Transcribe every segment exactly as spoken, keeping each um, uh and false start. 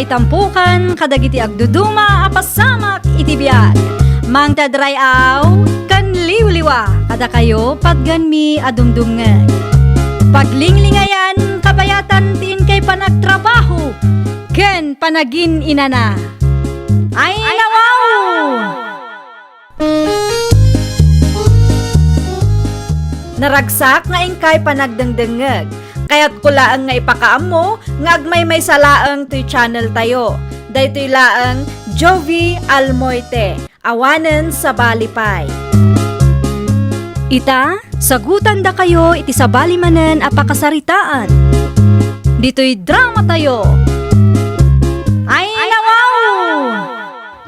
Itampukan kadagiti agduduma a pasamak iti biag. Mangted ray-aw ken liwliwa kadakayo patgenmi a dumdumngeg. Paglinglingayan kabayatan ti inkay panagtrabaho ken panagin-inana. Ay, nawaw! Naragsak nga inkay panagdengdengngeg. Kayatko laeng nga ipakaammo nga agmaymaysa laeng toy channel tayo. Daytoy laeng Jovie Almoite, awanen sabali pay. Ita, sagutandakayo iti sabali manen a pakasaritaan. Ditoy drama tayo. Ay, nawaw!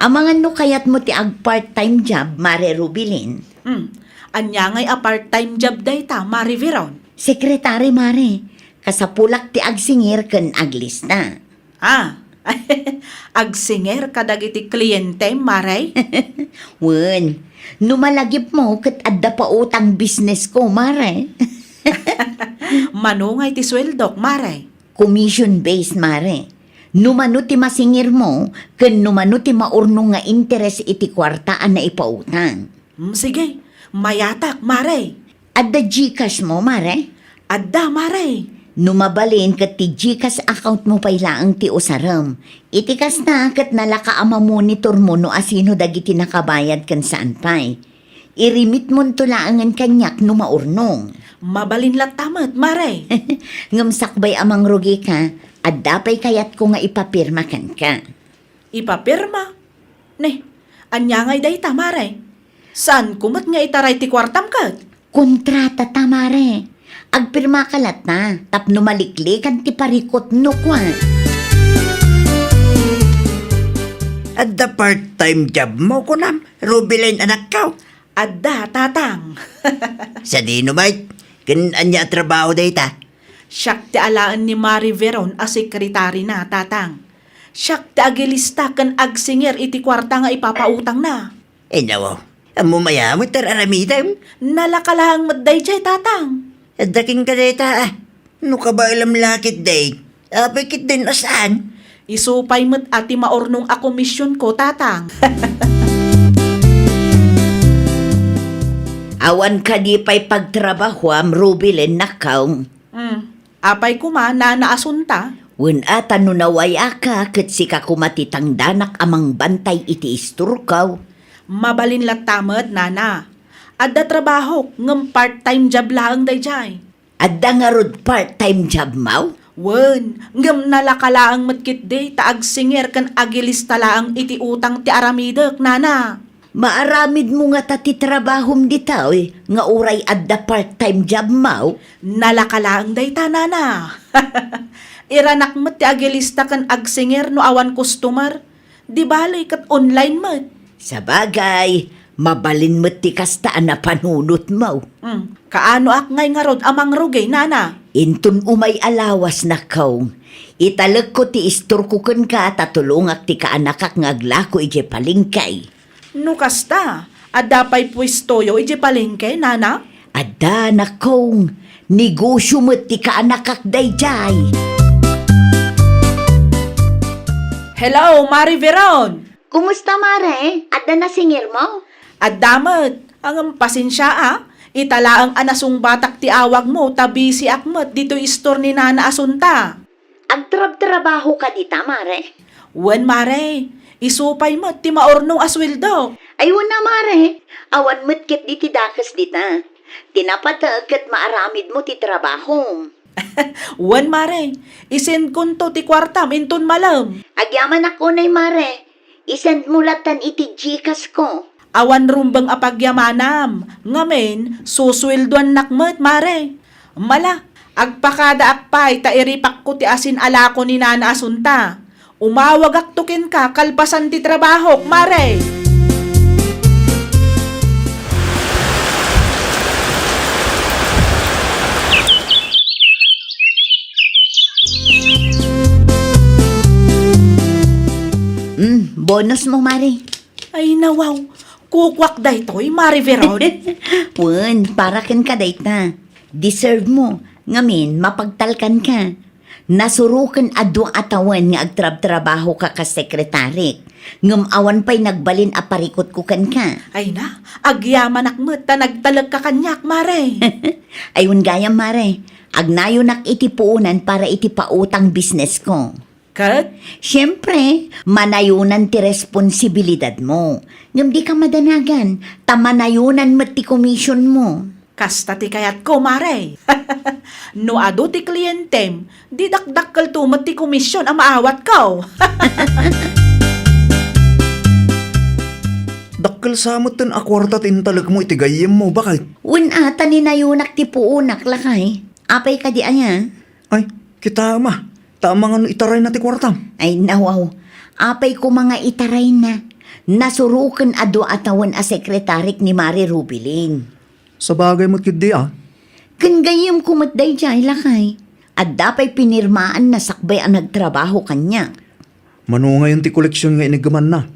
Amangan no kayatmo ti ag-part-time job, Mare Rubilin? Hmm. Ania ngay a part-time job dayta, Mare Veron? Secretary, Mare. Kasapulak ti agsingir ken aglista. Ah, agsingir kadagiti kliente, Mare? Wen, no malagipmo ket adda pautang business ko, Mare. Mano ngay ti sueldok, Mare? Commission based, Mare. No mano ti masingirmo, ken no mano ti maurnong nga interes iti kuarta a naipautang. Mm, sige, mayatak, Mare. Adda GCash mo, Mare? Adda, Mare. No mabalin, ket ti GCash account mo pay laeng ti usarem. Iti kasta, ket nalaka a mamonitor mo no asino dagiti nakabayad ken saan pay. Irimitmonto laengen kaniak no maurnong. Mabalin latta met, Mare. Ngem sakbay a mangrugika, adda pay kayatko nga ipapirma kenka. Ipapirma? Ne, ania ngay dayta, Mare? Saanko met nga itaray ti kuartam ket? Kontrata ta, Mare. Agpirmaka latta tapno maliklikan ti parikutno, kua. Adda part-time job mo, kunam, Rubilin, anakko? Adda, Tatang. Sadino met? Ken ania a trabaho dayta? Siak ti alaen ni Mare Veron a sekretarina, Tatang. Siak ti agilista ken agsingir iti kuarta nga ipapautangna. Inaw, ammo mayat met ti ar-aramidem? Nalaka laeng met daydiay, Tatang. Adda kenka dayta, a. No kabaelam la ketdi, apay ketdin a saan? Isu pay met a ti maurnong a komisionko, Tatang. Awan kadi pay pagtrabahoam, Rubilin, nakkaw? Hmm. Apay koma, Nana Asunta? Wen a, ta no naway-aka, ket sika koma ti tangdanak a mangbantay iti istorko. Mabalin latta met, Nana. Adda trabahok, ngem part-time job laeng daydiay. Adda ngarud part-time job maw? Wen, ngem nalaka laeng met ketdi ta agsingir ken agilista laeng iti utang ti aramidek, Nana. Maaramidmo ngata ti trabahom ditoy nga uray adda part-time job maw? Nalaka laeng dayta, Nana. Iranak met ti agilista ken agsingir no awan customer. Di bale, ket online met. Sabagay, mabalin met ti kasta a napanunotmo. Hmm, kaanoak ngay ngarud a mangrugi, Nana? Inton umay a lawas, nakkaw, italekko ti istorko kenka ta tulongak ti kaanakak nga aglako idiay palengke. No kasta, adda pay puestoyo idiay palengke, Nana? Adda, nakkaw. Negosio met ti kaanakak daydiay. Hello, Mare Veron! Kumusta, Mare? Adda nasingirmo? Adda met. Ngem pasensia, a. Ita laeng a nasungbatak ti awagmo ta bisiak met ditoy istor ni Nana Asunta. Agtrabtrabaho ka dita, Mare? Wen, Mare. Isu pay met ti maurnong a sueldo. Ay, wen a, Mare. Awan met ketdi ti dakes dita. Ti napatek ket maaramidmo ti trabahom. Wen, Mare. Isendkonto ti kuartam inton malem. Agyamanak unay, Mare. Isendmo lattan iti GCash ko. Awan rumbeng a pagyamanam, ngamin, susueldoannak met, Mare. Mala, agpakadaak pay ta iripakko ti asin a lako ni Nana Asunta. Umawagakto kenka kalpasan ti trabahok, Mare. Mm, bonus mo, Mare. Ay, nawaw. Kukuak daytoy, Mare Veron. Wen, para kenka dayta. Deserve mo. Ngamin, mapagtalkan ka. Nasuroken a dua a tawen nga agtrabtrabahoka kas sekretarik, ngem awan pay nagbalin a parikutko kenka. Ay na, agyamanak met ta nagtalekka kaniak, Mare. Ay, wen gayam, Mare, agnayonak iti puonan para iti pautang businessko. Ket? Siempre, manayonan ti responsibilidadmo. Ngem dika madanagan, ta manayonan met ti komisionmo. Kasta ti kayatko, Mare. No adu ti klientem, di dakdakkelto met ti komision a maawatko. Dakkel sa metten a kuarta ti intalekmo iti gayyemmo, baket? Wen a, ta ninayonak ti puonak, lakay. Apay kadi aya? Ay, kitaem a, ta amangan no itarayna ti kuartam. Ay, nawaw. Apay koma nga itarayna? Nasuroken a dua a tawen a sekretarik ni Mare Rubilin. Sabagay met ketdi a. Ken gayyemko met daydiay, lakay. Adda pay pinirmaanna sakbay a nagtrabaho kaniak. Mano ngayon ti koleksion nga iniggemanna?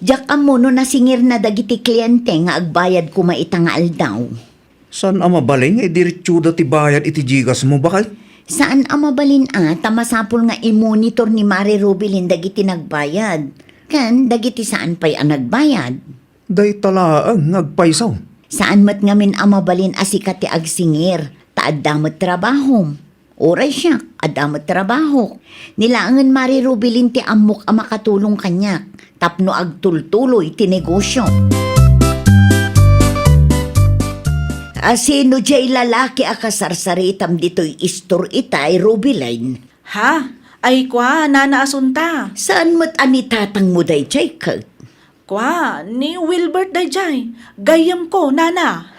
Diak ammo no nasingirna dagiti kliente nga agbayad koma ita nga aldaw. Saan a mabalin nga idiretsoda ti bayad iti GCash mo, baket? Saan a mabalin a, ta masapul nga imonitor ni Mare Rubilin dagiti nagbayad ken dagiti saan pay a nagbayad. Dayta laeng nga agpayso. Saan met ngamin a mabalin a sika ti agsingir, ta adda met trabahom. Uray siak, adda met trabahok. Ni laengen Mare Rubilin ti ammok a makatulong kaniak tapno agtultuloy ti negosio. A, sino diay lalaki a kasarsaritam ditoy istor itay, Rubilin? Ha? Ay kua, Nana Asunta. Saan met a ni tatangmo daydiay ket? Kua, ni Wilbert daydiay. Gayyemko, Nana.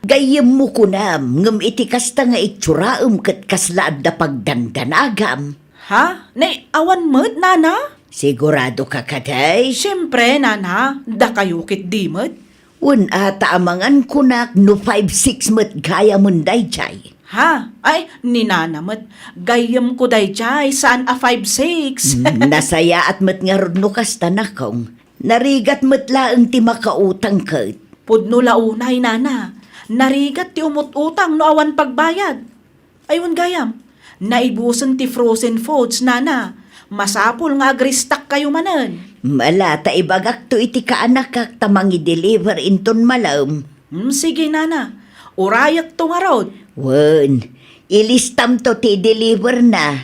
Gayyemmo kunam, ngem iti kasta nga itsoraem ket kasla adda pagdandanagam. Ha? Nay, awan met, Nana? Siguradoka kadi? Siempre, Nana. Dakayo ketdi met. Wen a, ta amangan kunak no five six met gayamen daydiay. Ha? Ay, ni Nana met. Gayyemko daydiay, saan a five six. Mm, nasayaat met ngarud no kasta, nakong. Narigat met laeng ti makautang ket. Pudno la unay, Nana. Narigat ti umut-utang no awan pagbayad. Ay, wen gayam, naibusen ti frozen foods, Nana. Masapul nga agristakkayo manen. Mala, ta ibagakto iti kaanakak ta mangi-deliver inton malem. Hmm, sige, Nana. Urayekto ngarud. Wen, ilistamto ti i-deliver na.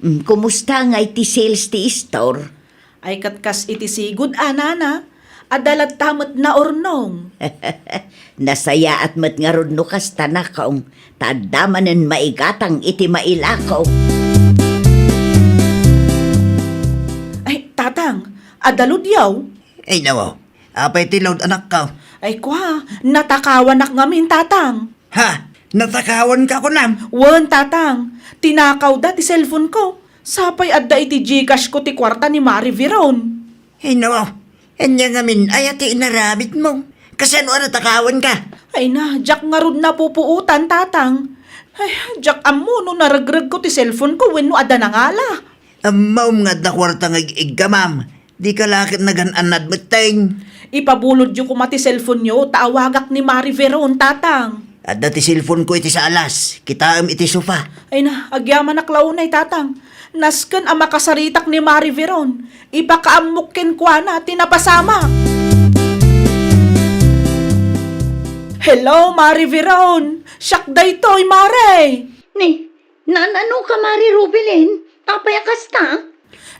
Mm, kumusta ngay ti sales ti istor? Ay, ket kas iti sigud a, Nana, adda latta met naurnong. Nasayaat met ngarud no kasta, nakong, ta adda manen maigatang iti mailako. Ay, Tatang, adda load yaw? Ay, nawaw. Apay ti load, anakko? Ay, kua, natakawanak ngamin, Tatang. Ha? Natakawanka kunam? Wen, Tatang. Tinakawda ti cellphone ko. Sapay adda iti GCash ko ti kuarta ni Mari Veron. Ay, nawaw. Ania ngamin aya ti inaramidmo? Kasano a natakawanka? Ay na, diak ngarud napupuotan, Tatang. Ay, diak ammo no naregregko ti cellphone ko wenno adda nangala. Ammom nga adda kuarta nga ig-iggamam. Dika la ket nagan-annad metten. Ipabulodyo koma ti cellphone-yo ta awagak ni Mari Veron, Tatang. Adda ti cellphone ko iti salas. Kitaem iti sofa. Ay na, agyamanak la unay, Tatang. Nasken a makasaritak ni Mari Veron. Ipakaammok kenkuana ti napasamak. Hello, Mari Veron. Siak daytoy, Mare. Ni, naan-ano ka, Mari Rubilin? Apay a kasta?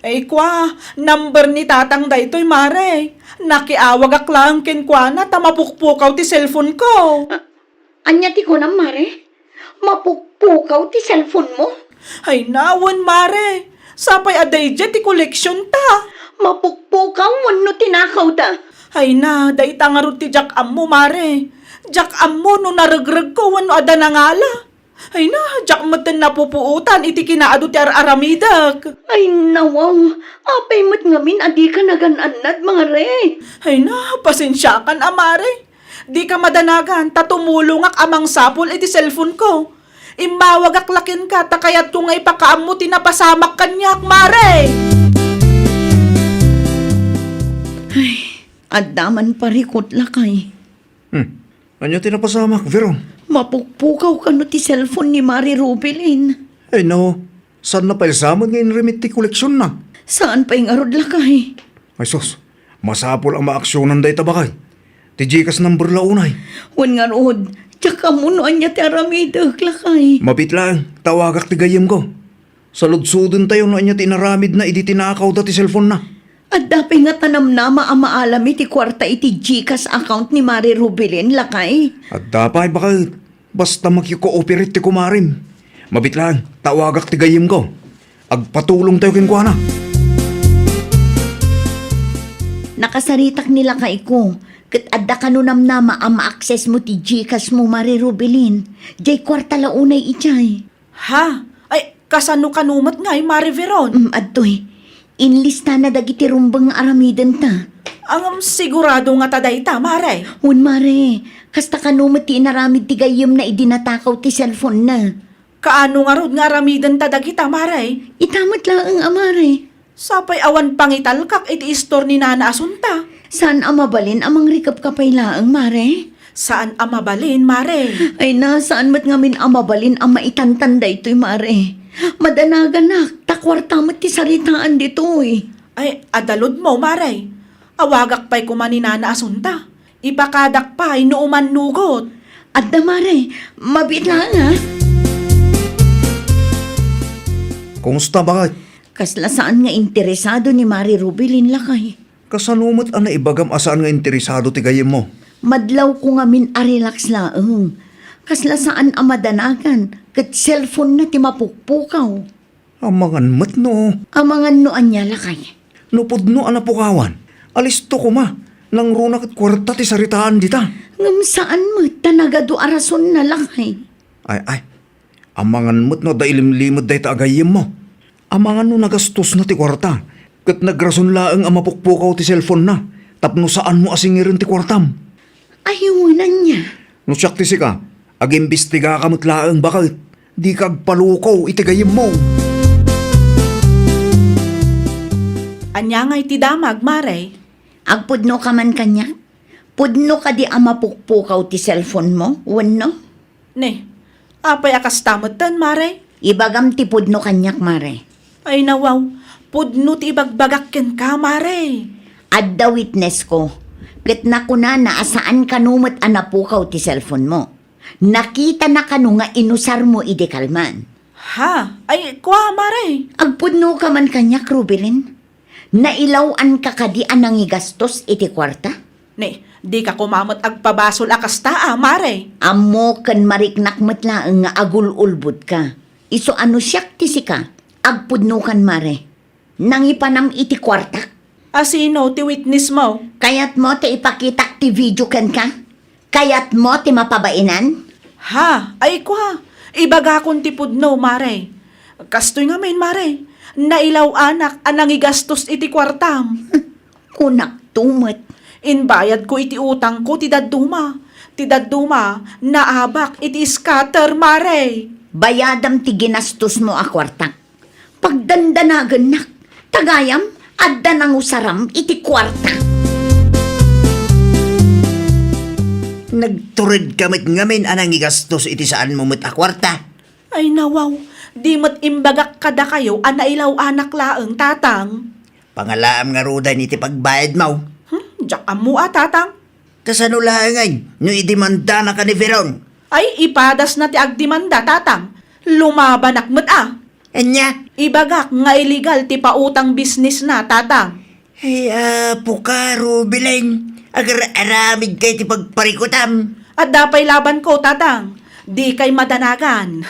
Ay, kua, number ni Tatang daytoy, Mare. Nakiawagak laeng kenkuana ta mapukpukaw ti cellphone ko. A-, ania ti kunam, Mare? Mapukpukaw ti cellphone mo? Ay, nawen, Mare. Sapay a daydiay ti koleksion ta. Mapukpukaw wenno tinakawda? Ay na, dayta ngarud ti diak ammo, Mare. Diak ammo no naregregko wenno adda nangala. Ay na, diak metten napupuotan iti kinaadu ti ar-aramidek. Ay, nawaw, apay met ngamin a dika nagan-annad, Mare? Ay na, pasensiakan a, Mare. Dika madanagan ta tumulongak a mangsapul iti cellphone ko. Immawagak la kenka ta kayatko nga ipakaammo ti napasamak kaniak, Mare! Ay, adda man parikut, lakay. Hmm. Ania ti napasamak, Veron? Mapukpukaw kano ti cellphone ni Mari Rubilin? Ay, no. Saanna pay sa met nga inrimit ti koleksionna? Saan pay ngarud, lakay? Ay sus, masapul a maaksionan dayta, bakay. Ti Gcash number la unay. Wen ngarud, diak ammo no ania ti aramidek, lakay. Mabiit laeng, tawagak ti gayyemko. Saludsodentayo no ania ti inaramidna idi tinakawda ti cellphone-na. Adda pay ngata namnama a maalam iti kuarta iti Gcash account ni Mare Rubilin, lakay? Adda pay, bakay. Basta maki-cooperate ti kumarem. Mabiit laeng, tawagak ti gayyemko. Agpatulongtayo kenkuana. Nakasaritak ni lakayko, ket adda kano namnama a ma-access-mo ti Gcash-mo, Mare Rubilin. Diay kuarta la unay idiay. Ha? Ay, kasano kano met ngay, Mare Veron? Mm, adtoy. Inlistana dagiti rumbeng nga aramidenta. Ngem sigurado ngata dayta, Mare? Wen, Mare. Kasta kano met ti inaramid ti gayyemna idi natakaw ti cellphone-na. Kaano ngarud nga aramidenta dagita, Mare? Ita met laeng a, Mare. Sapay awan pangitalkak iti istor ni Nana Asunta. Saan a mabalin a mangrikepka pay laeng, Mare? Saan a mabalin, Mare? Ay na, saan met ngamin a mabalin a maitantan daytoy, Mare. Madanaganak, ta kuarta met ti saritaan ditoy. Ay, adda loadmo, Mare. Awagak pay koma ni Nana Asunta. Ipakadak pay no umannugot. Adda, Mare. Mabiit laeng, ha? Kumusta, bakay? Kasla saan nga interesado ni Mare Rubilin, lakay. Kasano met a naibagam a saan nga interesado ti gayyemmo? Madlawko ngamin a relax laeng. Kasla saan a madanagan, ket cellphone-na ti mapukpukaw. Amangan met no. Amangan no ania, lakay? No pudno a napukawan, alisto koma. Nangruna ket kuarta ti saritaan dita. Ngem saan met ta nagadu a rasonna, lakay. Ay, ay. Amangan met no adda ilimlimed dayta a gayyemmo. Amangan no nagastosna ti kuarta, ket nagrason laeng a mapukpukaw ti cellphone-na tapno saanmo a singiren ti kuartam. Ay, wen ania? No siak ti sika, agimbistigaka met laeng, bakay. Dika agpalukaw iti gayyemmo. Ania ngay ti damag, Mare? Agpudnoka man kaniak? Pudno kadi a mapukpukaw ti cellphone-mo, wenno? Ne, apay a kasta metten, Mare? Ibagam ti pudno kaniak, Mare. Ay, nawaw. Pudno ti ibagbagak kenka, Mare. Adda witness-ko, ket nakunana a saan kano met a napukaw ti cellphone-mo. Nakitana kano nga inusarmo idi kalman. Ha? Ay, kua, Mare. Agpudnoka man kaniak, Rubilin. Nailaw-anka kadi a nangigastos iti kuarta? Ne, dika koma met agpabasol a kasta a, Mare. Ammo ken mariknak met laeng nga agul-ulbodka. Isu a no siak ti sika, agpudnokan, Mare. Nangipanam iti kuartak? A sino ti witness-mo? Kayatmo ti ipakitak ti video kenka? Kayatmo ti mapabainan? Ha? Ay, kua. Ibagakon ti pudno, Mare. Kastoy ngamin, Mare. Nailaw-anak a nangigastos iti kuartam. Kunakto met. Inbayadko iti utangko ti dadduma. Ti dadduma, naabak iti scatter, Mare. Bayadam ti ginastosmo a kuartak. Pagdandanagennak, ta gayam, adda nangusaram iti kuarta. Nagturedka met ngamin a nangigastos iti saanmo met a kuarta. Ay, nawaw, di met imbagak kadakayo a nailaw-anak laeng, Tatang. Pangalaam ngaruden iti pagbayadmo. Hmm, diak ammo a, Tatang. Kasano laengen no idimandanaka ni Veron? Ay, ipadasna ti agdimanda, Tatang. Lumabanak met a. Ania? Ibagak nga illegal ti pautang business-na, Tatang. Ay, apo ka, Rubilin. Agar-aramidka iti pagparikutam. Adda pay labanko, Tatang. Dikay madanagan.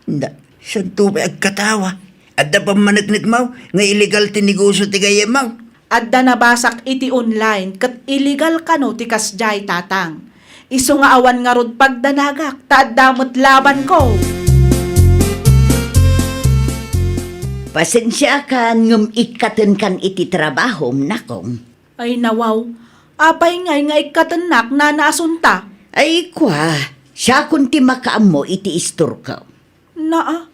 Na, santo pay agkatawa. Adda pammaneknekmo nga illegal ti negosyo ti gayyemmo? Adda nabasak iti online ket illegal kano ti kasdiay, Tatang. Isu nga awan ngarud pagdanagak ta adda met labanko. Pasensiakan ngem ikkatenkan iti trabahom, nakong. Ay, nawaw. Apay ngay nga ikkatennak, Nana Asunta? Ay, kua, siakon ti makaammo iti istorko. Naa,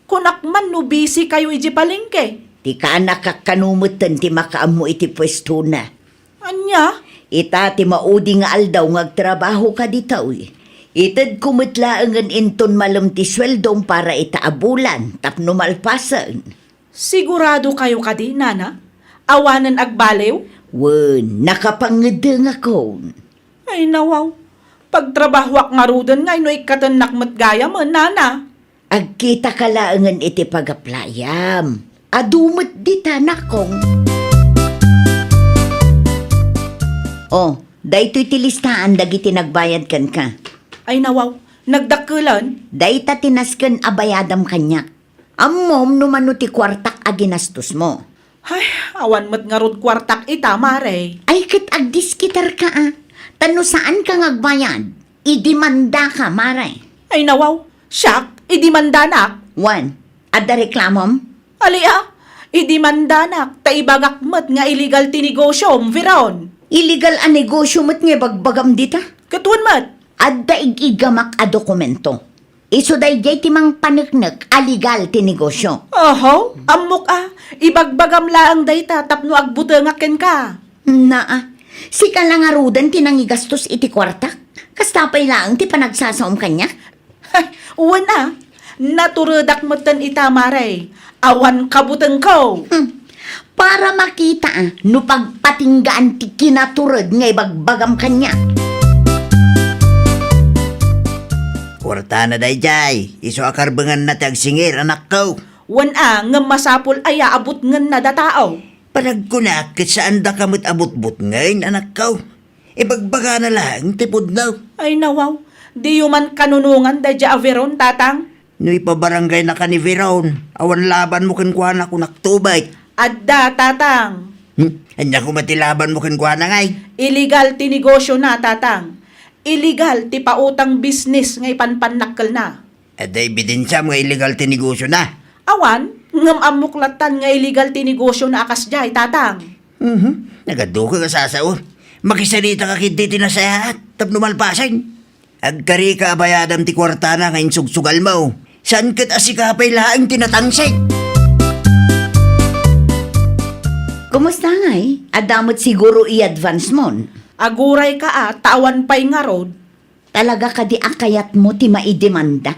kunak man no busy kayo idiay palengke. Ti kaanakak kano metten ti makaammo iti puestona. Ania? Ita ti maudi nga aldaw nga agtrabaho ka ditoy. Itedko met laengen inton malem ti sueldom para ita a bulan tapno malpasen. Siguradokayo kadi, Nana? Awanen agbaliw? Wen, nakapangngedengakon. Ay, nawaw. Pagtrabahoak ngaruden ngay no ikkatennak met gayamen, Nana. Agkitaka laengen iti pagaplayam. Adu met dita, nakong. Oh, daytoy ti listaan dagiti nagbayad kenka. Ay, nawaw. Nagdakkelen? Dayta ti nasken a bayadam kaniak. Ammom no mano ti kuartak a ginastosmo. Ay, awan met ngarud kuartak ita, Mare. Ay, ket agdiskitarka a. Ta no saanka nga agbayad, idimandaka, Mare. Ay, nawaw. Siak, idimandanak? Wen, adda reklamom? Ali a, idimandanak, ta ibagak met nga illegal ti negosiom, Veron. Illegal a negosio met nga ibagbagam dita? Ket wen met. Adda ig-igamak a dokumento. Isu daydiay ti mangpaneknek a legal ti negosio. Oho, ammok a. Ibagbagam laeng dayta tapno agbutengak kenka. Naa, sika la ngaruden ti nangigastos iti kuartak? Kasta pay laeng ti panagsasaom kaniak? Wen a, naturedak metten ita, Mare. Awan kabutengko. Hmm. Para makita a no pagpatinggaan ti kinatured nga ibagbagam kaniak. Kuartana daydiay, isu a karbenganna ti agsingir, anakko. Wen a, ngem masapul aya a butngenna datao? Panagkunak ket saandaka met a butbutngen, anakko. Ibagbagana laeng ti pudno. Ay, nawaw. Diyo man kanunongan daydiay a Veron, Tatang? No ipabaranggaynaka ni Veron, awan labanmo kenkuana, kunakto met. Adda, Tatang. Hmm? Ania koma ti labanmo kenkuana ngay? Illegal ti negosiona, Tatang. Illegal ti pautang business nga ipanpannakkelna. Adda ebidensiam nga illegal ti negosiona? Awan, ngem ammok lattan nga illegal ti negosiona a kasdiay, Tatang. Mhm. Nagaduka nga sasao. Makisalitaka ketdi ti nasayaat tapno malpasen. Agkarika a bayadam ti kuartana nga insugsugalmo. Saan ket a sika pay laeng ti natangsit. Kumusta ngay? Adda met siguro i-advance mon? Agurayka a, ta awan pay ngarud. Talaga kadi a kayatmo ti maidemanda?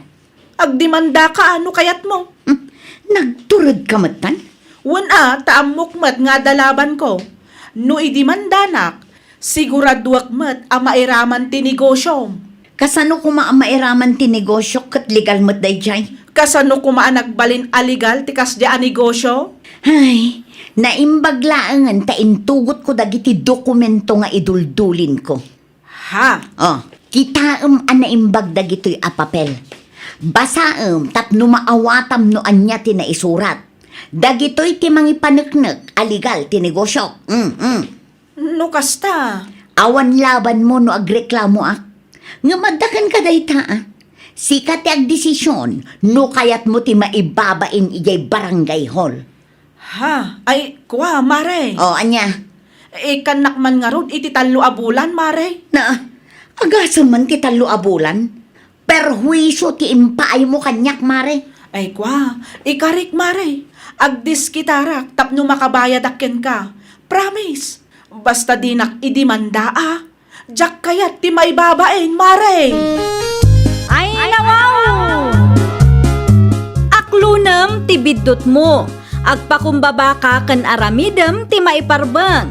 Agdemandaka a no kayatmo. Hmm, nagturedka metten? Wen a, ta ammok met nga adda labanko. No idemandanak, siguraduek met a mairaman ti negosiom. Kasano koma a mairaman ti negosiok ket legal met daydiay? Kasano koma a nagbalin a legal ti kasdiay a negosio? Ay, naimbag laengen ta intugotko dagiti dokumento nga iduldulinko. Ha? Oh, kitaem a naimbag dagitoy a papel. Basaem tapno maawatam no ania ti naisurat. Dagitoy ti mangipaneknek a legal ti negosio. Mm, mm. No kasta? Awan labanmo no agreklamoak. Ngem adda kenka dayta, a. Sika ti agdesision no kayatmo ti maibabain idiay barangay hall. Ha? Ay, kua, Mare. O, ania? Ikkannak man ngarud iti tallo a bulan, Mare. Na, agasem man ti tallo a bulan? Perhuisio ti impaaymo kaniak, Mare. Ay, kua, ikarik, Mare. Agdiskitarak tapno makabayadak kenka. Promise. Basta dinak idemanda, a. Diak kayat ti maibabain, Mare! Ay, nawaw! Aklunem ti biddutmo. Agpakumbabaka ken aramidem ti maiparbeng.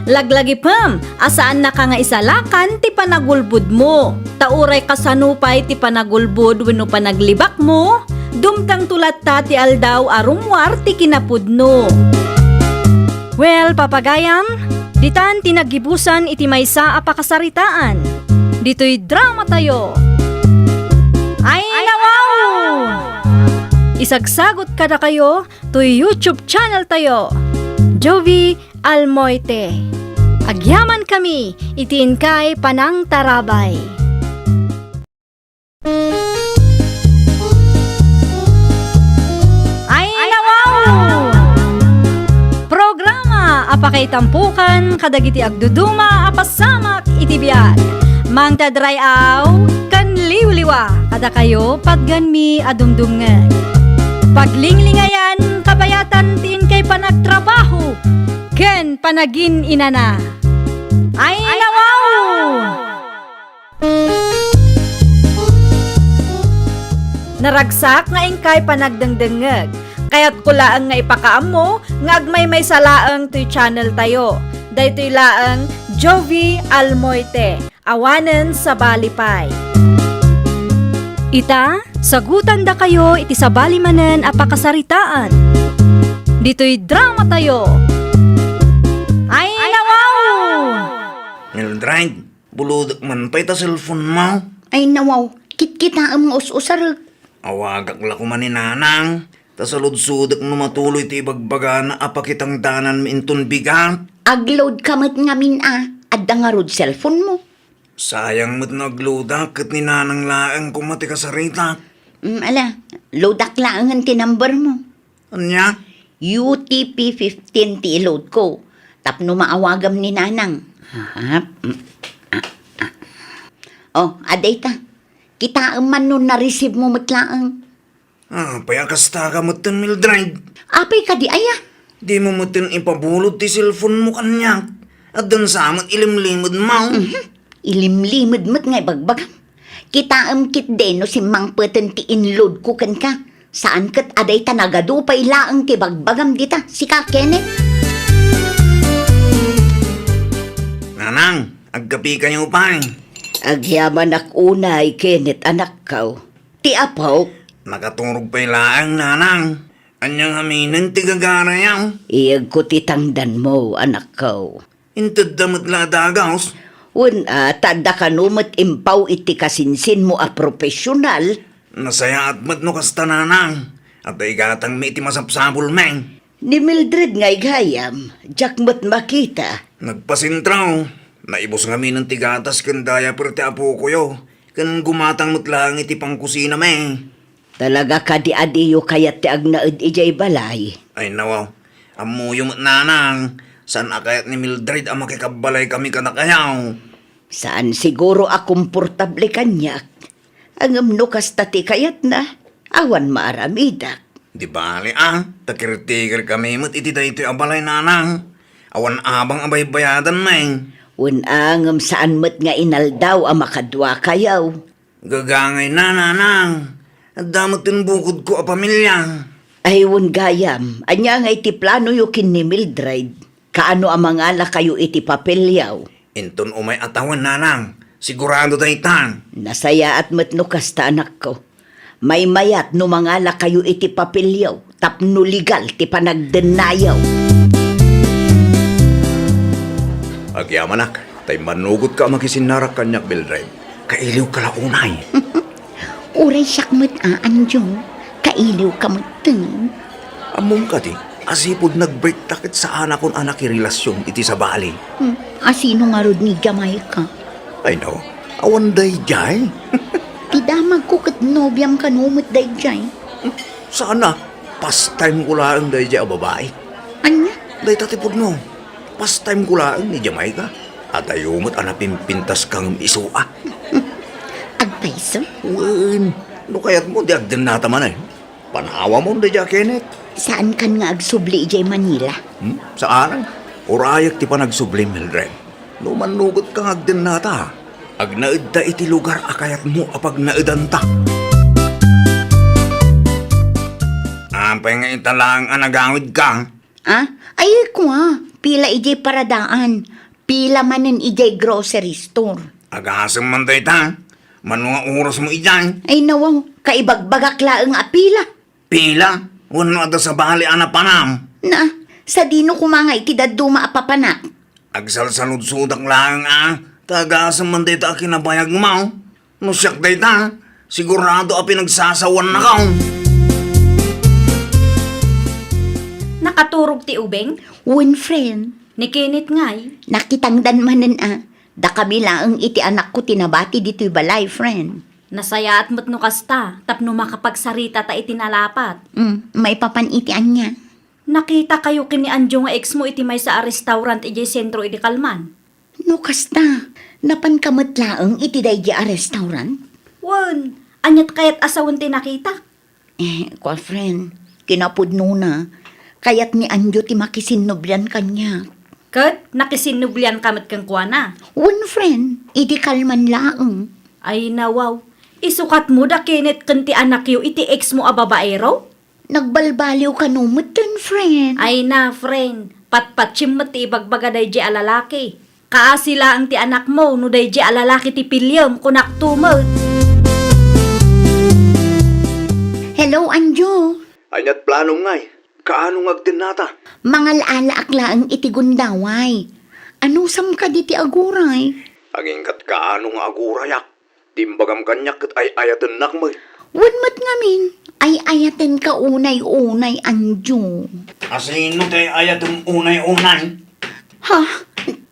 Laglagipem a saannaka nga isalakan ti panagulbodmo. Ta uray kasano pay ti panagulbod wenno panaglibakmo, dumtengto latta ti aldaw a rummuar ti kinapudno. Well, papagayam, ditan ti naggibusan iti maysa a pakasaritaan. Ditoy dramatayo. Ay, nawaw! Isagsagot kadakayo toy YouTube channel tayo, Jovie Almoite. Agyamankami iti inkay panangtarabay. Ay, nawaw! Programa a pakaitampokan kadagiti agduduma a pasamak iti biag. Mangted ray-aw ken liwliwa kadakayo patgenmi a dumdumngeg. Paglinglingayan, kabayatan ti inkay panagtrabaho ken panagin-inana. Ay, nawaw! Naragsak nga inkay panagdengdengngeg. Kayatko laeng nga ipakaammo nga agmaymaysa laeng toy channel tayo. Daytoy laeng Jovie Almoite. Awanen sabali pay. Ita, sagutandakayo iti sabali manen a pakasaritaan. Ditoy drama tayo. Ay, nawaw! Mildred, bulodek man pay ta cellphone mo. Ay, nawaw, kitkitaem nga us-usarek. Awagak la koma ni Nanang, ta saludsodek no matuloy ti ibagbagana a pakitangdananmi inton bigat. Ag-load ka met ngamin a, adda ngarud cellphone mo. Sayang met no ag-loadak ket ni Nanang laeng koma ti kasaritak. Mm, ala, loadak laengen ti number mo. Ania? U T P fifteen ti i-load ko. Tapno maawagam ni Nanang. Aha, mm, ah, ah. Oh, adda ita. Kitaem man no na-receive mo met laeng. Apay a kasta ka metten, Mildred? Apay kadi aya? Dimo metten ipabulod ti cellphone mo kaniak. Addan sa met ilimlimed mo. Mhm. Ilimlimed met nga ibagbagam. Kitaem ketdi no simmangpeten ti in-load ko kenka. Saan ket a dayta nagadu pay laeng ti bagbagam dita, sika, Kenneth. Nanang, agkapikayo pay. Agyamanak unay, Kenneth, anakko. Ti apok. Nakaturog pay laeng, Nanang. Ania ngamin ti gagarayo? Iyegko ti tangdanmo, anakko. Intedda met la a dagus? Wen a, ta adda kano met impaw iti kasinsinmo a profesional. Nasayaat met no kasta, Nanang. Adda igatangmi iti masapsapulmi. Ni Mildred ngay gayam, diak met makita. Nagpasentro. Naibus ngamin ti gatas ken diaper ti apokoyo, ken gumatang met laeng iti pangkusinami. Talaga kadi a diyo kayat ti agnaed idiay balay? Ay, nawaw. Ammoyo met, Nanang, saan a kayat ni Mildred a makikabbalay kami kadakayo. Saan siguro a komportable kaniak. Ngem no kasta ti kayatna, awan maaramidak. Di bale a, ta caretaker kami met iti daytoy a balay, Nanang. Awan abang a baybayadanmi. Wen a, ngem saan met nga inaldaw a makaduakayo. Gagangayna, Nanang. Adda met ti bukodko a pamilya. Ay, wen gayam, ania ngay ti planoyo ken ni Mildred? Kaano a mangalakayo iti papelyo? Inton umay a tawen, Nanang. Sigurado dayta. Nasayaat met no kasta, anakko. Maymayat no mangalakayo iti papelyo tapno legal ti panagdennayo. Agyamanak, ta immanugotka a makisinnarak kaniak, Mildred. Kailiwka la unay. Uray siak met a, Anjo. Kailiwka metten. Ammom kadi, asipud nagbreakta ket saanakon a nakirelasion iti sabali. Hmm, a sino ngarud ni Jamaica? Ay, no. Awan daydiay. Ti damagko ket nobiam kano met daydiay. Hmm, saan a. Pastime ko laeng daydiay a babai. Ania? Dayta ti pudno. Pastime ko laeng ni Jamaica. Adayo met a napimpintas ka ngem isu a. Agpayso? Wen, no kayatmo, di agdennata manen. Panawamon daydiay a Kenneth. Saankan nga agsubli idiay Manila? Hmm? Saan? Urayek ti panagsubli, Mildred. No mannugotka nga agdennata, agnaedta iti lugar a kayatmo a pagnaedanta. Apay nga ita laeng a nagawidka? Ah? Ay, kua, pila idiay paradaan, pila manen idiay grocery store. Agasem man dayta, mano nga orasmo idiay? Ay, nawaw, kaibagbagak laeng a pila. Pila? Wenno adda sabali a napanam? Na, sadino koma nga iti dadduma a papanak? Agsalsaludsodak laeng a, ta agasem man dayta a kinabayagmo. No siak dayta, sigurado a pinagsasawaannakaw. Nakaturog ti ubing? Wen, friend. Ni Kenneth ngay? Nakitangdan manen a. Dakami laeng iti anakko ti nabati ditoy balay, friend. Nasayaat met no kasta, tapno makapagsaritata iti nalapat. Mm, maipapan iti ania? Nakitakayo ken ni Anjo nga ex mo iti maysa a restaurant idiay sentro idi kalman. No kasta, napanka met laeng iti daydi a restaurant? Wen, aniat kayat a sawen ti nakitak? Eh, kua, friend, kinapudnona, kayat ni Anjo ti makisinnublian kaniak. Ket nakisinnublianka met kenkuana? Wen, friend, idi kalman laeng. Ay, nawaw. Isukatmo da Kenneth ken ti anakyo iti ex mo a babaero? Nagbalbaliw kano metten, friend. Ay na, friend. Patpatiem met ti ibagbaga daydiay a lalaki. Kaasi laeng ti anakmo no daydiay a lalaki ti piliem, kunakto met. Hello, Anjo. Ania't planom ngay? Kaano nga agtennata? Mangal-alaak laeng iti gundaway. Anusam kadi ti aguray? Agingga't kaano nga agurayak? Ti imbagam kaniak ket ay-ayatennak met. Wen met ngamin, ay-ayatenka unay-unay, Anjo. Asino ti ay-ayatem unay-unay? Ha?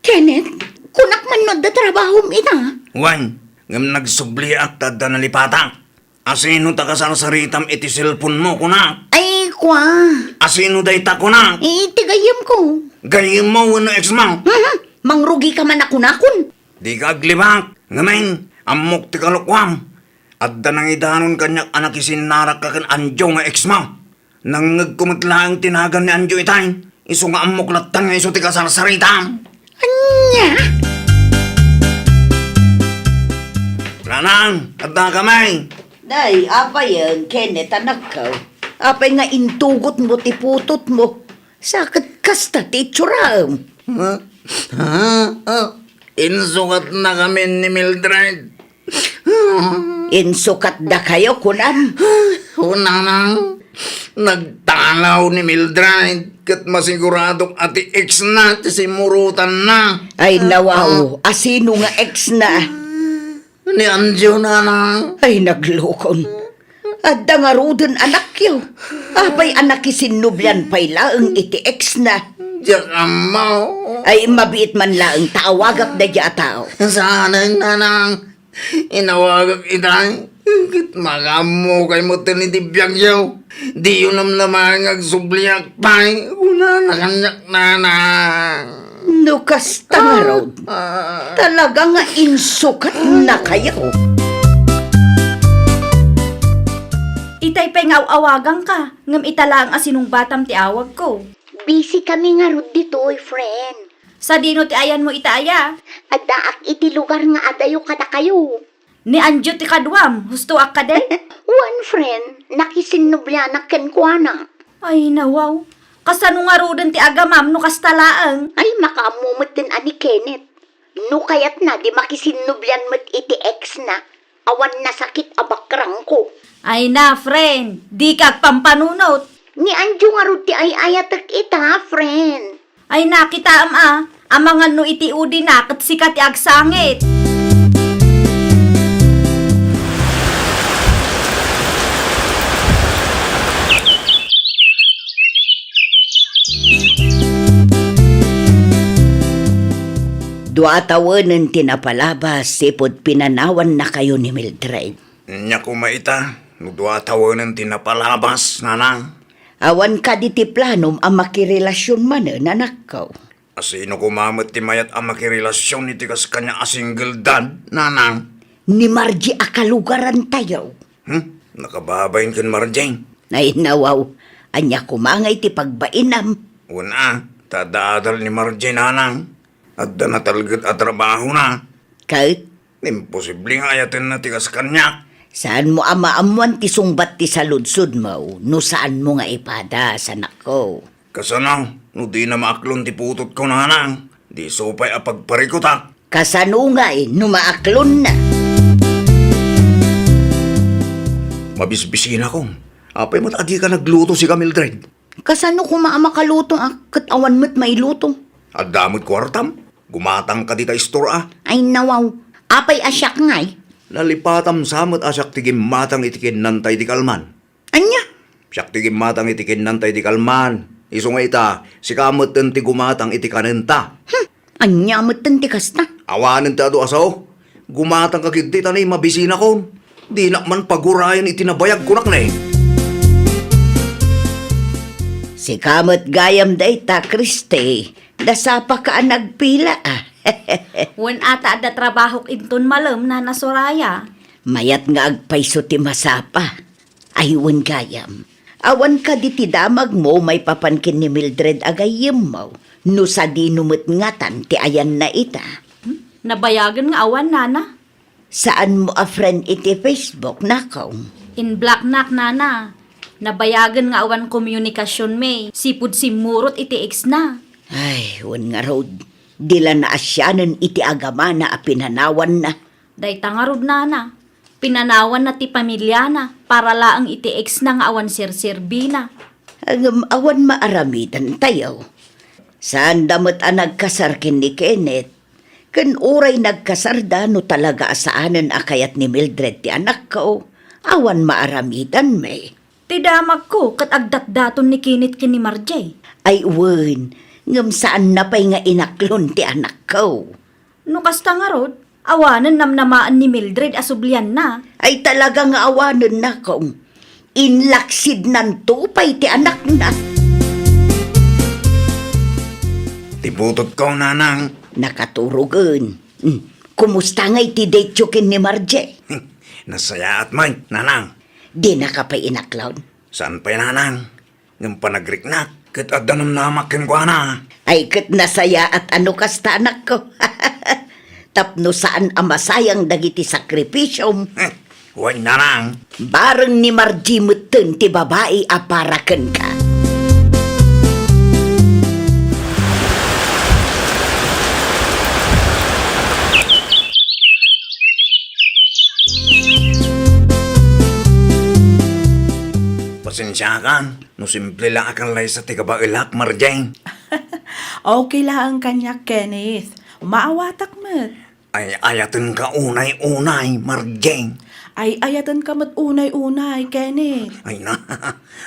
Kenneth, kunak man no adda trabahom ita? Wen, ngem nagsubliak ta adda nalipatak. Asino ta kasarsaritam iti cellphone mo, kunak? Ay, kua. Asino dayta, kunak? Eh, ti gayyemko. Gayyemmo wenno ex mo? Mhm. Mangrugika man a kunakon. Dika aglibak. Ngamin, ammok ti kalokuam. Adda nangidanon kaniak a nakisinnarakka ken Anjo nga ex mo. Nangngegko met laeng ti nagan ni Anjo itay. Isu nga ammok latta nga isu ti kasarsaritam. Ania? Nanang, adda kami. Day, apayen, Kenneth, anakko. Apay nga intugotmo ti putotmo? Sa ket kasta ti itsuram. Ha? Ha? Ah, insukatnakamin ni Mildred. Insukatdakayo, kunam? Kunana, nagtalaw ni Mildred, ket masiguradok a ti ex na ti simmurotanna. Ay, nawaw, asino nga ex na? Ni Anjo, nanang. Ay, naglukon. Adda ngaruden anakyo. Apay a nakisinnublian pay laeng iti ex na? Diak ammo. Ay, mabiit man laeng ta awagak daydiay a tao. Saanen, nanang. Inawagak itay. Ket makaammo kay metten iti biagyo. Diyo namnamaen nga agsubliak pay. Kunana kaniak, nanang. No kasta ngarud, ah, talaga nga insukatnakayo. Itay pay nga aw-awaganka, ngem ita laeng a sinungbatam ti awagko. Busy kami ngarud ditoy, friend. Sadino ti ayanmo ita aya? Addaak iti lugar nga adayo kadakayo. Ni Anjo ti kaduam, hustoak kadi? Wen, friend, nakisinnublianak kenkuana. Ay, nawaw. Kasano ngaruden ti agamam no kasta laeng? Ay, makaammo metten a ni Kenneth. No kayatna, di makisinnublian met iti ex na. Awan nasakit a bakrangko. Ay na, friend. Dika agpampanunot. Ni Anjo ngarud ti ay-ayatek ita, friend. Ay, nakitaem a, amangan no iti udina ket sika ti agsangit. Dua tawenen ti napalabas ipud pinanawannakayo ni Mildred. Ania koma ita, no dua tawenen ti napalabas, nanang? Awan kadi ti planom a makirelasion manen, anakko? Asino koma met ti mayat a makirelasion iti kas kaniak a single dad, nanang? Ni Margie a kalugarantayo. Hmm? Nakababain ken Margie? Ay, nawaw. Ania koma ngay ti pagbainam? Wen a, ta adda adal ni Margie, nanang. Adda natalged a trabahona. Ket? Imposible nga ayatenna ti kas kaniak. Saanmo a maammuan ti sungbat ti saludsodmo no saanmo nga ipadas, anakko. Kasano no dina maaklon ti putotko, nanang? Di isu pay a pagparikutak. Kasano ngay no maaklonna? Mabisbisinakon. Apay met a dika nagluto, sika, Mildred? Kasano koma a makaluto a ket awan met mailuto? Adda met kuartam? Gumatangka dita istor a. Ay, nawaw. Apay a siak ngay? Nalipatam sa met a siak ti gimmatang iti kinnanta iti kalman. Ania? Siak ti gimmatang iti kinnanta iti kalman. Isu nga ita, sika metten ti gumatang iti kanenta. Hmm, ania metten ti kasta? Awanen ti adu a sao. Gumatangka ketdi ta ni mabisinakon. Dinak man pagurayan iti nabayag, kunak ne. Sika met gayam dayta, Christy. Nasapaka a nagpila a. Wen a ta adda trabahok inton malem, Nana Soraya. Mayat nga agpayso ti masapa. Ay, wen gayam. Awan kadi ti damagmo maipapan ken ni Mildred a gayyemmo, no sadino met ngatan ti ayanna ita? Hmm? Nabayagen nga awan, nana. Saanmo a friend iti Facebook, nako? In-blocknak, nana. Nabayagen nga awan komunikasionmi. Sipud simmurot iti ex na. Ay, wen ngarud, di la naasianen iti agamana a pinanawanna. Dayta ngarud, nana. Pinanawanna ti pamiliana para laeng iti ex na nga awan serserbina. Ngem awan maaramidantayo. Saanda met a nagkasar ken ni Kenneth. Ken uray nagkasarda no talaga a saanen a kayat ni Mildred ti anakko, awan maaramidanmi. Ti damagko ket agdatdaton ni Kenneth ken ni Marjay. Ay wen, ngem saanna pay nga inaklon ti anakko. No kasta ngarud, awanen namnamaen ni Mildred a sublianna. Ay talaga nga awanen, nako. Inlaksidnanto pay ti anakna. Ti butotko, nanang. Nakaturogen. Hmm. Kumusta ngay ti date-yo ken ni Marjay? Nasayaat met, nanang. Dinaka pay inaklon? Saan pay, nanang. Ngem panagriknak ket adda namnamak kenkuana. Ay, ket nasayaat a no kasta, anakko. Tapno saan a masayang dagiti sakripisiom. Wen, nanang. Bareng ni Marjay metten ti babai a para kenka. Pasensiakan no simple la a kallaysa ti kabaelak, Marjay. Okay laeng kaniak, Kenneth. Maawatak met. Ay-ayatenka unay-unay, Marjay. Ay-ayatenka met unay-unay, Kenneth. Ay na,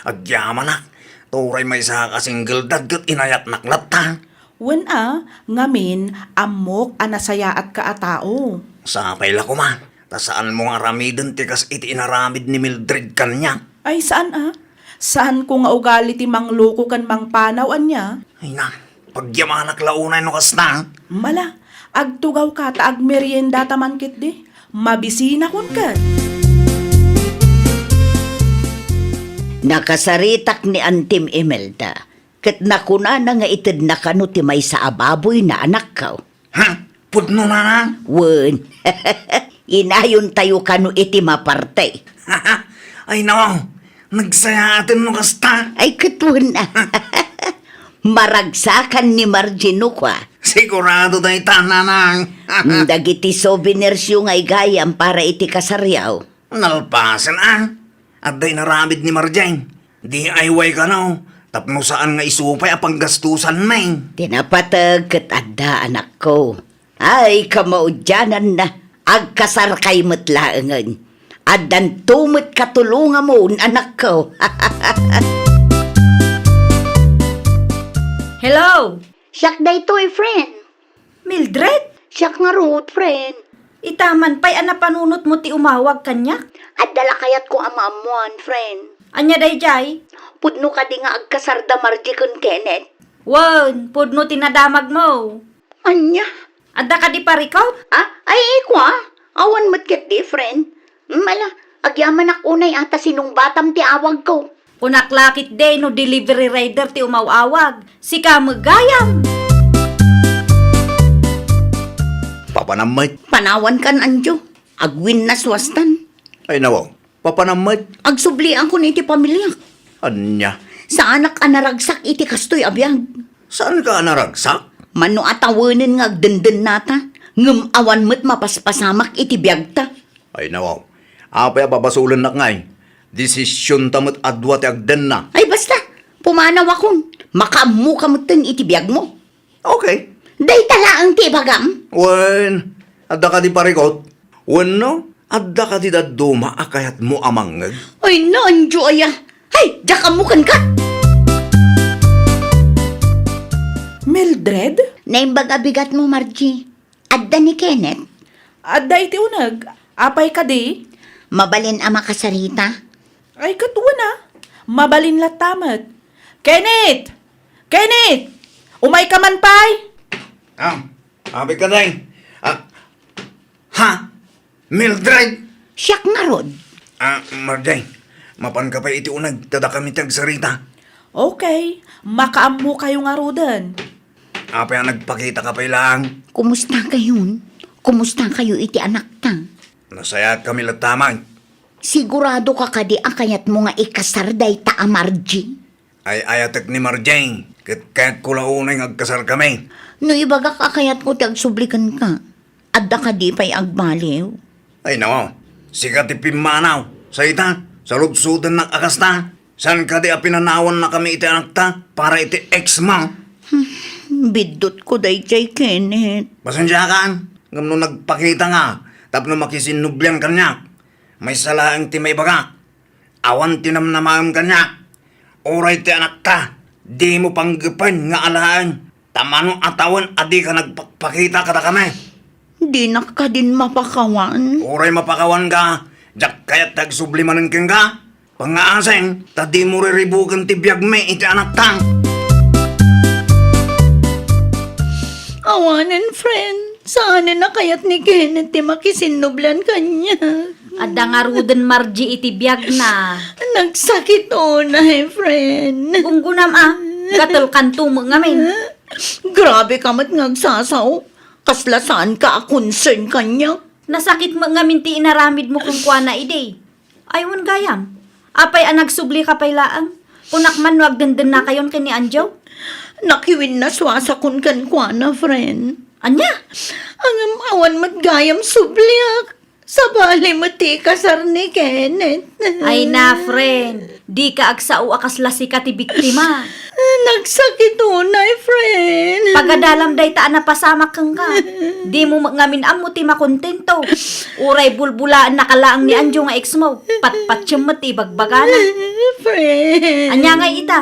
agyamanak. Turay maysa ka single dad ket inayatnak latta. Wen a, ngamin, ammok a nasayaatka a tao. Sapay la koma, ta saanmo nga aramiden ti kas iti inaramid ni Mildred kaniak. Ay, saan a? Saanko nga ugali ti mangloko ken mangpanaw, ania? Ay na, pagyamanak la unay no kasta. Mala, agtugawka ta agmeriendata man ketdi. Mabisinakon ket. Nakasaritak ni Antim Imelda. Ket nakunana nga itedna kano ti maysa a baboyna, anakko. Ha? Pudno, nanang? Wen. Inayontayo kano iti maparte. Ay, no. Nagsayaaten no kasta. Ay, ket wen. Maragsakan ni Marjay no kua. Sigurado dayta, nanang. Dagiti souvenirsyo nga igayam para iti kasaryo. Nalpasen a. Adda inaramid ni Marjay. D I Y kano, tapno saan nga isu pay a panggastusanmi. Ti napateg ket adda, anakko. Ay, kamaudiananna, agkasarkay met laengen. Addanto met katulongamon, anakko. Hello! Siak daytoy, friend. Mildred? Siak ngarud, friend. Ita man pay a napanunotmo ti umawag kaniak? Adda la kayatko a maammuan, friend. Ania daydiay? Pudno kadi nga agkasarda Marjay ken Kenneth? Wen, pudno ti nadamagmo. Ania? Adda kadi parikut? Ah, ay, ikua. Awan met ketdi, friend. Mala, agyamanak unay a ta sinungbatam ti awagko. Kunak la ketdi no delivery rider ti umaw-awag. Sika met gayam. Papanam met. Panawankan, Anjo. Agwinnaswastan. Ay, nawaw. Papanam met. Agsubliankon iti pamiliak. Ania? Saanak a naragsak iti kastoy a biag. Saanka a naragsak? Mano a tawenen nga agdendennata, ngem awan met mapaspasamak iti biagta. Ay, nawaw. Apay a babasolennak ngay? Desisionta met a dua ti agdenna. Ay, basta! Pumanawakon. Makaammoka metten iti biagmo. Okay. Dayta laeng ti ibagam? Wen, adda kadi parikut? Wenno, adda kadi dadduma a kayatmo a mangngeg? Ay, no, Anjo aya. Hay, diak ammo kenka! Mildred? Naimbag a bigatmo, Marjay. Adda ni Kenneth? Adda iti uneg. Apay kadi? Mabalin a makasarita? Ay, ket wen a. Mabalin latta met. Kenneth! Kenneth! Umayka man pay! Ah, abi ka, day. Ah, ha? Mildred! Siak ngarud. Ah, Marjay, mapanka pay iti uneg, ta dakami ti agsarita. Okay, makaammokayo ngaruden. Apay a nagpakitaka pay laeng? Kumusta kayon? Kumusta kayo iti anakta? Nasayaat kami latta, Mike. Sigurado ka kadi a kayatmo nga ikasar dayta a Margie? Ay-ayatek ni Margie, ket kayatko la unay nga agkasarkami. No ibagak a kayatko ti agsubli kenka, adda kadi pay agbaliw? Ay, no. Sika ti pimmanaw. Sa ita, saludsodennak a kasta. Saan kadi a pinanawannakami iti anakta para iti ex mo? Biddutko daydiay, Kenneth. Pasensiakan, ngem no nagpakita nga tapno makisinnublian kaniak, maysa laeng ti maibagak. Awan ti namnamaem kaniak. Uray ti anakta, dimo panggepen nga alaen. Ta mano a tawen a dika nagpakpakita kadakami? Dinak kadin mapakawan. Uray mapakawanka, diak kayat ti agsubli manen kenka. Pangngaasem, ta dimo riribuken ti biagmi iti anakta. Awanen, friend. Saanen a kayat ni Kenneth ti makisinnublian kaniak. Adda ngaruden, Margie, iti biagna. Nagsakit unay, friend. Gunggunam a, gatelkanto met ngamin. Grabe ka met nga agsasao. Kasla saan ka a concern kaniak. Nasakit met ngamin ti inaramidmo kenkuana idi. Ay, wen gayam. Apay a nagsublika pay laeng? Kunak man no agdendennakayon ken ni Anjo? Nakiwinnasuasakon kenkuana, friend. Ania? Ngem awan met gayam subliak. Sabali met ti ikasar ni Kenneth. Ay na, friend. Dika agsao a kasla sika ti biktima. Nagsakit unay, friend. Pagadalam dayta a napasamak kenka. Dimo met ngamin ammo ti makontento. Uray bulbulaennaka laeng ni Anjo nga ex mo. Patpatiem met ti ibagbagana. Friend. Ania ngay ita?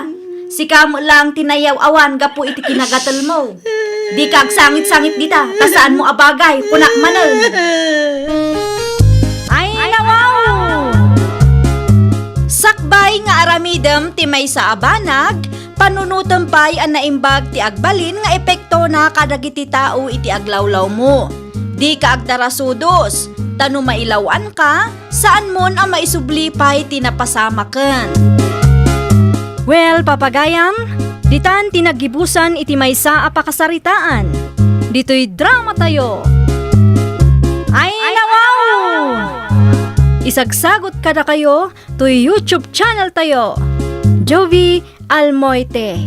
Sika met laeng ti nayaw-awan gapu iti kinagatel mo. Dika agsangit-sangit dita, ta saan mo a bagay, kunak manen. Ay, nawaw! Sakbay nga aramidem ti maysa a banag, panunotem pay a naimbag ti agbalin nga epektona kadagiti tao iti aglawlawmo. Dika agtarasudos, ta no mailaw-anka, saanmon a maisubli pay ti napasamaken. Well, papagayam, ditan ti naggibusan iti maysa a pakasaritaan. Ditoy dramatayo. Ay, nawaw! Isagsagot kadakayo toy YouTube channel tayo, Jovie Almoite.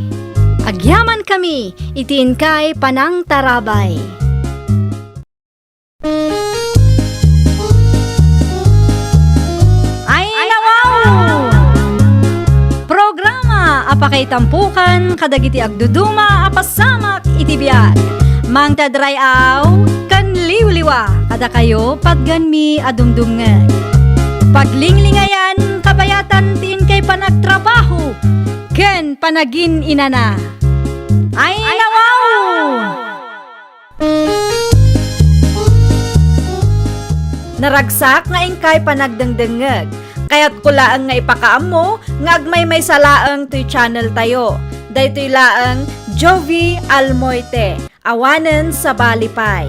Agyamankami iti inkay panangtarabay. Ay, nawaw! Programa a pakaitampokan kadagiti agduduma a pasamak iti biag. Mangted ray-aw ken liwliwa kadakayo, patganmi a dumdumngeg. Paglinglingayan, kabayatan ti inkay panagtrabaho ken panagin-inana. Ay, nawaw! Naragsak nga inkay panagdengdengngeg. Kayatko laeng nga ipakaammo nga agmaymaysa laeng toy channel tayo. Daytoy laeng Jovie Almoite, awanen sabali pay.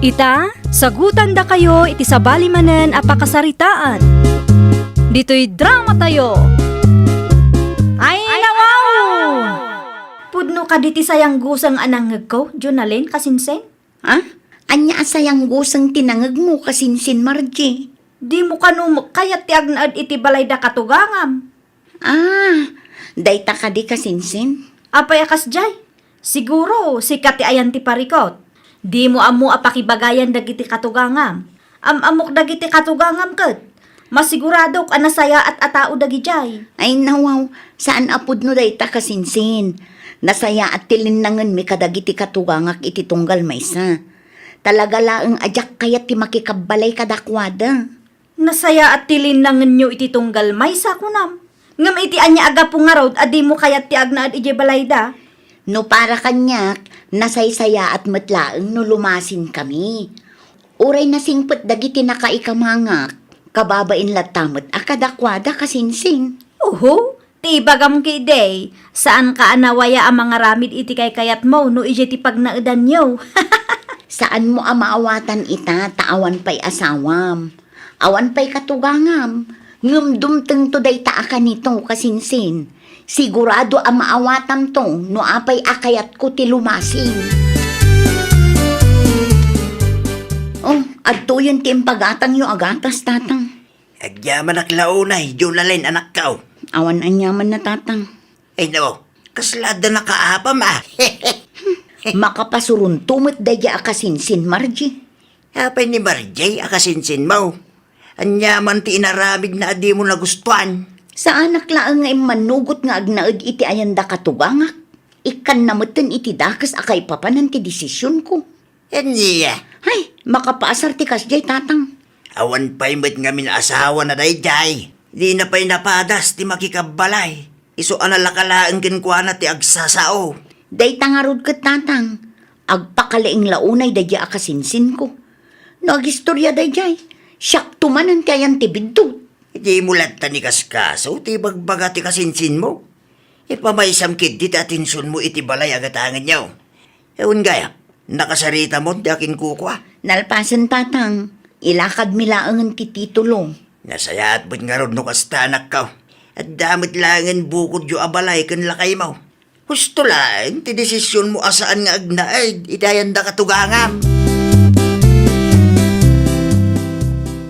Ita, sagutandakayo iti sabali manen a pakasaritaan. Ditoy dramatayo. Ay, nawaw! Pudno kadi ti sayangguseng a nangngegko, Jonalyn, kasinsin? Ha? Ania a sayangguseng ti nangngegmo, kasinsin, Margie? Dimo kano met kayat ti agnaed iti balayda katugangam? Ah, dayta kadi, kasinsin? Apay a kasdiay? Siguro, sika ti ayan ti parikut. Dimo ammo a pakibagayan dagiti katugangam. Am-ammok dagiti katugangam ket. Masiguradok a nasayaat a tao dagidiay. Ay, nawaw, saan a pudno dayta, kasinsin. Nasayaat ti linnangenmi kadagiti katugangak iti tunggal maysa. Talaga laeng a diak kayat ti makikabbalay kadakuada. Nasayaat ti linnangenyo iti tunggal maysa, kunam. Ngem iti ania a gapu ngarud a dimo kayat ti agnaed idiay balayda? No para kaniak, nasaysayaat met laeng no lumasinkami. Uray nasingpet dagiti nakaikamangak, kababain latta met a kadakuada, kasinsin. Uho, ti ibagam ketdi, saanka a nawaya a mangaramid iti kaykayatmo no idiay ti pagnaedanyo. Saanmo a maawatan ita ta awan pay asawam, awan pay katugangam, ngem dumtengto dayta a kanito, kasinsin. Sigurado a maawatamto no apay a kayatko ti lumasing. Oh, Adtoyen ti impagatangyo a gatas, Tatang. Agyamanak la unay, Jonalyn, anakko. Awan aniamanna, Tatang. Ay no, kasla adda nakaapam, a. Makapasuronto met daydiay a kasinsin, Margie. Apay ni Margie a kasinsinmo? Aniaman ti inaramidna a dimo nagustuan? Saanak laeng nga immanugot nga agnaed iti ayanda katugangak. Ikkanna metten iti dakes a kaipapanan ti desisionko. Ania? Hay, makapaasar ti kasdiay, Tatang. Awan pay met ngamin asawana daydiay. Dina pay napadas ti makikabbalay. Isu a nalaka laeng kenkuana ti agsasao. Dayta ngarud ket, Tatang, agpakalaing la unay daydiay a kasinsinko. No agistoria daydiay, siakto manen ti ayan ti biddut. Dimo latta inkaskaso ti ibagbaga ti kasinsinmo. Ipamaysam ketdi ti atensionmo iti balay a gatangenyo. Wen gayam, nakasaritamon ti akinkukua? Nalpasen, Tatang. Ilakadmi laengen ti titulo. Nasayaat met ngarud no kasta, anakko. Adda met laengen bukodyo a balay ken lakaymo. Husto laeng ti desisionmo a saan nga agnaed iti ayanda katugangam.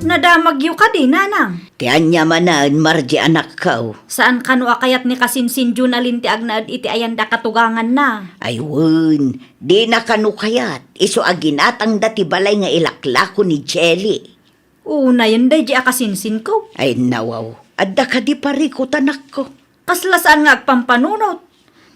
Nadamagyo kadi, Nanang? Ti ania manen, Margie, anakko. Saan kano a kayat ni kasinsin Jonalyn ti agnaed iti ayanda katuganganna? Ay wen, dina kano kayat, isu a ginatangda ti balay nga ilaklako ni Jelly. Unayen daydiay a kasinsinko. Ay, nawaw. Adda kadi parikut, anakko? Kasla saan nga agpampanunot.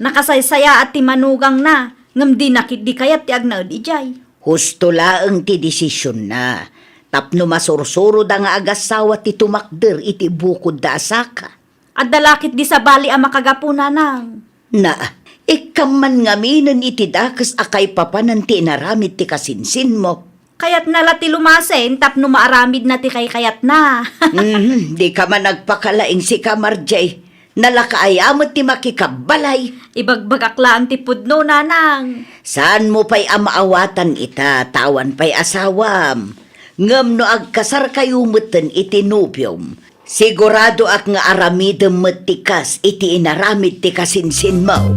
Nakasaysayaat ti manugangna, ngem dina ketdi kayat ti agnaed idiay. Husto laeng ti desisionna. Tapno masursuroda nga agassawa ti tumakder iti bukodda a saka. Adda la ketdi sabali a makagapu, Nanang. Na, ikkam man ngaminen iti dakes a kaipapanan ti inaramid ti kasinsinmo. Kayatna la ti lumasen tapno maaramidna ti kaykayatna. Mhm, dika man agpakalaing sika, Margie. Nalakaaya met ti makikabbalay. Ibagbagak laeng ti pudno, Nanang. Saanmo pay a maawatan ita, ta awan pay asawam. Ngem no agkasarkayo metten iti nobiom, siguradoak nga aramidem met ti kas iti inaramid ti kasinsinmo.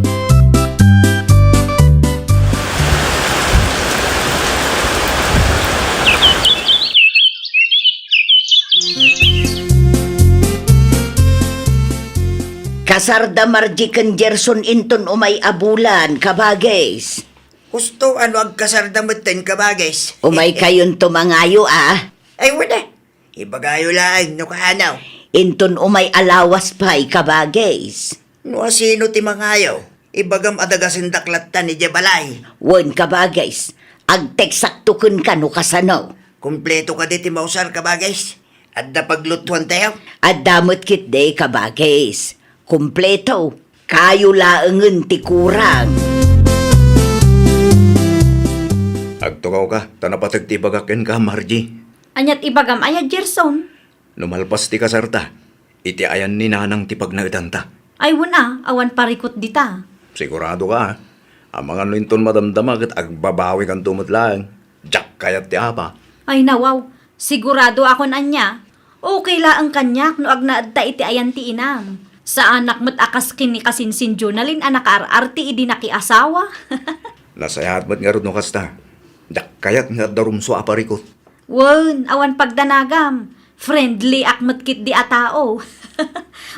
Kasarda Margie ken Gerson inton umay a bulan, kabagis. Husto a no agkasarda metten, kabagis. Umaykayonto mangayo, a? Ay, wen a. Ibagayo laeng no kaano. Inton umay a lawas pay, kabagis. No asino ti mangayo, ibagam a dagasendak latta idiay balay. Wen, kabagis. Agteksakto kenka no kasano. Kumpleto kadi ti mausar, kabagis? Adda paglutuantayo? Adda met ketdi, kabagis. Kumpleto. Kayo laengen ti kurang. Agtugawka, ta napateg ti ibagak kenka, Margie. Ania ti ibagam aya, Gerson? No malpas ti kasarta, iti ayan ni Nanang ti pagnaedanta. Ay, wen a, awan parikut dita. Siguradoka, a? Amangan no inton madamdama ket agbabawikanto met laeng. Diak kayat ti apa. Ay, nawaw. Siguradoakon ania. Okay laeng kaniak no agnaedta iti ayan ti inam. Saanak met a kas ken ni kasinsin Jonalyn a nakaar-arti idi nakiasawa. Nasayaat met ngarud no kasta. Diak kayat nga adda rumsua a parikut. Wen, awan pagdanagam. Friendlyak met ketdi a tao.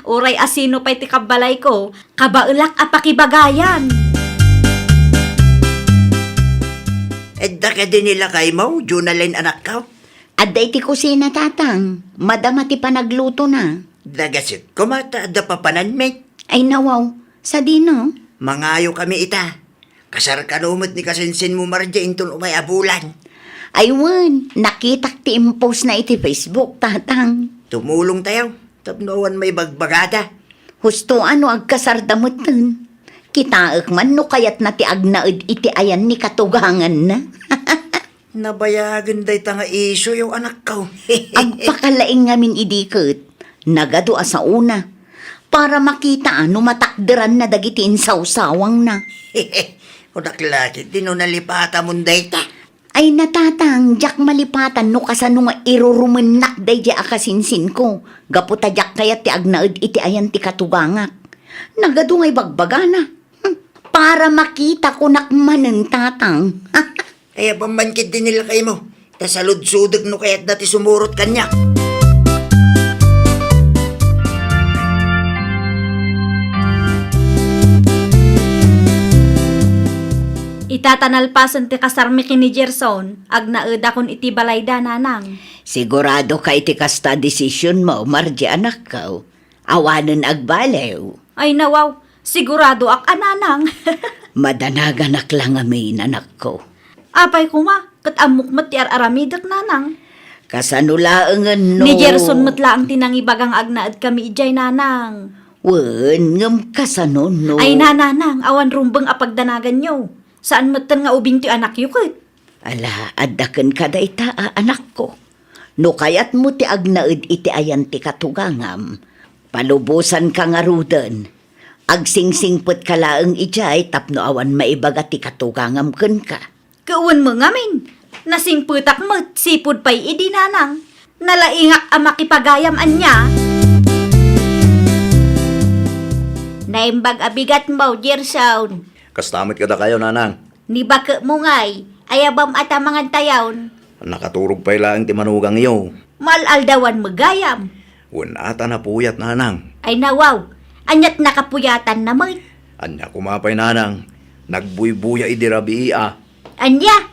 Uray asino pay ti kabbalayko, kabaelak a pakibagayan. Adda kadi ni lakaymo, Jonalyn, anakko? Adda iti kusina, Tatang. Madama ti panaglutona. Dagaset koma ta adda papananmi. Ay, nawaw. Sadino? Mangayokami ita. Kasar kano met ni kasinsinmo, Margie, inton umay a bulan. Ay wen, nakitak ti impostna iti Facebook, Tatang. Tumulongtayo, tapno awan maibagbagada. Husto a no agkasarda metten. Kitaek man no kayatna ti agnaed iti ayan ni katuganganna. Nabayagen dayta nga isioyo, anakko. Agpakalaing ngamin idi ket nagadu a saona para makita a no matakderanna dagiti insawsawangna. Kunak la ketdi no nalipatamon dayta. Ay, natatang, diak malipatan no kasano nga irurumennak daydiay a kasinsinko, gapu ta diak kayat ti agnaed iti ayan ti katugangak. Nagadu nga ibagbagana. Hmm, para makita, kunak manen, tatang. Ay, apan man ketdi ni lakaymo, Ta saludsodek no kayatna ti sumurot kaniak. Ita ta nalpasen ti kasarmi ken ni Gerson, agnaedakon iti balayda, nanang. Sigurado ka iti kasta a desisionmo, Margie, anakko? Awanen agbaliw. Ay, nawaw, siguradoak a nanang. Madanaganak la ngamin, anakko. Apay koma, ket ammok met ti ar-aramidek, nanang. Kasano laengen no? Ni Gerson met laeng ti nangibaga nga agnaedkami idiay, nanang. Wen, ngem kasano no? Ay, nanang, awan rumbeng a pagdanaganyo. Saan metten nga ubing ti anakyo ket? Ala, adda kenka dayta a anakko. No kayatmo ti agnaed iti ayan ti katugangam, palubosanka ngaruden. Agsingsingpetka laeng idiay tapno awan maibaga ti katugangam kenka. Ket wen met ngamin, nasingpetak met, sipud pay idi, nanang. Nalaingak a makipagayam ania. Naimbag a bigatmo, Gerson. Kasta met kadakayo, nanang. Ni baketmo ngay, ayabam a ta mangantayon? Nakaturog pay laeng ti manugangyo. Maal-aldawan met gayam. Wen a ta napuyat, nanang. Ay nawaw, aniat nakapuyatanna met? Ania koma pay, nanang? Nagbuybuya idi rabii a. Ania?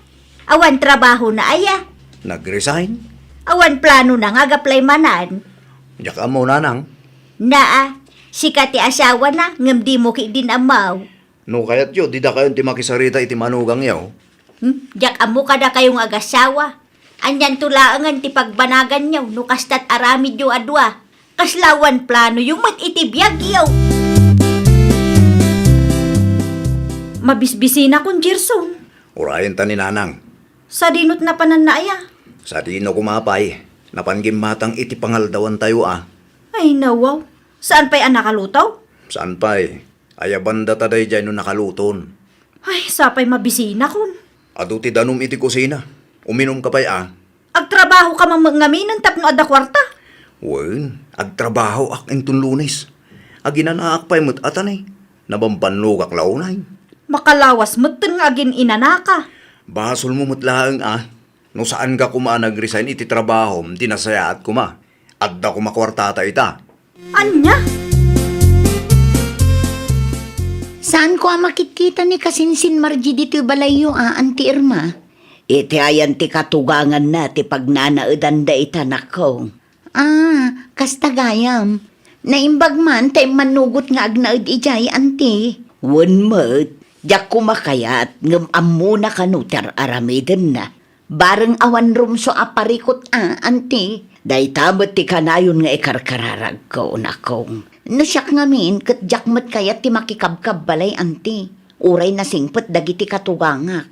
Awan trabahona aya? Nag-resign? Awan planona nga agaplay manen? Diak ammo, nanang. Naa, sika ti asawana, ngem dimo ketdin ammo. No kayatyo, didakayon ti makisarita iti manugangyo. Hmm? Diak ammo kadakayo nga agasawa. Anianto laengen ti pagbanaganyo no kasta't aramidyo a dua? Kasla awan planoyo met iti biagyo. Mabisbisinakon, Gerson. Urayenta ni nanang. Sadino't napananna aya? Sadino koma pay? Napan gimmatang iti pangaldawantayo a. Ay, nawaw. Saan pay a nakaluto? Saan pay? Ayabanda ta daydiay no nakaluton. Ay, sapay mabisinakon. Adu ti danum iti kusina. Uminumka pay a. Agtrabahoka man met ngaminen tapno adda kuarta? Wen, agtrabahoak inton Lunes. Aginanaak pay met a ta ne. Nabambannogak la unay. Makalawas metten nga agin-inanaka. Basolmo met laeng a. No saanka koma a nag-resign iti trabahom, di nasayaat koma. Adda koma kuartata ita. Ania? Saanko a makitkita ni kasinsin Margie ditoy balayyo a, Auntie Irma? Iti ayan ti katuganganna ti pagnanaedanda ita, nakko. Ah, kasta gayam. Naimbag man ta immannugot nga agnaed idiay, Auntie. Wen met, diak koma kayat ngem ammona kano ti ar-aramidenna. Bareng awan rumsua a parikut a, Auntie. Dayta met ti kanayon nga ikarkararagko, nakong. No siak ngamin, ket diak met kayat ti makikabkabbalay, Auntie. Uray nasingpet dagiti katugangak.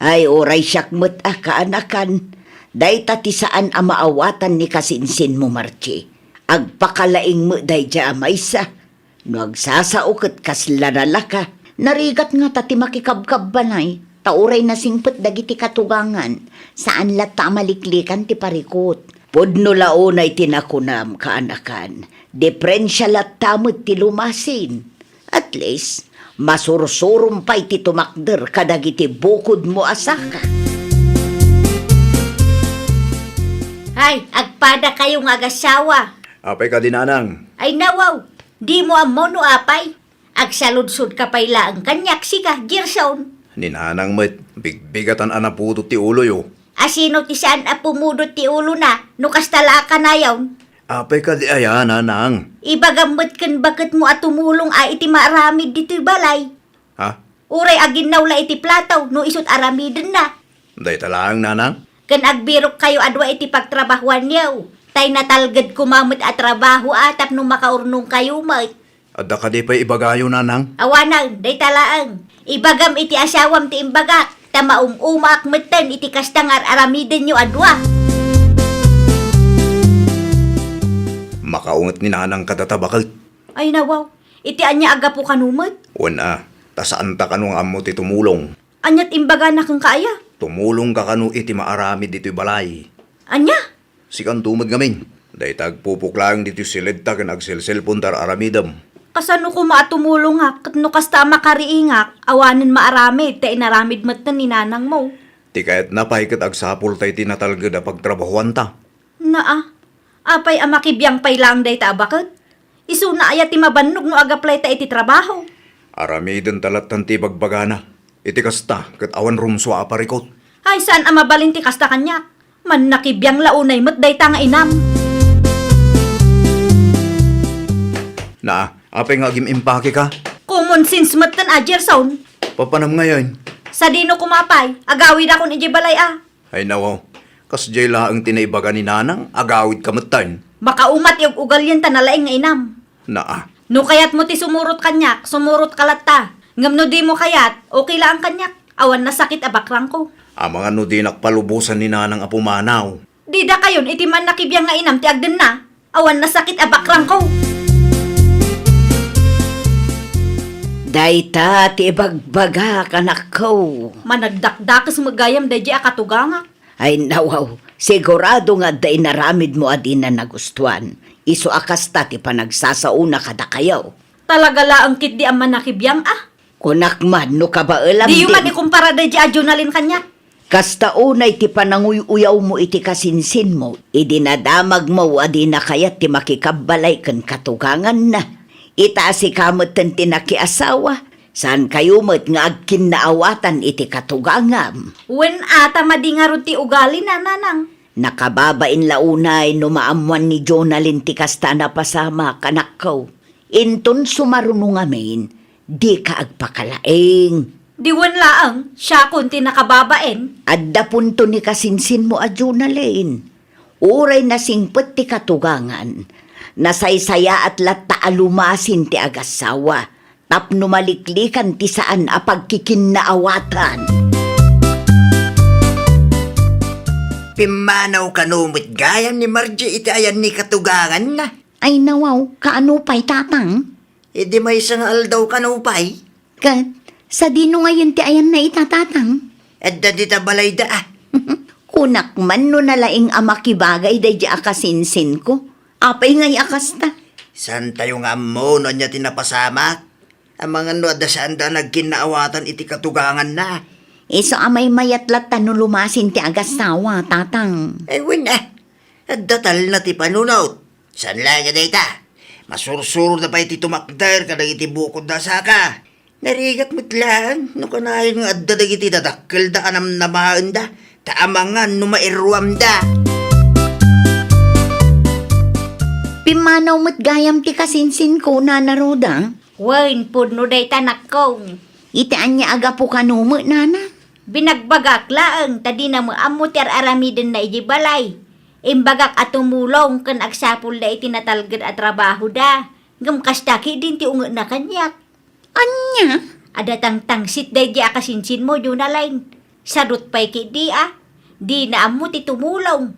Ay, uray siak met a kaanakan. Dayta ti saan a maawatan ni kasinsinmo, Margie. Agpakalaing met daydiay a maysa. No agsasao ket kasla nalaka, narigat ngata ti makikabkabbalay, ta uray nasingpet dagiti katugangan, saan latta a maliklikan ti parikut. Pudno la unay ti nakunam, kaanakan, diprensia latta met ti lumasin. At least, masursurom pay ti tumakder kadagiti bukodmo a saka. Ay, agpadakayo nga agasawa. Apay kadi, nanang? Ay, nawaw, dimo ammo no apay. Agsaludsodka pay laeng kaniak, sika, Gerson. Ni nanang met, bigbigatan a napudot ti uloyo. Asino ti saan a pumudot ti ulona, no kasta la a kanayon? Apay kadi aya, nanang? Ibagam met ken baketmo a tumulong a iti maaramid ditoy balay. Ha? Uray aginnaw la iti plato, no isut aramidenna. Dayta laeng, nanang? Ken agbirokkayo a dua iti pagtrabahoanyo. Tay natalged koma met a trabaho a tapno makaurnongkayo met. Adda kadi pay ibagayo, nanang? Awanen, dayta laeng. Ibagam iti asawam ti imbagak, ta maum-umaak metten iti kasta nga ar-aramidenyo a dua. Makaunget ni nanang kadata, baket. Ay, nawaw. Iti ania a gapu kano met? Wen a, ta saanta kano nga ammo ti tumulong. Aniat imbagana kenka aya? Tumulongka kano iti maaramid ditoy balay. Ania? Sikanto met ngamin. Dayta agpupok laeng ditoy siledta ken agselselpon ta ar-aramidem. Kasano koma a tumulongak ket no kasta a makariingak, awanen maaramid ta inaramid metten ni nanangmo? Ti kayatna pay ket agsapulta iti natalged a pagtrabahuanta. Naa, apay a makibiang pay laeng dayta a baket? Isuna aya ti mabannog no agaplayta iti trabaho? Aramidenta lattan ti ibagbagana. Iti kasta, ket awan rumsua a parikut. Ay, saan a mabalin ti kasta kaniak. Mannakibiang la unay met dayta nga inam. Naa, apay nga agim-impake ka? Common sense metten a, Gerson. Papanam ngayon? Sadino koma pay, agawidakon idiay balay a. Ay nawaw, kasdiay laeng ti naibaga ni Nanang, agawidka metten. Makauma ti ug-ugalien ta nalaing nga inam. Naa. No kayatmo ti sumurot kaniak, sumurotka latta. Ngem no dimo kayat, okay laeng kaniak. Awan nasakit a bakrangko. Amangan no dinak palubosan ni Nanang a pumanaw. Didakayon iti mannakibiang nga inam ti agdenna. Awan nasakit a bakrangko. Dayta ti ibagbagak, anakko. Managdakdakes met gayam daydi a katugangak. Ay, nawaw, sigurado nga adda inaramidmo a dina nagustuan. Isu a kasta ti panagsasaona kadakayo. Talaga laeng ketdi a mannakibiang a. Kunak man no kabaelam Diyo din. Man ikumpara daydi a Jonalyn kaniak. Kasta unay ti pananguy-uyawmo iti kasinsinmo, idi nadamagmo a dina kayat ti makikabbalay ken katuganganna. Ita a sika metten ti nakiasawa, saankayo met nga agkinnaawatan iti katugangam. Wen a, ta madi ngarud ti ugalina, Nanang. Nakababain la unay no maammoan ni Jonalyn ti kasta a napasamak, anakko. Inton sumaruno ngamin, dika agpakalaing. Diwen laeng, siakon ti nakababain. Adda punto ni kasinsinmo a Jonalyn. Uray nasingpet ti katugangan, nasaysayaat latta a lumasin ti agassawa tapno maliklikan ti saan a pagkikinnaawatan. Pimmanaw kano met gayam ni Margie iti ayan ni katuganganna? Ay nawaw, kaano pay, Tatang? Idi maysa nga aldaw kano pay? Ket, sadino ngayon ti ayanna ita, Tatang? Adda dita balayda a. Kunak man no nalaing a makibagay daydi a kasinsinko. Apay ngay a kasta? Saantayo nga ammo no ania ti napasamak? Amangan no adda saanda a nagkinnaawatan iti katuganganna. Isu a maymayat latta no lumasin ti agassawa, Tatang. Ay, wen a. Adda talna ti panunot. Saan laeng a dayta? Masursurda pay ti tumakder kadagiti bukodda a saka. Narigat met laeng no kanayon nga adda dagiti dadakkelda a namnamaenda, ta amangan no mairuamda. Pimmanaw met gayam ti kasinsinko, Nana Roda. Wen, pudno dayta, anakko. Iti ania a gapu kano met, Nana? Binagbagak laeng ta dina met ammo ti ar-aramidenna idiay balay. Imbagak a tumulong ken agsapulda iti natalged a trabahoda. Ngem kasta ketdin ti ungetna kaniak. Ania? Adda tangtangsit daydi a kasinsinmo, Jonalyn. Sadut pay ketdi a. Dina ammo ti tumulong.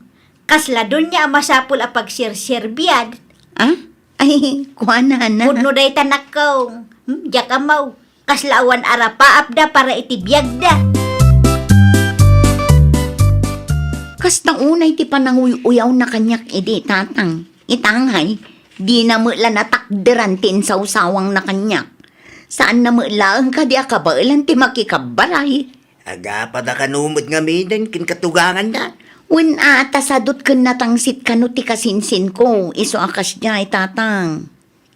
Kasla donia a masapul a pagserserbian. Ah? Ay, kuana, Nana. Pudno dayta, anakko. Hmm, diak ammo. Kasla awan a rapaapda para iti biagda. Kasta unay ti pananguy-uyawna kaniak idi, Tatang. Ita ngay, dina met la natakderan ti insawsawangna kaniak. Saanna met laeng kadi a kabaelan ti makikabbalay. Agapada kano met ngaminen ken katuganganna? Wen a, ta sadut ken natangsit kano ti kasinsinko, isu a kasdiay, Tatang.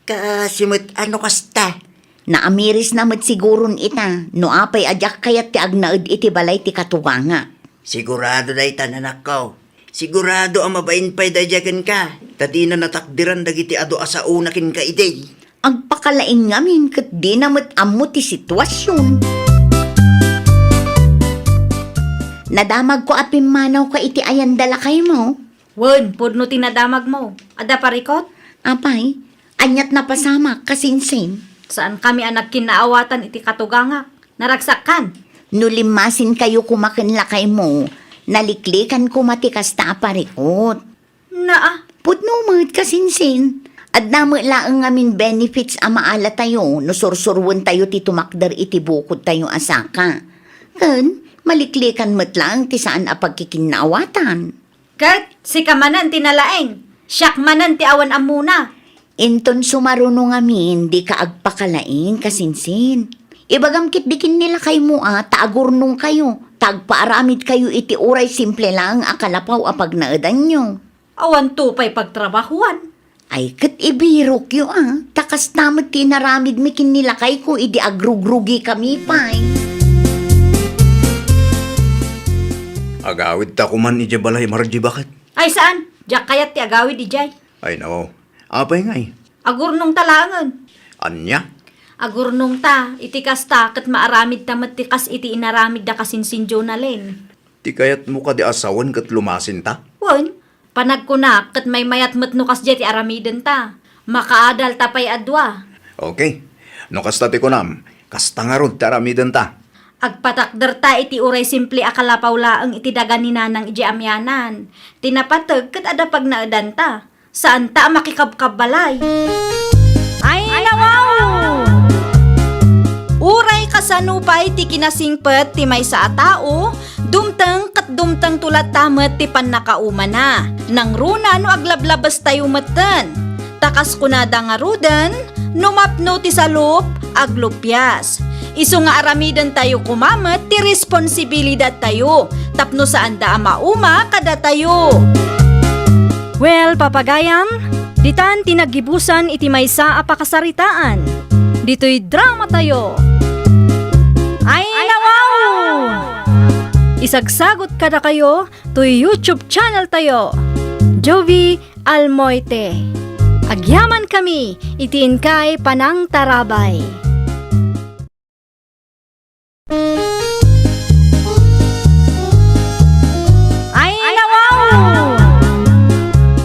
Kaasi met a no kasta? Naamirisna met siguron ita, no apay a diak kayat ti agnaed iti balay ti katugangak. Sigurado dayta, anakko. Sigurado a mabain pay daydiay kenka, ta dina natakderan dagiti adu a saona kenka idi. Agpakalaing ngamin ket dina met ammo ti situasion. Nadamagko a pimmanawka iti ayanda, lakaymo. Wen, pudno ti nadamagmo. Adda parikut? Apay, aniat napasamak, kasinsin? Saankami a nagkinnaawatan iti katugangak. Naragsakkan. No limmasinkayo koma ken lakaymo, naliklikan koma ti kasta a parikut. Naa. Pudno met, kasinsin. Adda met laeng ngamin benefits a maalatayo no sursuruentayo ti tumakder iti bukodtayo a saka. Ken, maliklikan met laeng ti saan a pagkikinnaawatan. Ket sika manen ti nalaing, siak manen ti awan ammona. Inton sumaruno ngamin, dika agpakalaing, kasinsin. Ibagam ketdi ken ni lakaymo a ta agurnongkayo, ta agpaaramidkayo iti uray simple laeng a kalapaw a pagnaedanyo. Awanto pay pagtrabahuan. Ay, ket ibirokyo a, ta kasta met ti inaramidmi ken ni lakayko idi agrugrugikami pay. Agawidta koman idiay balay, Margie, baket? Ay, saan? Diak kayat ti agawid idiay. Ay, nao. Apay ngay? Agurnongta laengen. Ania? Agurnongta, iti kasta, ket maaramidta met ti kas iti inaramidda kasinsin Jonalyn. Ti kayatmo kadi a sawen ket lumasinta? Wen, panagkunak ket maymayat met no kasdiay ti aramidenta. Makaadalta pay a dua. Okay. No kasta ti kunam, kasta ngarud ti aramidenta. Agpatakderta iti uray simple a kalapaw laeng iti daga ni Nanang idiay amianan. Ti napateg ket adda pagnaedanta. Saanta a makikabkabbalay. Ay, nawaw! Uray kasano pay ti kinasingpet ti maysa a tao, dumteng ket dumtengto latta met ti pannakaumana. Nangruna no aglablabestayo metten. Ta kas kunada ngaruden, no mapno ti salup, aglupias. Isu nga aramidentayo koma met ti responsibilidadtayo tapno saanda a mauma kadatayo. Well, papagayam, ditan ti naggibusan iti maysa a pakasaritaan. Ditoy dramatayo. Ay, nawaw! Isagsagot kadakayo toy YouTube channeltayo, Jovie Almoite. Agyamankami iti inkay panangtarabay. Ay, nawaw!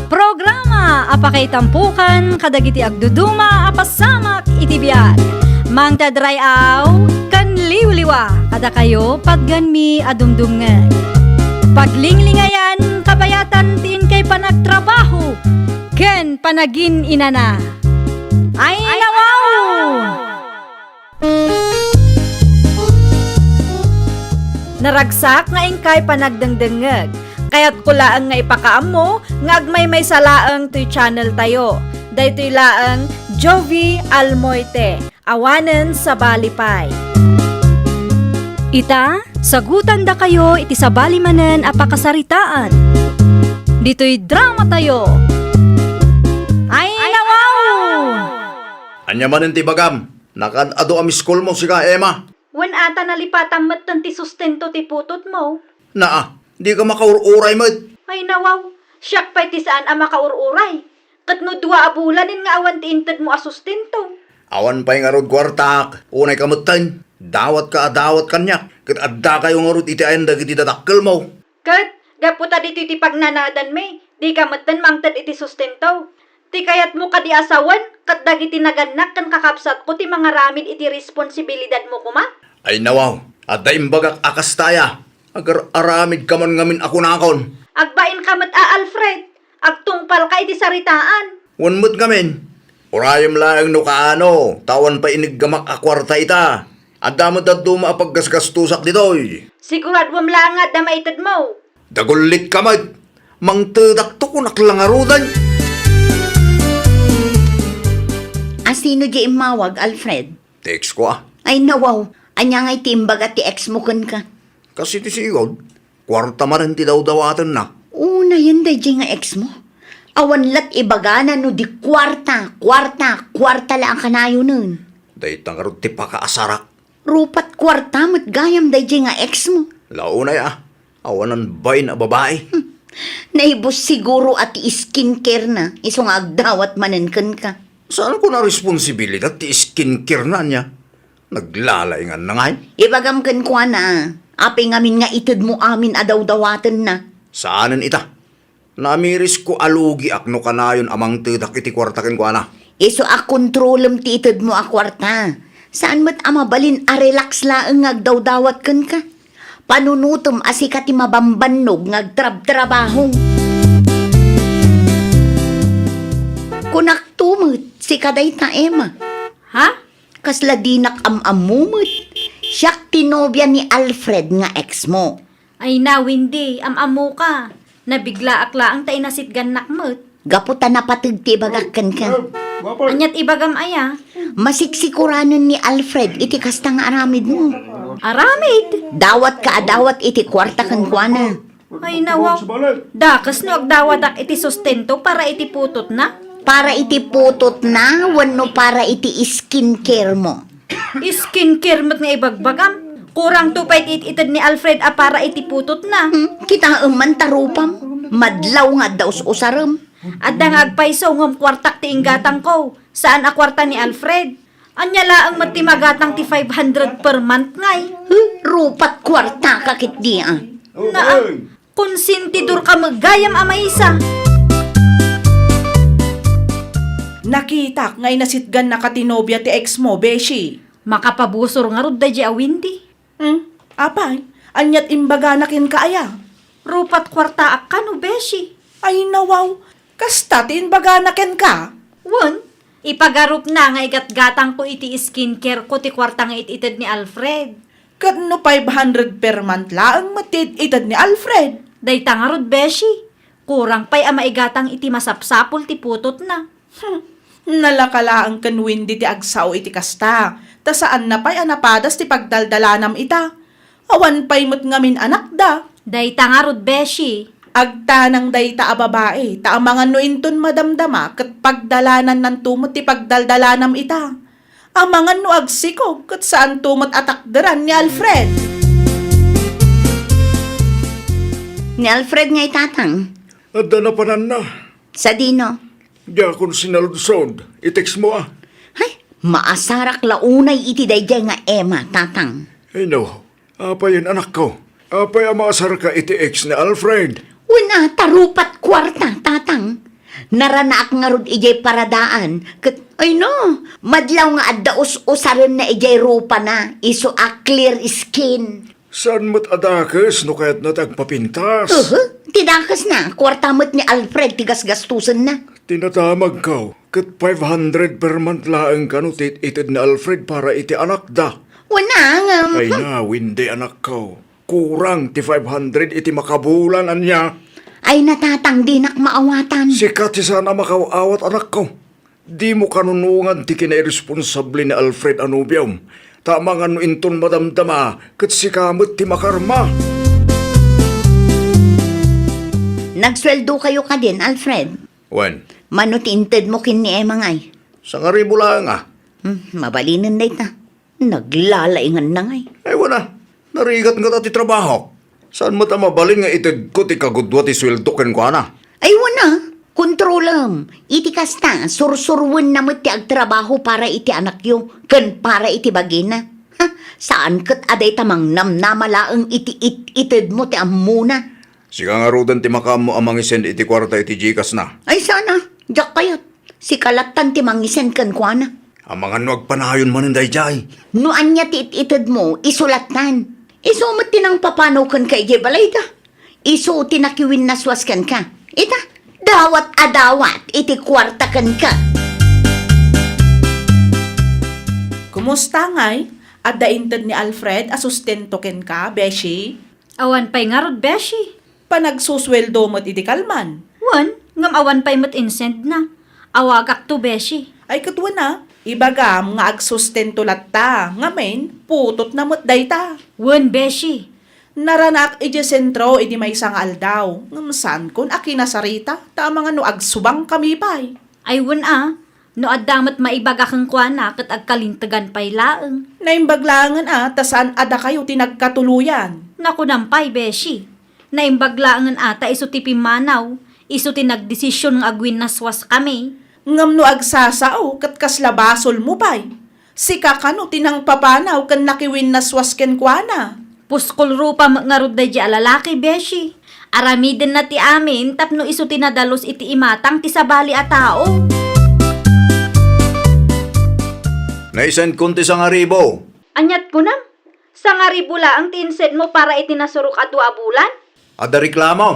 Programa a pakaitampokan kadagiti agduduma a pasamak iti biag. Mangted ray-aw ken liwliwa kadakayo patgenmi a dumdumngeg. Paglinglingayan kabayatan ti inkay panagtrabaho ken panagin-inana. Ay, nawaw! Naragsak nga inkay panagdengdengngeg. Kayatko laeng nga ipakaammo nga agmaymaysa laeng toy channeltayo. Daytoy laeng Jovie Almoite. Awanen sabali pay. Ita, sagutandakayo iti sabali manen a pakasaritaan. Ditoy dramatayo. Ay, nawaw! Ania manen ti ibagam? Nakaad-adu a miskolmo sika, Emma. Wen ata nalipatam metten ti sustento ti putotmo. Naa, dika makaur-uray met. Ay, nawaw, siak pay ti saan a makaur-uray. Ket no dua a bulanen nga awan ti intedmo a sustento. Awan pay ngarud kuartak, unay ka metten. Dawatka a dawat kaniak, ket addakayo ngarud iti ayan dagiti dadakkelmo. Ket, gapu ta ditoy ti pagnanaedanmi, dika metten mangted iti sustento. Ti kayatmo kadi a sawen, ket dagiti nagannak ken kakabsatko ti mangaramid iti responsibilidadmo koma? Ay nawaw, adda imbagak a kasta aya. Agar-aramidka man ngamin a kunakon. Agbainka met a, Alfred. Agtungpalka iti saritaan. Wen met ngamin. Urayem laeng no kaano, ta awan pay iniggamak a kuarta ita. Adda met dadduma a paggasgastosak ditoy. Siguraduem laeng nga adda maitedmo. Dagullitka met. Mangtedakto kunak la ngaruden. A sino di immawag, Alfred? Ti ex ko, a. Ay, nawaw. Ania ngay ti imbaga ti ex mo kenka? Kas iti sigud, kuarta manen ti dawdawatenna. Unayen daydiay nga ex mo? Awan lat ibagana no di kuarta, kuarta, kuarta la a kanayonen. Dayta ngarud ti pakaasarak. Rupat kuarta met gayam daydiay nga ex mo. Launay a, awanan bain a babai. Hmm. Naibus siguro a ti skincare na, isu nga agdawat manen kenka. Saanko a responsibilidad ti skincare na ania? Naglalaingan na ngay? Ibagam kenkuana, apay ngamin nga ited mo amin a dawdawatenna? Saanen ita. Namirisko a lugiak no kanayon a mangtedak iti kuarta kenkuana. Isu a kontrolem ti ited mo a kuarta. Saan met a mabalin a relax laeng nga agdawdawat kenka. Panunotem a sika ti mabambannog nga agtrabtrabaho. Kunakto met, sika dayta, Emma. Ha? Kasla dinak am-ammo met. Siak ti nobia ni Alfred nga ex mo. Ay na, Wendy, am-ammoka. Nabiglaak laeng ta inasitgannak met. Gapu ta napateg ti ibagak kenka. Aniat ibagam aya? Masiksikoranen ni Alfred iti kasta nga aramidmo. Aramid? Dawatka a dawat iti kuarta kenkuana. Ay, nawaw. Dakes no agdawatak iti sustento para iti putotna? Para iti putotna wenno para iti skincare mo? Skincare met nga ibagbagam. Kurangto pay ti it-ited ni Alfred a para iti putotna. Hmm, kitaem man ta rupam. Madlaw nga adda us-usarem. Adda nga agpayso ngem kuartak ti inggatangko. Saan a kuarta ni Alfred. Ania laeng met ti magatang ti five hundred per month ngay? Huh? Rupat kuartaka ketdi a. Naa, konsentidorka met gayam a maysa. Nakitak nga inasitgannaka ti nobia ti ex mo, beshi. Makapabusor ngarud daydiay a Wendy. Hmm? Apay, aniat imbagana kenka aya? Rupat kuartaak kano, beshi. Ay, nawaw. Kasta ti imbagana kenka? Wen, ipagarupna nga igatgatangko iti skincare ko ti kuarta nga it-ited ni Alfred. Ket no five hundred per month laeng met ti it-ited ni Alfred? Dayta ngarud, beshi. Kurang pay a maigatang iti masapsapul ti putotna. Hmm. Nalaka laeng ken Wendy ti agsao iti kasta, ta saanna pay a napadas ti pagdaldalanam ita. Awan pay met ngamin anakda. Dayta ngarud, beshi. Agtanang dayta a babai, ta amangan no inton madamdama ket pagdalanannanto met ti pagdaldalanam ita. Amangan no agsikog ket saanto met a takderan ni Alfred. Ni Alfred ngay, tatang? Adda napananna. Sadino? Diakon sinaludsod, i-text mo a. Hay, maasarak la unay iti daydiay nga Emma, tatang. Ay no, apayen, anakko? Apay a maasarka iti ex ni Alfred? Wen a, ta rupat kuarta, tatang. Naranaak ngarud idiay paradaan, ket, ay no, madlaw nga adda us-usarenna idiay rupana, isu a clear skin. Saan met a dakes no kayatna ti agpapintas? Uhu, ti dakesna, kuarta met ni Alfred ti gasgastusenna. Ti nadamagko, ket five hundred per month laeng kano ti it-ited ni Alfred para iti anakda. Wen a, ngem. Ay na, Wendy, anakko. Kurang ti five hundred iti makabulan, ania? Ay na, tatang, dinak maawatan. Sika ti saan a makaaw-awat, anakko. Dimo kanunongan ti kinairresponsable ni Alfred a nobiom. Ta amangan no inton madamdama, ket sika met ti makarma. Nagsueldokayo kadin, Alfred? Wen. Mano ti intedmo ken ni Emma ngay? Sangaribu laeng a. Hmm, mabalinen dayta. Naglalainganna ngay. Ay, wen a. Narigat ngata ti trabahok. Saan met a mabalin nga itedko ti kagudua ti sueldo kenkuana? Ay, wen a. Kontrolem. Iti kasta, sursuruenna met ti agtrabaho para iti anakyo ken para iti bagina. Ha, saan ket a dayta mangnamnama laeng iti it-itedmo ti ammona. Sika ngaruden ti makaammo a mangisend iti kuarta iti Gcash na. Ay, saan a. Diak kayat. Sika lattan ti mangisend kenkuana. Amangan no agpanayon manen daydiay. No ania ti it-itedmo, isu lattan. Isu met ti nangpapanaw kenka idiay balayda. Isu ti nakiwinnaswas kenka. Ita, dawat a dawat iti kuarta kenka. Kumusta ngay? Adda inted ni Alfred a sustento kenka, beshi? Awan pay ngarud, beshi. Panagsusueldo met idi kalman? Wen, ngem awan pay met insendna. Awagakto, beshi. Ay, ket wen a, ibagam nga agsustento latta, ngamin, putotna met dayta. Wen, beshi. Naranak idiay sentro idi maysa nga aldaw, ngem saankon a kinasarita, ta amangan no agsubangkami pay. Ay, wen a, no adda met maibaga kenkuana ket agkalintegan pay laeng. Naimbag laengen a ta saan a dakayo ti nagkatuloyan. Nakunam pay, beshi. Naimbag laengen a ta isu ti pimmanaw, isu ti nagdesision nga agwinnaswaskami. Ngem no agsasao ket kasla basolmo pay. Sika kano ti nangpapanaw ken nakiwinnaswas kenkuana. Puskol rupa met ngarud daydiay a lalaki, beshi. Aramidenna ti amin tapno isu ti nadalus iti imatang ti sabali a tao. Naisendkon ti sangaribu. Aniat kunam? Sangaribu laeng ti insendmo para iti nasurok a dua a bulan? Adda reklamo?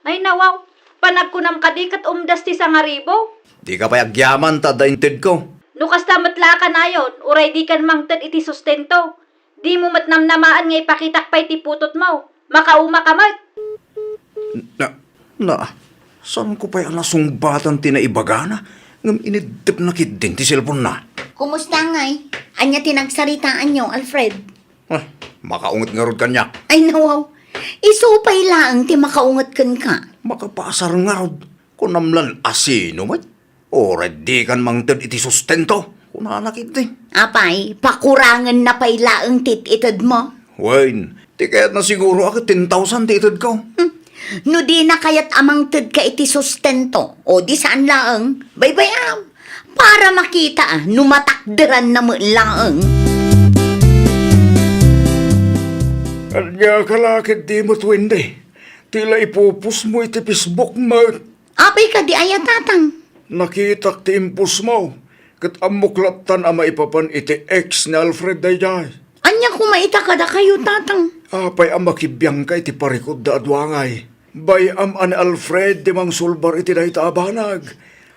Ay, nawaw. Panagkunam kadi ket umdas ti sangaribu? Dika pay agyaman ta adda intedko. No kasta met la a kanayon, uray dikan mangted iti sustento. Dimo met namnamaan nga ipakitak pay ti putotmo. Makaumaka met. Na, na, saanko pay a nasungbatan ti naibagana? Ngem iniddepna ketdin ti cellphone-na. Kumusta ngay? Ania ti nagsaritaanyo, Alfred? Ah, makaunget ngarud kaniak. Ay, nawaw. Isu pay laeng ti makaunget kenka. Makapaasar ngarud. Kunam lan a sino met? Uray dikan mangted iti sustento, kunana ketdi. Apay, pakurangenna pay laeng ti it-itedmo? Wen, ti kayatna siguro a ket ten thousand ti itedko. Hmm. No dina kayat a mangtedka iti sustento, o di saan laeng, baybay-am. Para makita, ah, no matakderanna met laeng. Ania ka la ketdi met, Wendy? Ti la ipupusmo iti Facebook met. Apay kadi aya, Tatang? Nakitak ti impusmo, ket ammok lattan a maipapan iti ex ni Alfred daydiay. Ania koma ita kadakayo, Tatang? Apay a makibiangka iti parikutda a dua ngay? Bay-am a ni Alfred ti mangsulbar iti dayta a banag.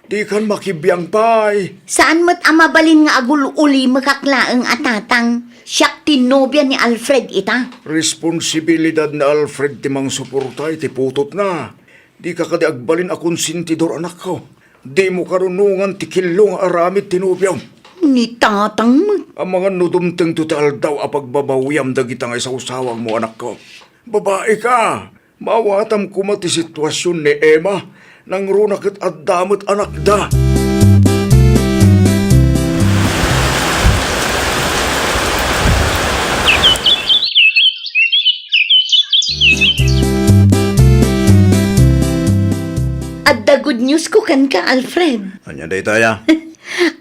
Dikan makibiang pay. Saan met a mabalin nga agul-ulimekak laeng a, Tatang. Siak ti nobia ni Alfred ita. Responsibilidad ni Alfred ti mangsuporta iti putotna. Dika kadi agbalin a konsentidor, anakko. Dimo karunongan ti kello nga aramid ti nobiam. Ni Tatang met. Amangan no dumtengto ti aldaw a pagbabawiam dagita nga isawsawangmo, anakko. Babai ka. Maawatam koma ti situasion ni Emma. Nangruna ket adda met anakda. Adda good news ko kenka, Alfred. Ania daytaya?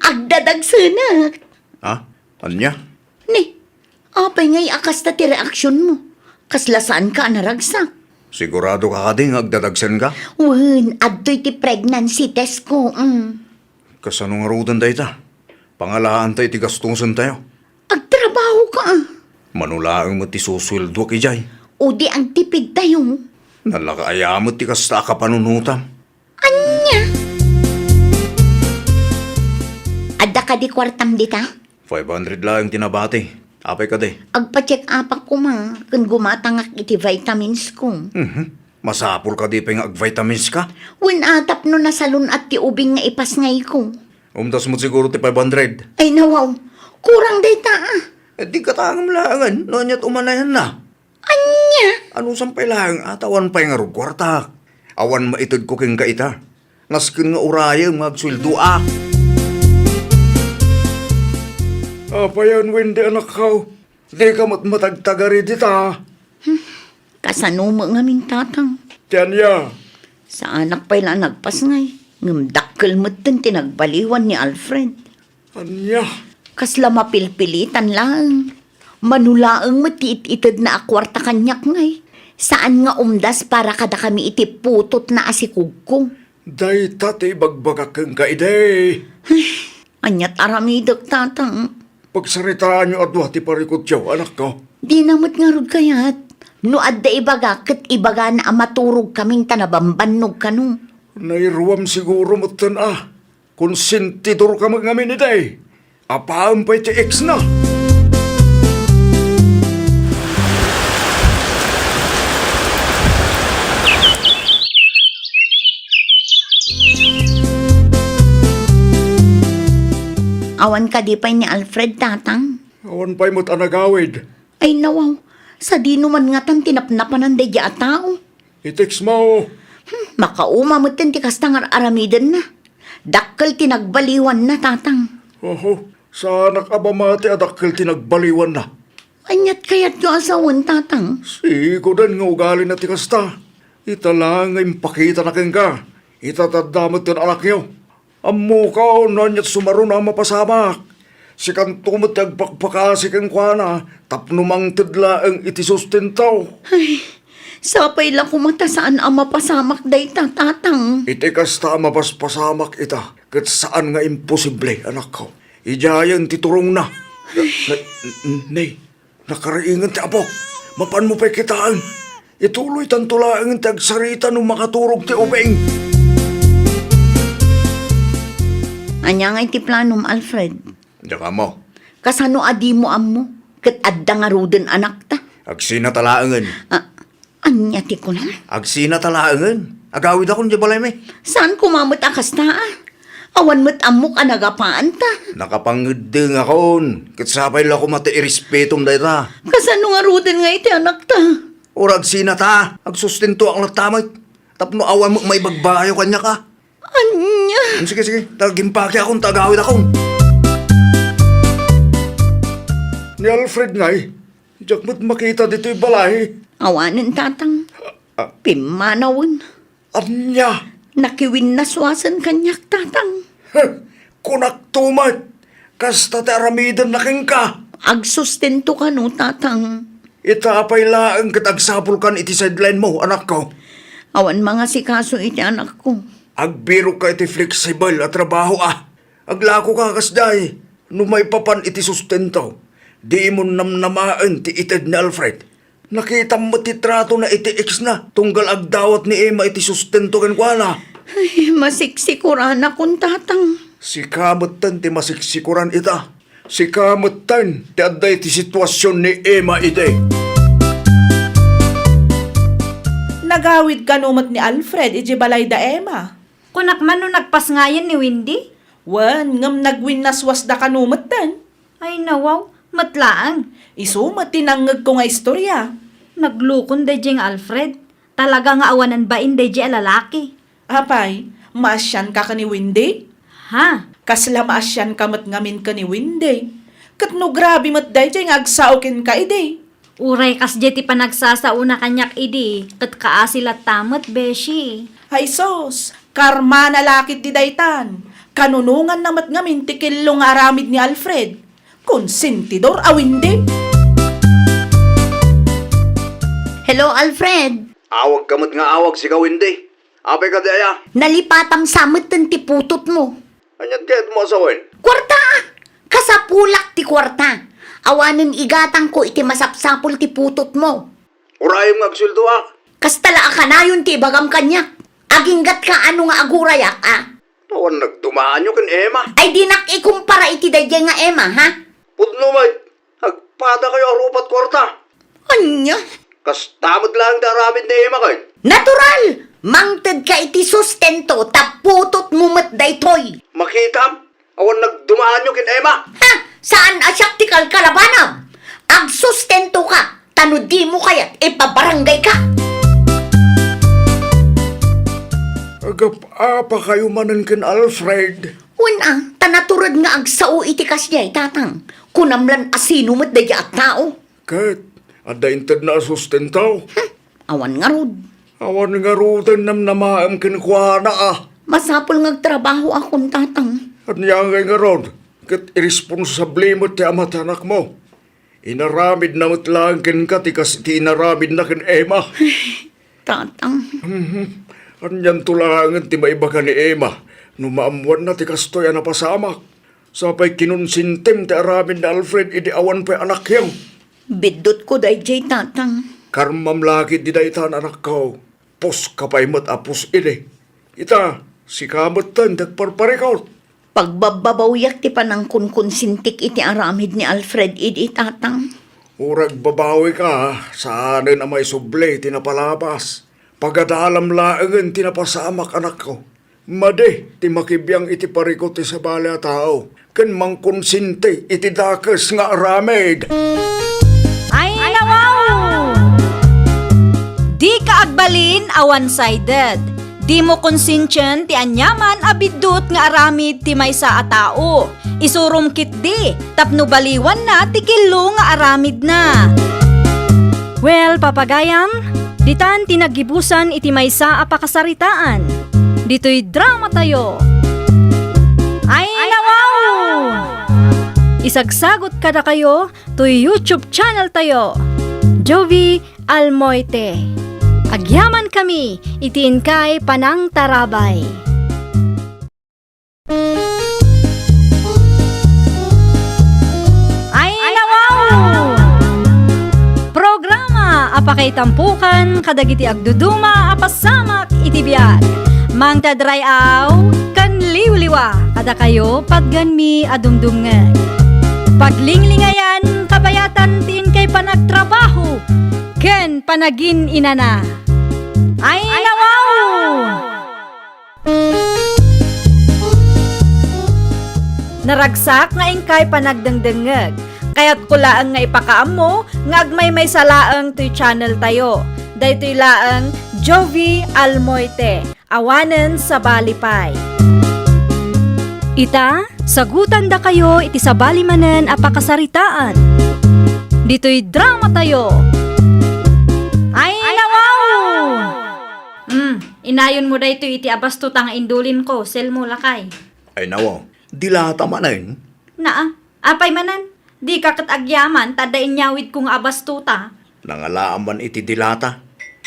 Agdadagsenak. Ha? Ania? Ni, apay ngay a kasta ti reaksionmo? Kasla saanka a naragsak? Sigurado ka kadi nga agdadagsenka? Wen, adtoy ti pregnancy test ko, mm. Kasano ngaruden dayta? Pangalaanta iti gastosentayo. Agtrabaho ka, ah. Mano laeng met ti susueldoak idiay. O di agtipidtayo. Nalaka aya met ti kasta a kapanunotam. Ania? Adda kadi kuartam dita? Five hundred laeng ti nabati. Apay kadi? Agpa-check-upak koma ken gumatangak iti vitamins ko. Mhm. Masapul kadi pay nga agvitamins ka? Wen, a, tapno nasalun-at ti ubing nga ipasngay ko. Umdas met siguro ti five hundred. Ay, nawaw. Kurang dayta, ah. Eh, di katangem laengen no aniat umanayanna. Ania? Anusan pay laeng a ta awan pay ngarud kuartak? Awan maitedko kenka ita. Nasken nga urayem nga agsueldoak. Apayen, Wendy, anakko? Dika met matagtagari dita. Hmm, kasano met ngamin, Tatang? Ti ania? Saanak pay la a nagpasngay, ngem dakkel metten ti nagbaliwan ni Alfred. Ania? Kasla mapilpilitan laeng. Mano laeng met ti it-itedna a kuarta kaniak ngay. Saan nga umdas para kadakami iti putotna a sikugko. Dayta ti ibagbagak kenka idi. Ay, aniat aramidek, Tatang? Pagsaritaanyo a dua ti parikutyo, anakko. Dina met ngarud kayat. No adda ibagak, ket ibagana a maturogkamin ta nabambannog kano. Nairuam siguro metten a. Konsentidor ka met ngamin idi. Apaem pay ti ex na. Awan kadi pay ni Alfred, Tatang? Awan pay met a nagawid. Ay, nawaw. Sadino man ngatan ti napnapanan daydiay a tao? I-text mo. Hmm, makauma metten ti kasta nga ar-aramidenna. Dakkel ti nagbaliwanna, Tatang. Oho, saanak a mamati a dakkel ti nagbaliwanna. Aniat kayatyo a sawen, Tatang? Sikoden nga ugalina ti kasta. Ita la nga impakitana kenka. Ita ti adda metten anakyo. Ammokon no aniat sumaruno a mapasamak. Sikanto met ti agpakpakasi kenkuana tapno mangted laeng iti sustento. Ay, sapay la koma ta saan a mapasamak dayta, Tatang. Iti kasta a mapaspasamak ita, ket saan nga imposible, anakko. Idiayen ti turongna. Nay, nay, nay. Nakariingen ti apok. Mapanmo pay kitaen. Ituloytanto laeng ti agsarita no makaturog ti ubing. Ania ngay ti planom, Alfred? Diak ammo. Kasano a dimo ammo? Ket adda ngaruden anakta? Agsinata laengen. Ah, Ania ti kunam? Agsinata laengen. Agawidakon idiay balaymi. Saan koma met a kasta, ah? Awan met ammok a nagapaanta. Nakapangeddengakon, ket sapay la koma ti irespetom dayta. Kasano ngaruden nga iti anakta? Uray agsina ta, agsustentoak latta met. Tapno awan met maibagbayo kaniak a. Ania? Sige, sige, ta agimpakekon, ta agawidakon. Ni Alfred ngay, diak met makita ditoy balay. Awanen, tatang. Ah. Pimmanawen. Ania? Nakiwinnaswasen kaniak, tatang. Heh, kunakto met, kasta ti aramidenna kenka. Agsustento kano, tatang. Ita pay laeng ket agsapulkan iti sidelinemo, anakko. Awan mangasikaso iti anakko. Agbirokka iti flexible a trabaho a. Aglakoka kasdiay. No maipapan iti sustento, diimon namnamaen ti ited ni Alfred. Nakitam met ti tratona iti exna, tunggal agdawat ni Emma iti sustento kenkuana. Ay, masiksikoranakon, tatang. Sika metten ti masiksikoran ita. Sika metten ti adda iti situasion ni Emma idi. Nagawid kano met ni Alfred iti balay da Emma? Kunak man no nagpasngayen ni Wendy? Wen, ngem nagwinnaswasda kano metten. Ay, nawaw, met laeng. Isu met ti nangngegko nga istoria. Naglukon daydiay nga Alfred. Talaga nga awanen bain daydiay a lalaki. Apay, maasianka ken ni Wendy? Ha? Kasla maasianka met ngamin ken ni Wendy. Ket no grabe met daydiay nga agsao kenka idi. Uray kasdiay ti panagsasaona kaniak idi, ket kaasi latta met, beshi. Ay sus, karmana la ketdi daytan. Kanunonganna met ngamin ti kello nga aramid ni Alfred. Konsentidor a Wendy. Hello, Alfred. Awagka met nga awag, sika Wendy. Apay kadi aya? Nalipatam sa metten ti putotmo. Ania ti kayatmo a sawen? Kuarta! Kasapulak ti kuarta. Awanen igatangko iti masapsapul ti putotmo. Urayem nga agsueldoak. Kasta la a kanayon ti ibagam kaniak. Aginggatka a no nga agurayak a. Awan nagdumaanyo ken Emma. Ay, dinak ikumpara iti daydiay nga Emma, ha? Pudno met. Agpadakayo a rupat kuarta. Ania? Kasta met laeng ti aramid ni Emma ken. Natural! Mangtedka iti sustento ta putotmo met daytoy. Makitam, awan nagdumaanyo ken Emma. Ha? Saan a siak ti kalkalabanam? Agsustentoka, ta no dimo kayat, ipabarangayka. Agap-apakayo manen ken Alfred. Wen a, ta natured nga agsao iti kasdiay, tatang. Kunam lan a sino met daydiay a tao. Ket adda intedna a sustento? Hmm, awan ngarud. Awan ngaruden namnamaem kenkuana a. Masapul nga agtrabahoakon, tatang. Ania ngay ngarud? Ket iresponsable met ti ama ti anakmo. Inaramidna met laeng kenka ti kas iti inaramidna ken Emma. Tatang. Mhm. Anianto laengen ti maibaga ni Emma no maammoanna ti kastoy a napasamak? Sapay kinonsentem ti aramid ni Alfred idi awan pay anakyo. Biddutko daydiay, tatang. Karmam la ketdi daytan, anakko. Puska pay met a pus idi. Ita, sika metten ti agparparikut. Pagbabbabawiak ti panangkonkonsentik iti aramid ni Alfred idi, tatang. Uray agbabawika, saanen a maisubli ti napalabas. Pagadalam laengen ti napasamak, anakko. Madi ti makibiang iti parikut ti sabali a tao ken mangkonsente iti dakes nga aramid. Ay, nawaw! Dika agbalin a one-sided. Dimo konsentien ti aniaman a biddut nga aramid ti maysa a tao. Isurom ketdi tapno baliwanna ti kello nga aramidna. Well, papagayam, ditan ti naggibusan iti maysa a pakasaritaan. Ditoy dramatayo. Ay, nawaw! Isagsagot kadakayo toy YouTube channel tayo, Jovie Almoite. Agyamankami iti inkay panangtarabay. Ay, nawaw! Programa a pakaitampokan kadagiti agduduma a pasamak iti biag. Mangted ray-aw ken liwliwa kadakayo patgenmi a dumdumngeg. Paglinglingayan kabayatan ti inkay panagtrabaho ken panagin-inana. Ay, nawaw! Naragsak nga inkay panagdengdengngeg. Kayatko laeng nga ipakaammo nga agmaymaysa laeng toy channel tayo. Daytoy laeng Jovie Almoite, awanen sabali pay. Ita, sagutandakayo iti sabali manen a pakasaritaan. Ditoy drama tayo. Ay, nawaw! Hmm, inayonmo daytoy iti abastota nga indulinko, Selmo, lakay. Ay, nawaw. Dilata manen? Naa, apay manen? Dika ket agyaman ta adda inyawidko nga abastota. Nangalaam man iti dilata.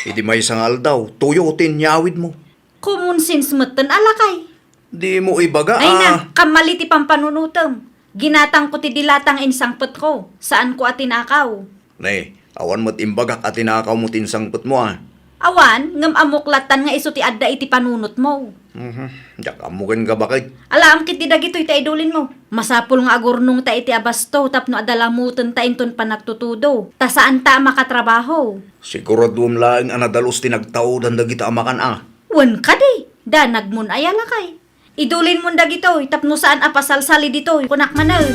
Idi maysa nga aldaw, tuyo ti inyawidmo. Common sense metten a, lakay. Dimo ibaga a. Ay na, kammali ti pampanunotem. Ginatangko ti dilata nga insangpetko. Saanko a tinakaw. Ne, awan met imbagak a tinakawmo ti insangpetmo a. Awan, ngem ammok lattan nga isu ti adda iti panunotmo. Mhm. Diak ammo ken ka baket. Alaam ketdi dagitoy ta idulinmo. Masapul nga agurnongta iti abasto tapno adda lamutenta inton panagtutudo, ta saanta a makatrabaho. Siguraduem laeng a nadalus ti nagtaudan dagita a makan a. Wen kadi, danagmon aya, lakay. Idulinmon dagitoy tapno saan a pasalsali ditoy, kunak manen.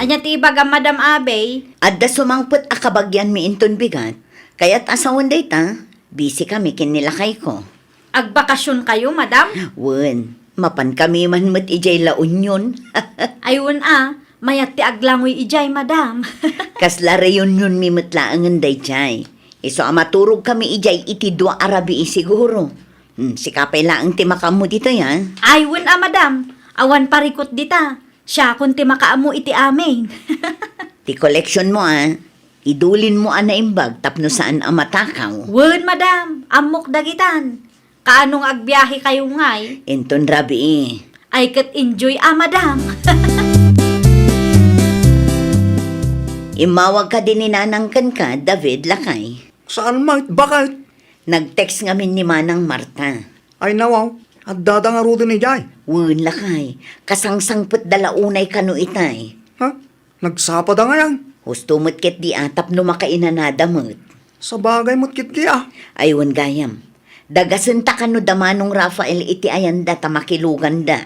Ania ti ibagam, Madam Abey? Adda sumangpet a kabagianmi inton bigat. Kayat a sawen dayta, busy kami ken ni lakayko. Agbakasionkayo, Madam? Wen, mapan kami man met idiay La Union. Ay, wen a, mayat ti aglangoy idiay, Madam. Kasla reunionmi met laengen daydiay. Isu a maturog kami idiay iti dua a rabii siguro. Hmm, sika pay laeng ti makaammo ditoy, a? Ay, wen a, madam. Awan parikut dita. Siakon ti makaammo iti amin. Ti koleksionmo, a? Idulinmo a naimbag tapno saan a matakaw. Wen, madam. Ammok dagitan. Kaano nga agbiahekayo ngay? Inton rabii. Ay ket enjoy a, madam. Immawag kadi ni Nanang kenka, David, lakay? Saan met, baket? Nag-text ngamin ni Manang Marta. Ay, nawaw, addada ngaruden idiay? Wen, lakay. Kasangsangpetda la unay kano itay. Ha? Nagsapada ngay? Husto met ketdi a tapno makainanada met. Sabagay met ketdi a. Ay, wen gayam. Dagasenta kano da Manong Rafael iti ayanda ta makiluganda.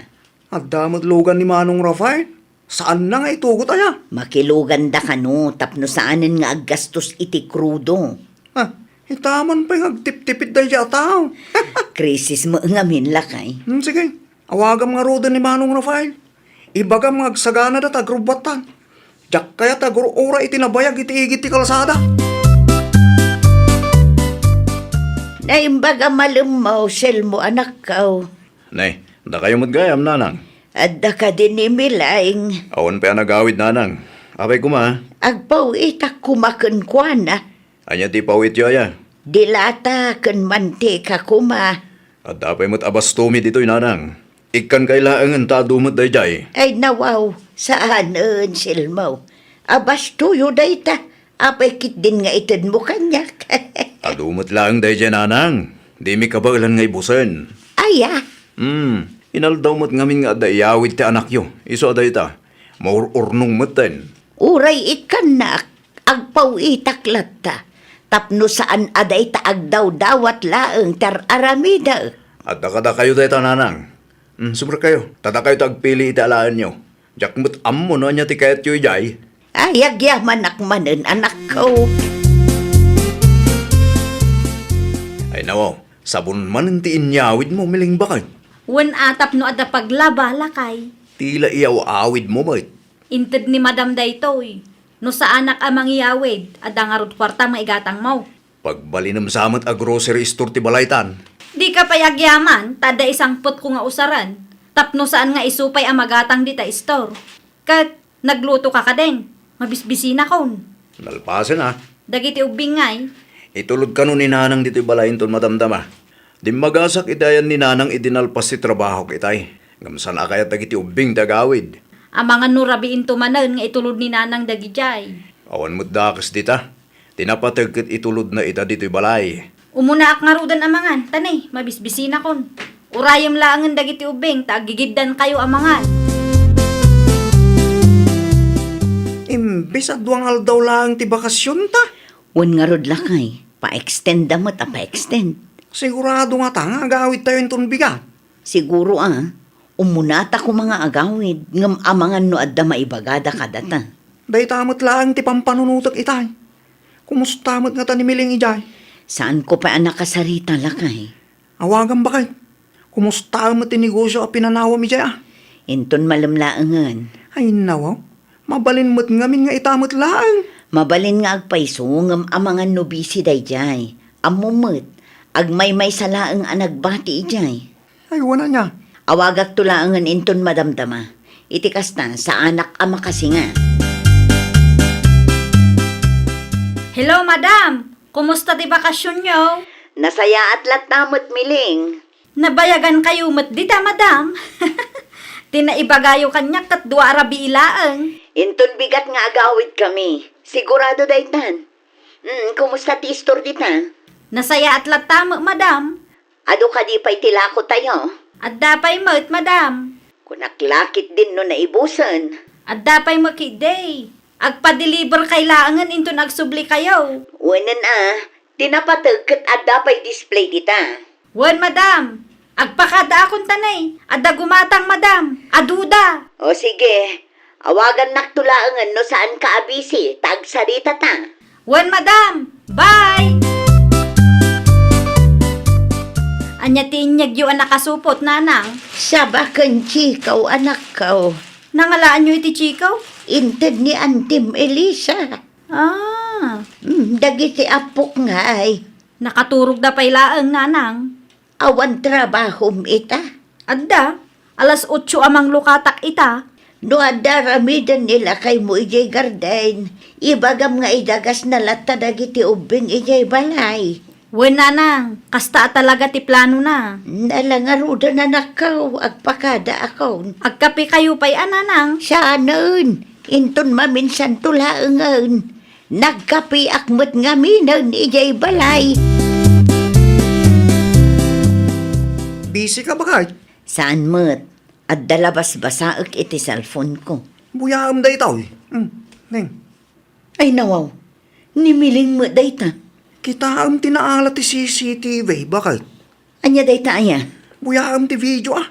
Adda met lugan ni Manong Rafael? Saanna nga itugot aya? Makiluganda kano tapno saanen nga aggastos iti krudo. Ah, itaman pay nga agtiptipid daydiay a tao. Krisis met ngamin, lakay. Hmm, sige. Awagam ngaruden ni Manong Rafael. Ibagam nga agsaganada ta agrubbuattan. Diak kayat a agur-uray iti nabayag iti igid ti kalsada. Naimbag a malemmo, Selmo, anakko. Ne, dakayo met gayam, Nanang. Adda kadi ni Milaing? Awan pay a nagawid, Nanang. Apay koma? Agpaw-itak koma kenkuana. Ania ti pawityo aya? Dilata ken mantika koma. Adda pay met a bastomi ditoy, Nanang. Ikkan kay laengen ta adu met daydiay. Ay, nawaw, saanen, Selmo. A bastoyo dayta. Apay ketdin nga itedmo kaniak? Adu met laeng daydiay, Nanang. Dimi kabaelan nga ibusen. Aya? Hmm, inaldaw met ngamin nga adda iyawid ti anakyo. Isu a dayta, maur-urnong metten. Uray ikkannak, agpaw-itak latta, tapno saan a dayta agdawdawat laeng ti ar-aramidek. Adda kadakayo dayta, Nanang. Hmm, subrekayo, ta dakayo ti agpili iti alaenyo. Diak met ammo no ania ti kayatyo idiay. Ay, agyamanak manen, anakko. Ay, nawaw, sabon manen ti inyawidmo, Milaing baket. Wen a tapno adda paglaba, lakay. Ti la iyaw-awidmo met. Inted ni madam daytoy. No saanak a mangiyawid, adda ngarud kuarta maigatangmo. Pagbalinem sa met a grocery store ti balaytan. Dika pay agyaman, ta adda isangpetko nga usaren. Tapno saan nga isu pay a magatang dita store. Ket nagluto ka kadin, mabisbisinakon. Nalpasen a. Dagiti ubbing ngay? Itulod kano ni Nanang ditoy balay inton madamdama. Dimmagasak iti ayan ni Nanang idi nalpas ti trabahok itay. Ngem saan a kayat dagiti ubbing ti agawid. Amangan no rabiinto manen nga itulod ni Nanang dagidiay. Awan met dakes dita. Ti napateg ket itulodna ita ditoy balay. Umunaak ngaruden a mangan, ta ne, mabisbisinakon. Urayem laengen dagiti ubbing ta aggigiddankayo a mangan. Imbes a dua nga aldaw laeng ti bakasionta. Wen ngarud lakay, pa-extend da met a pa-extend. Sigurado ngata nga agawidtayo inton bigat? Siguro a, Ummunata koma nga agawid, ngem amangan no adda maibagada kadata. Dayta met laeng ti pampanunotek itay. Kumusta met ngata ni Miling idiay? Saanko pay a nakasarita, lakay. Awagam, baket. Kumusta met ti negosio a pinanawam idiay, a? Inton malem laengen. Ay, nawaw. Mabalin met ngamin nga ita met laeng. Mabalin nga agpayso, ngem amangan no busy daydiay. Ammom met, agmaymaysa laeng a nagbati idiay. Ay, wen ania. Awagakto laengen inton madamdama. Iti kasta, saanak a makasinga. Hello, madam! Kumusta ti bakasionyo? Nasayaat latta met, Miling. Nabayagankayo met dita, madam. Ti naibagayo kaniak ket dua a rabii laeng. Inton bigat nga agawidkami, sigurado daytan. Mm, kumusta ti istor dita? Nasayaat latta met, madam. Adu kadi pay ti lakotayo? Adda pay met, madam. Kunak la ketdin no naibusen. Adda pay met ketdi. Agpa-deliver kay laengen inton agsubli kayo. Wenen a, ti napateg ket adda pay display dita. Wen, madam. Agpakadaakon ta ne. Adda gumatang, madam. Aduda. O sige, awagannakto laengen no saanka a busy ta agsaritata. Wen, madam. Bye! Ania ti inyegyo a nakasupot, nanang? Saba ken Chikaw, anakko. Nangalaanyo iti Chikaw? Inted ni Antim Elisa. Ah. Mm, dagiti appok ngay. Nakaturogda pay laeng, nanang. Awan trabahom ita? Adda. Alas otso a manglukatak ita. No adda aramiden ni lakaymo idiay garden, ibagam nga idagasna latta dagiti ubbing idiay balay. Wen, nanang, kasta a talaga ti planona. Nala ngaruden, anakko, agpakadaakon. Agkapekayo pay a, nanang? Saanen, inton maminsanto laengen. Nagkapeak met ngaminen idiay balay. Busy ka, baket? Saan met. Adda la basbasaek iti cellphone ko. Buyaem daytoy. Hmm, Neng. Ay, nawaw. Ni Miling met dayta. Kitaem ti naala ti C C T V, baket? Ania dayta aya? Buyaem ti video, a.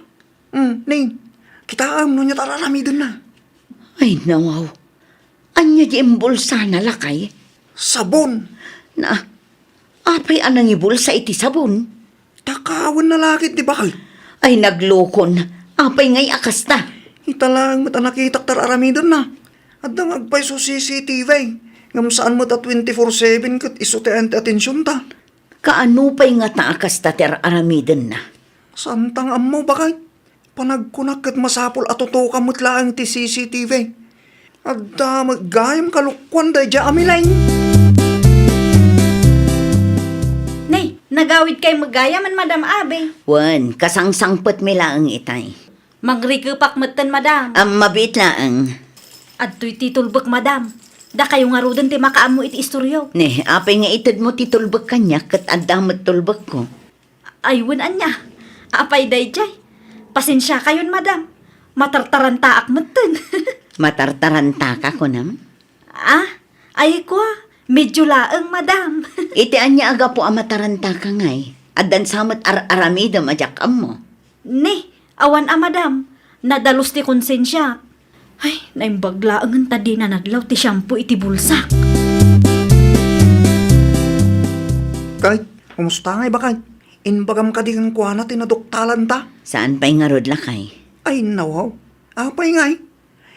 Hmm, Neng. Kitaem no ania ti ar-aramidenna. Ay, nawaw. Ania di imbulsana, lakay? Sabon. Na, apay a nangibulsa iti sabon? Takawenna la ketdi, baket. Ay, naglokon. Apay ngay a kasta? Ita laeng met a nakitak ti ar-aramidenna. Adda nga agpayso C C T V. Ngem saan met a twenty-four seven ket isu ti ayan ti atensionta. Kaano pay ngata a kasta ti ar-aramidenna? Saanta nga ammo, baket. Panagkunak ket masapul a tutuka met laeng ti C C T V. Adda met gayam kalokuan daydiay a Miling. Nay, nagawidkay met gayam, Madam Abe. Wen, kasangsangpetmi laeng itay. Mangrikepak metten, Madam. Am, mabiit laeng. Adtoy ti tulbek, Madam. Dakayo ngaruden ti makaammo iti istoryo. Ne, apay nga itedmo ti tulbek kaniak ket adda met tulbekko. Ay, wen ania. Apay daydiay? Pasensiakayon, madam. Matartarantaak metten. Matartarantaka, kunam? Ah, ay kua, medyo laeng, madam. Iti ania a gapu a matarantaka ngay? Addan sa met ar-aramidem a diak ammo. Ne, awan a, madam. Nadalus ti konsensiak. Ay, naimbag laengen ta dina nadlaw ti shampoo iti bulsak. Kay, kumusta ngay, baket? Imbagam kadi kenkuana ti naduktalanta? Saan pay ngarud, lakay? Ay, nawaw. Apay ngay?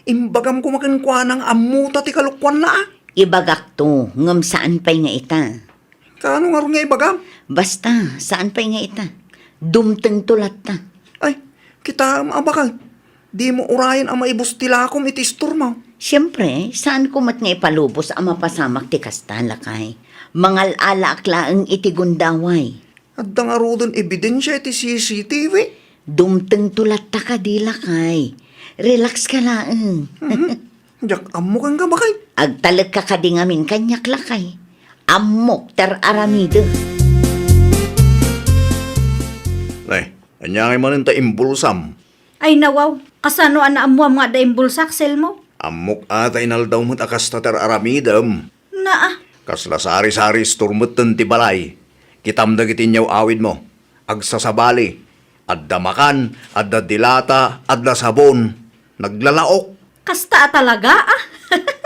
Imbagam koma kenkuana nga ammota ti kalokuanna, a. Ibagakto, ngem saan pay nga ita. Kaano ngarud nga ibagam? Basta, saan pay nga ita. Dumtengto latta. Ay, kitaem a, baket. Dimo urayen a maibus ti lakom iti istormo. Siempre, saanko met nga ipalubos a mapasamak ti kasta, lakay. Mangal-alaak laeng iti gundaway. Adda ngaruden ebidensia iti C C T V. Dumtengto latta kadi, lakay. Relax ka laeng. Mhm. Diak ammo kenka, baket. Agtalekka kadi ngamin kaniak, lakay. Ammok ti ar-aramidek. Nay, ania ngay manen ta imbulsam? Ay, nawaw. Kasano a naammuam nga adda imbulsak, Selmo? Ammok a ta inaldaw met a kasta ti ar-aramidem. Naa. Kasla sari-sari store metten ti balay. Kitam dagiti inyaw-awidmo. Agsasabali. Adda makan, adda dilata, adda sabon. Naglalaok. Kasta a talaga, ah?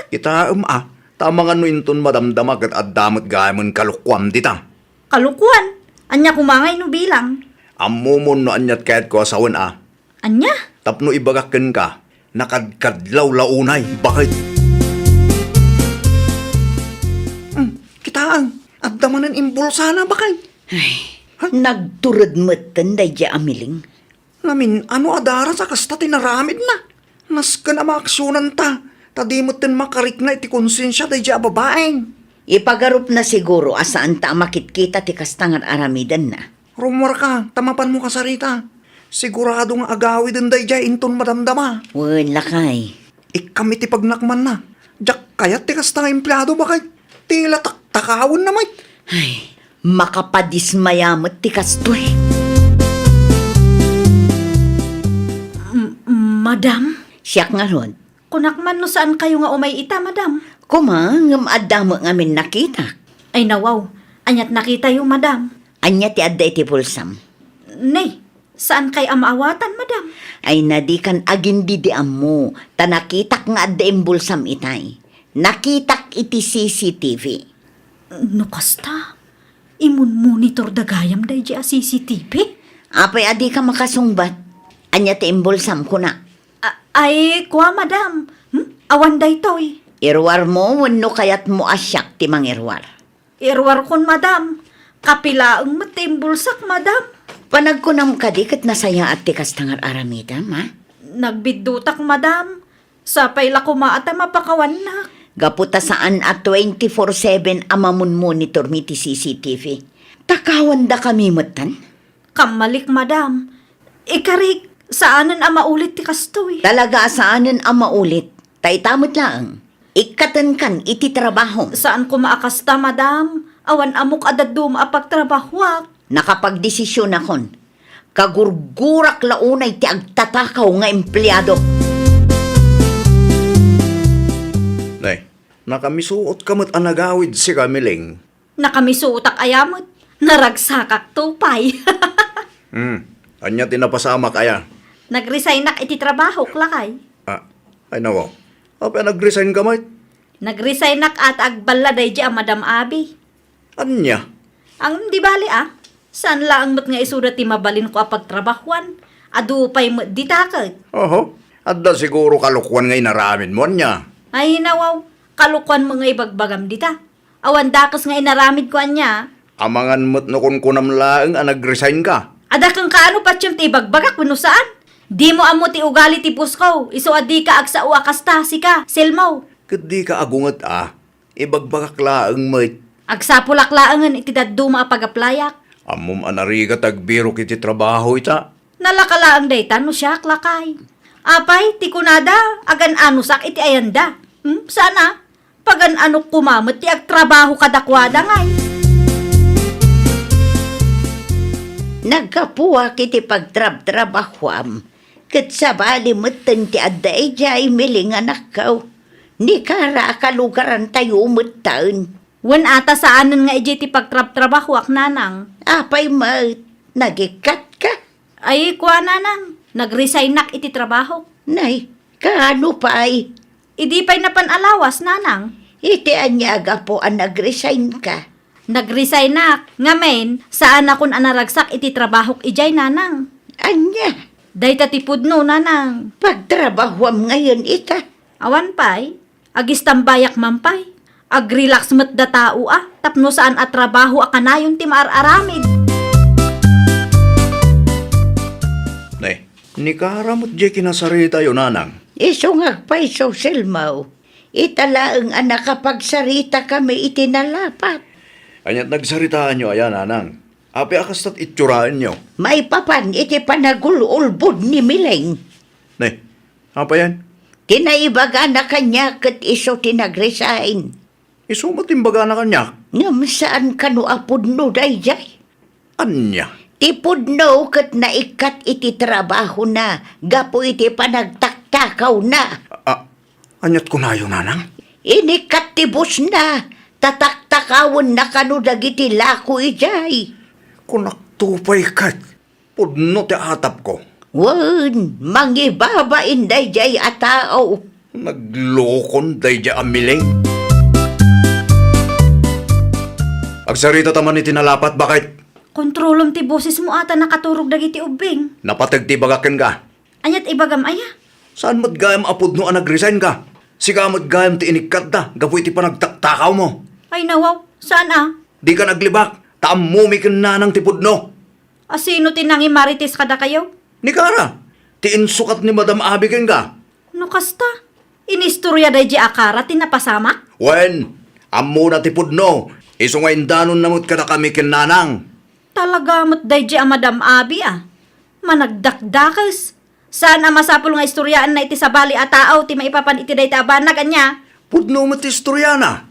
Kitaem, ah. Ta amangan no inton madamdama ket adda met gayamen kalukuam dita. Kalukuan? Ania koma ngay no bilang? Ammomon no aniat kayatko a sawen, ah. Ania? Tapno ibagak kenka, nakadkadlaw la unay, baket. Hmm, kitaem, adda manen imbulsana, baket. Ay, ha? Nagtured metten daydi a Miling. Namin-ano a daras a kasta ti naramidna. Nasken a maaksionanta, ta di metten makarikna iti konsensia daydi a babaeng. Ipagarupna siguro a saanta a makitkita ti kasta nga ar-aramidenna. Rummuarka, ta mapanmo kasarita. Sigurado nga agawiden daydiay inton madamdama. Wen, lakay. Ikkam iti pagnakmanna. Diak kayat ti kasta nga empleado, baket. Ti la taktakawenna met. Ay, makapadismaya met ti kastoy. M-, madam? Siak ngarud. Kunak man no saan kayo nga umay ita, madam. Kuma, ngem adda met ngamin nakitak. Ay, nawaw. Aniat nakitayo, madam? Ania ti adda iti bulsam? Nay, saan kay a maawatan, madam? Ay, nadikan agin didi ammo, ta nakitak nga adda imbulsam itay. Nakitak iti C C T V. No kasta, imunmonitor da gayam daydi a C C T V? Apay a dika makasungbat? Ania ti imbulsam, kuna? A-, ay, kua, madam. Hmm? Awan daytoy. Iruarmo wenno kayatmo a siak ti mangiruar? Iruarkon, madam. Kapilaeng met ti imbulsak, madam. Panagkunam kadi ket nasayaat ti kasta nga ar-aramidem, ha? Nagbiddutak, madam. Sapay la koma a ta mapakawannak. Gapu ta saan a twenty-four seven a mamunmonitormi ti C C T V. Takawandakami metten? Kammalik, madam. Ikarik, saanen a maulit ti kastoy. Talaga a saanen a maulit. Ta ita met laeng, ikkatenkan iti trabahom. Saan koma a kasta, madam. Awan ammok a dadduma a pagtrabahoak. Nakapagdesisionakon. Kagurgurak la unay ti agtatakaw nga empleado. Nay, nakamisuotka met a nagawid sika, Miling. Nakamisuotak aya met. Naragsakakto pay. Hmm. Ania ti napasamak aya? Nagresignak iti trabahok, lakay. Ah, ay nawaw. Apay a nagresign ka met? Nagresignak a ta agballa daydi a Madam Abi. Ania? Ang di bali, ah. Saan laeng met nga isuda ti mabalinko a pagtrabahuan? Adu pay met dita ket. Oho. Adda siguro kalokuan nga inaramidmo, ania? Ay, nawaw. Kalokuan met nga ibagbagam dita. Awan dakes nga inaramidko, ania? Amangan met no kunkunam laeng a nagresign ka. Adda kenka ano patiem ti ibagbagak wenno saan? Dimo ammo ti ugali ti boss ko, isu a dika agsao a kasta, sika, Selmo. Ket dika agunget a, ibagbagak laeng met. Agsapulak laengen iti dadduma a pagaplayak. Ammom a narigat ti agbirok iti trabaho ita. Nalaka laeng dayta no siak, lakay. Apay, ti kunada, agan-anosak iti ayanda. Hmm, saan a? Pagan-anok koma met ti agtrabaho kadakuada ngay. Naggapuak iti pagtrabtrabahuam, ket sabali metten ti adda idiay, Miling, anakko. Nikara a kalugarantayo metten. Wen a ta saanen nga idiay ti pagtrabtrabahuak, nanang. Apay met, nagikkatka? Ay, kua, nanang, nagresignak iti trabahok. Nay, kaano pay? Idi pay napan a lawas, nanang. Iti ania a gapu a nagresign ka? Nagresignak, ngamin, saanakon a naragsak iti trabahok idiay, nanang. Ania? Dayta ti pudno, nanang. Pagtrabahuam ngayen ita? Awan pay. Agistambayak man pay. Agrelax met da tao a, tapno saan a trabaho a kanayon ti maar-aramid. Nay, nikara met diay kinasaritayo, nanang. Isu nga agpayso, Selmo. Ita laeng a nakapagsaritakami iti nalapat. Aniat nagsaritaanyo aya, nanang? Apay a kastat itsuraenyo? Maipapan iti panagul-ulbod ni Miling. Nay, apayan? Ti naibagana kaniak ket isu ti nagresign. Isu met ti imbagana kaniak? Ngem saan kano a pudno daydiay? Ania? Ti pudno ket naikkat iti trabahona gapu iti panagtaktakawna. A-, aniat kunayo, nanang? Inikkat ti bossna, ta taktakawenna kano dagiti lako idiay. Kunakto pay ket. Pudno ti atapko. Wen, mangibabain daydiay a tao. Naglokon daydiay a miling. Agsarita ta man iti nalapat, baket. Kontrolem ti bosesmo a ta nakaturog dagiti ubbing. Napateg ti ibagak kenka. Aniat ibagam aya? Saan met gayam a pudno a nag-resignka? Sika met gayam ti inikkatda gapu iti panagtaktakawmo. Ay, nawaw, saan a? Dikan aglibak, ta ammomi ken nanang ti pudno. A sino ti nangimarites kadakayo? Ni Kara, ti insukat ni Madam Abi kenka. No kasta, inistorya daydiay a Kara ti napasamak? Wen, ammona ti pudno, isu nga indanonna met kadakami ken nanang. Talaga met daydiay a Madam Abi a managdakdakes. Saan a masapul nga istoryaanna iti sabali a tao ti maipapan iti dayta a banag, ania? Pudno met ti istoriana.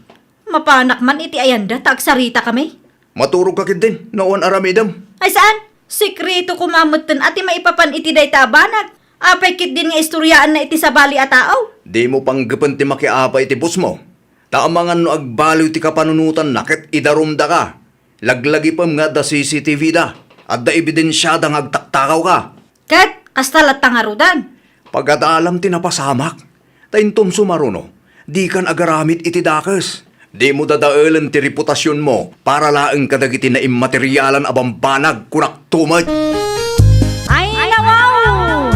Mapanak man iti ayanda ta agsaritakami. Maturogka ketdin no awan aramidem. Ay saan? Sekreto koma metten a ti maipapan iti dayta a banag. Apay ketdin nga istoryaanna iti sabali a tao? Dimo panggepen ti makiapa iti bosmo. Ta amangan no agbaliw ti kapanunotanna ket idarumdaka. Laglagipem nga adda C C T V da. Adda ebidensiada nga agtaktakawka. Ket kasta latta ngaruden. Pagadalam ti napasamak. Ta inton sumaruno, dikan agaramid iti dakes. Dimo dadaelen ti reputasionmo para laeng kadagiti naimmaterialan a bambanag, kunak tumet. Ay, nawaw!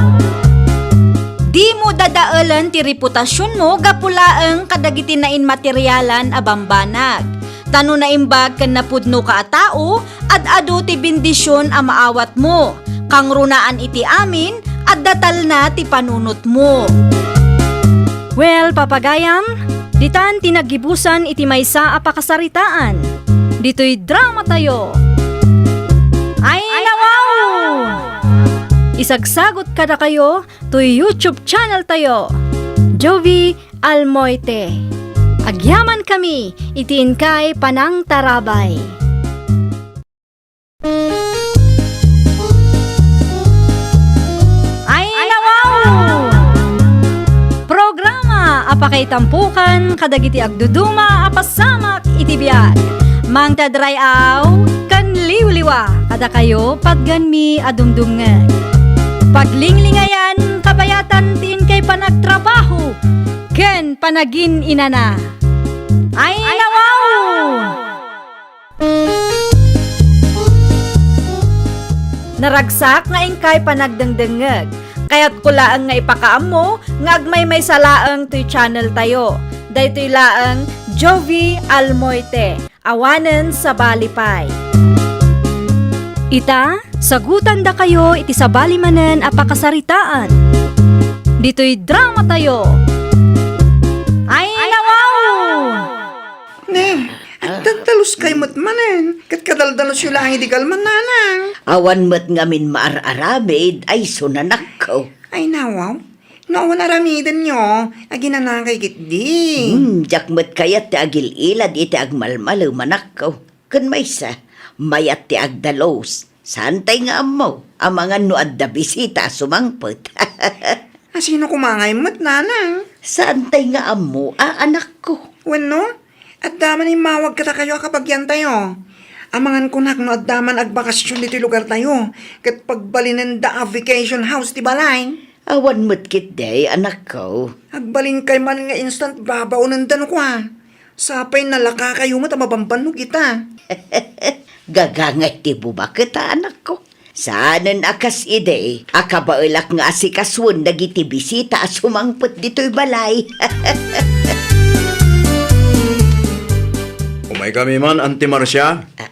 Dimo dadaelen ti reputasionmo gapu laeng kadagiti nainmaterialan a bambanag. Ta no naimbag ken napudnoka a tao, ad-adu ti bendision a maawatmo. Kangrunaan iti amin, adda talna ti panunotmo. Well, papagayam, ditan ti naggibusan iti maysa a pakasaritaan. Ditoy dramatayo. Ay, nawaw! Isagsagot kadakayo toy YouTube channel tayo, Jovie Almoite. Agyamankami iti inkay panangtarabay. Ay, nawaw! Programa a pakaitampokan kadagiti agduduma a pasamak iti biag. Mangted ray-aw ken liwliwa kadakayo, patgenmi a dumdumngeg. Paglinglingayan, kabayatan ti inkay panagtrabaho ken panagin-inana. Ay, nawaw! Naragsak nga inkay panagdengdengngeg. Kayatko laeng nga ipakaammo nga agmaymaysa laeng toy channel tayo. Daytoy laeng Jovie Almoite, awanen sabali pay. Ita, sagutandakayo iti sabali manen a pakasaritaan. Ditoy dramatayo. Ay, nawaw! Ne, agdaddaluskay met manen, ket kadaldalusyo laeng idi kalman, nanang. Awan met ngamin maar-aramid, ay isu, anakko. Ay, nawaw. No awan aramidenyo, aginanakay ketdi. Hmm, diak met kayat ti agil-ilad iti agmalmalem, anakko. Ken maysa, mayat ti agdalus. Saantay nga ammo, amangan no adda bisita a sumangpet. A sino koma ngay met, nanang? Saantay nga ammo, a, anakko. Wenno, adda man immawag kadakayo a kabagiantayo. Amangan kunak no adda man agbakasyon ditoy lugartayo, ket pagbalinenda a vacation house ti balay. Awan met ketdi, anakko. Agbalinkay man nga instant babaonenda no kua. Sapay nalakakayo met a mabambannog ita. Gagangay ti bumaket a, anakko. Saanen a kas idi a kabaelak nga asikasuen dagiti bisita a sumangpet ditoy balay. Umaykami man, Auntie Marcia. Ah,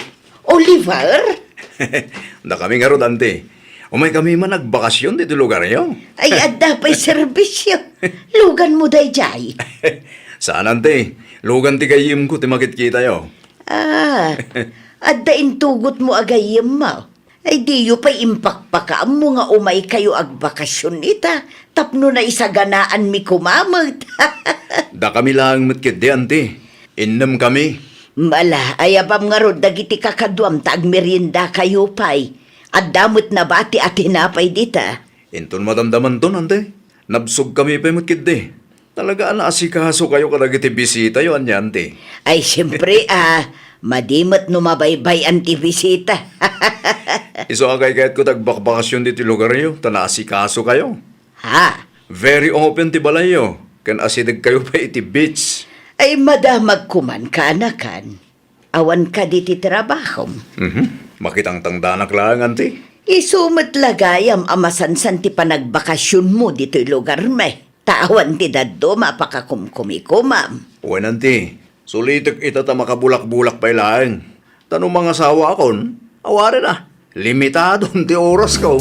Oliver? Dakami ngarud, Auntie. Umaykami man agbakasyon ditoy lugaryo. Ay, adda pay serbisyo. Luganmo daydiay. Saan, Auntie. Lugan ti gayyemko ti makitkitayo. Ah, adda intugotmo a gayyemmo. Ay, diyo pay impakpakaammo nga umaykayo agbakasyon ita tapno naisaganaanmi koma met. Dakami laeng met ketdi, Auntie. Innemkami. Ala, ayabam ngarud dagiti kakaduam ta agmeriendakayo pay. Adda met nabati a tinapay dita. Inton madamdamanton, Auntie. Nabsogkami pay met ketdi. Talaga a naasikasokayo kadagiti bisitayo, ania, Auntie? Ay, siempre, a, Madi met no mabaybay-an ti bisita. Isu a kaykayatko ti agbakbakasyon ditoy lugaryo, ta naasikasokayo. Ha? Very open ti balayyo, ken asidegkayo pay iti beach. Ay, madamagko man, kaanakan. Awan kadi ti trabahom? Mhm. Makitangtangdanak laeng, anti. Isu met la gayam a masansan ti panagbakasionmo ditoy lugarmi. Ta awan ti dadduma a pakakumkumikomam. Wen, anti, sulitek ita ta makabulakbulak pay laeng. Ta no mangasawaakon, awanen a, limitadon ti orasko.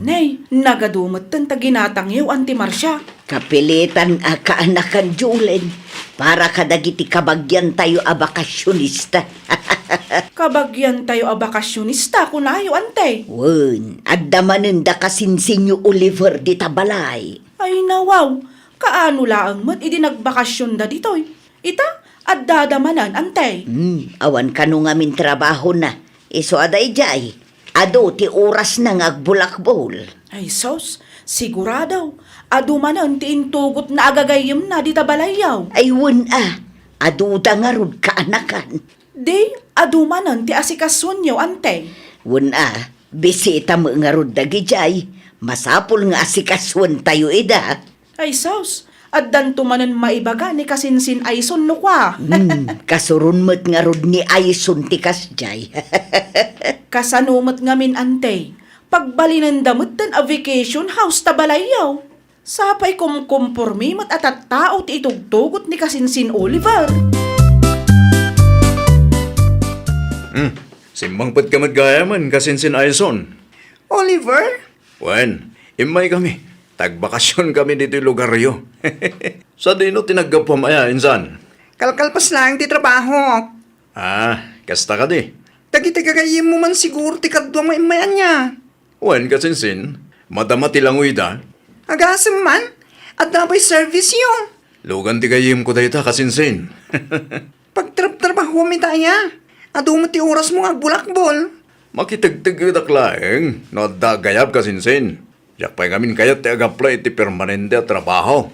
Nay, nagadu metten ta ginatangyo, Anti Marcia. Kapilitan a kaanakan, Julen, para kadagiti kabagiantayo a bakasionista. Kabagiantayo a bakasionista, kunayo, Anti? Wen, adda manen da kasinsinyo Oliver dita balay. Ay, nawaw, kaano laeng met idi nagbakasionda ditoy? Ita, addada manen, Anti? Hmm, awan kano ngamin trabahona. Isu a daydiay, adu ti orasna nga agbulakbol. Ay sus, sigurado, adu manen ti intugotna a gagayyemna dita balayyo. Ay wen a, aduda ngarud kaanakan. Di, adu manen ti asikasuenyo, Anti. Wen a, bisita met ngarud dagidiay, masapul nga asikasuentayo ida. Ay sus, addanto manen maibaga ni kasinsin Ayson no kua. Hmm, kasuron met ngarud ni Ayson ti kasdiay. Kasano met ngamin, Anti? Pagbalinenda metten a vacation house ta balayyo. Sapay kumkumpormi met a tattao ti itugtugot ni kasinsin Oliver. Hmm, simmangpetka met gayamen, kasinsin Ayson. Oliver? Wen, immaykami. Tagbakasionkami ditoy lugaryo. Sadino ti naggapuam aya, insan? Kalkalpas laeng ti trabahok. Ah, kasta kadi? Dagiti gagayyemmo man siguro ti kaduam nga immay ania. Wen, kasinsin, madama ti langoyda. Agasem man, adda pay service-yo. Lugan ti gayyemko dayta, kasinsin. Pagtrabtrabahuam ita aya. Adu met ti orasmo nga agbolakbol. Makitegtegedak laeng no adda gayam, kasinsin. Diak pay ngamin kayat ti agapla iti permanente a trabaho.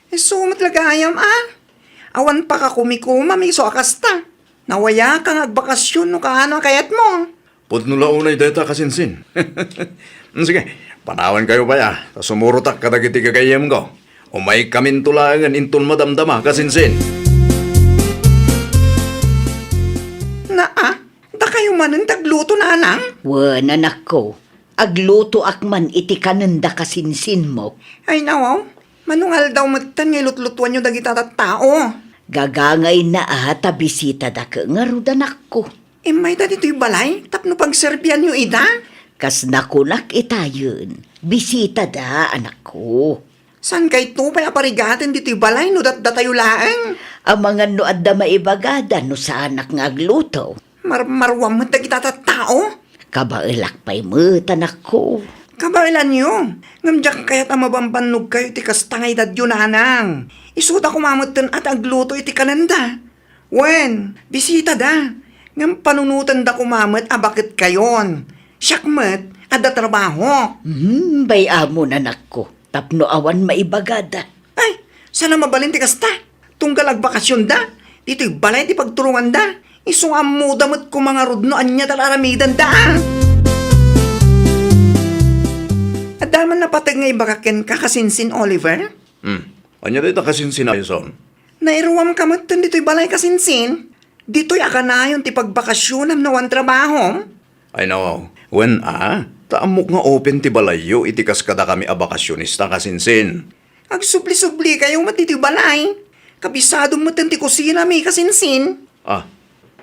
Isu met la gayam a. Awan pakakumikomam isu a kasta. Nawayaka nga agbakasyon no kaano a kayatmo. Pudno la unay dayta, kasinsin. Sige, panawankayo pay a, ta sumurotak kadagiti gagayyemko. Umaykaminto laengen inton madamdama, kasinsin. Naa, dakayo manen ti agluto, nanang? Wen, anakko. Aglutoak man iti kanenda, kasinsinmo. Ay, nawaw. Mano nga aldaw metten nga ilutlutuanyo dagita tattao? Gagangayna a ta bisitada ket ngarud, anakko. Immayda ditoy balay tapno pagserbianyo ida? Kas nakunak itayen, bisitada, anakko. Saankayto pay a parigaten ditoy balay no datdatayo laeng? Amangan no adda maibagada no saanak nga agluto. Marmaruam met dagita tattao. Kabaelak pay met, anakko. Kabaelanyo, ngem diak kayat a mabambannogkayo iti kasta nga idadyo, nanang. Isuda koma metten a ti agluto iti kanenda. Wen, bisitada. Ngem panunotenda koma met a baketkayon. Siak met, adda trabahok. Hmm, bay-amon, anakko. Tapno awan maibagada. Ay, saan a mabalin ti kasta? Tunggal agbakasionda, ditoy balay ti pagtulonganda. Isu nga ammoda met koma ngarud no ania ti ar-aramidenda, a. Adda man napateg nga ibaga kenka, kasinsin Oliver? Hmm. Ania dayta, kasinsin Ayson? Nairuamka metten ditoy balay, kasinsin? Ditoy a kanayon ti pagbakasionam no awan trabahom? Ay, nawaw. Wen a, ta ammok nga open ti balayyo iti kas kadakami a bakasionista, kasinsin. Agsubli-sublikayo met ditoy balay. Kabisadom metten ti kusinami, kasinsin. Ah,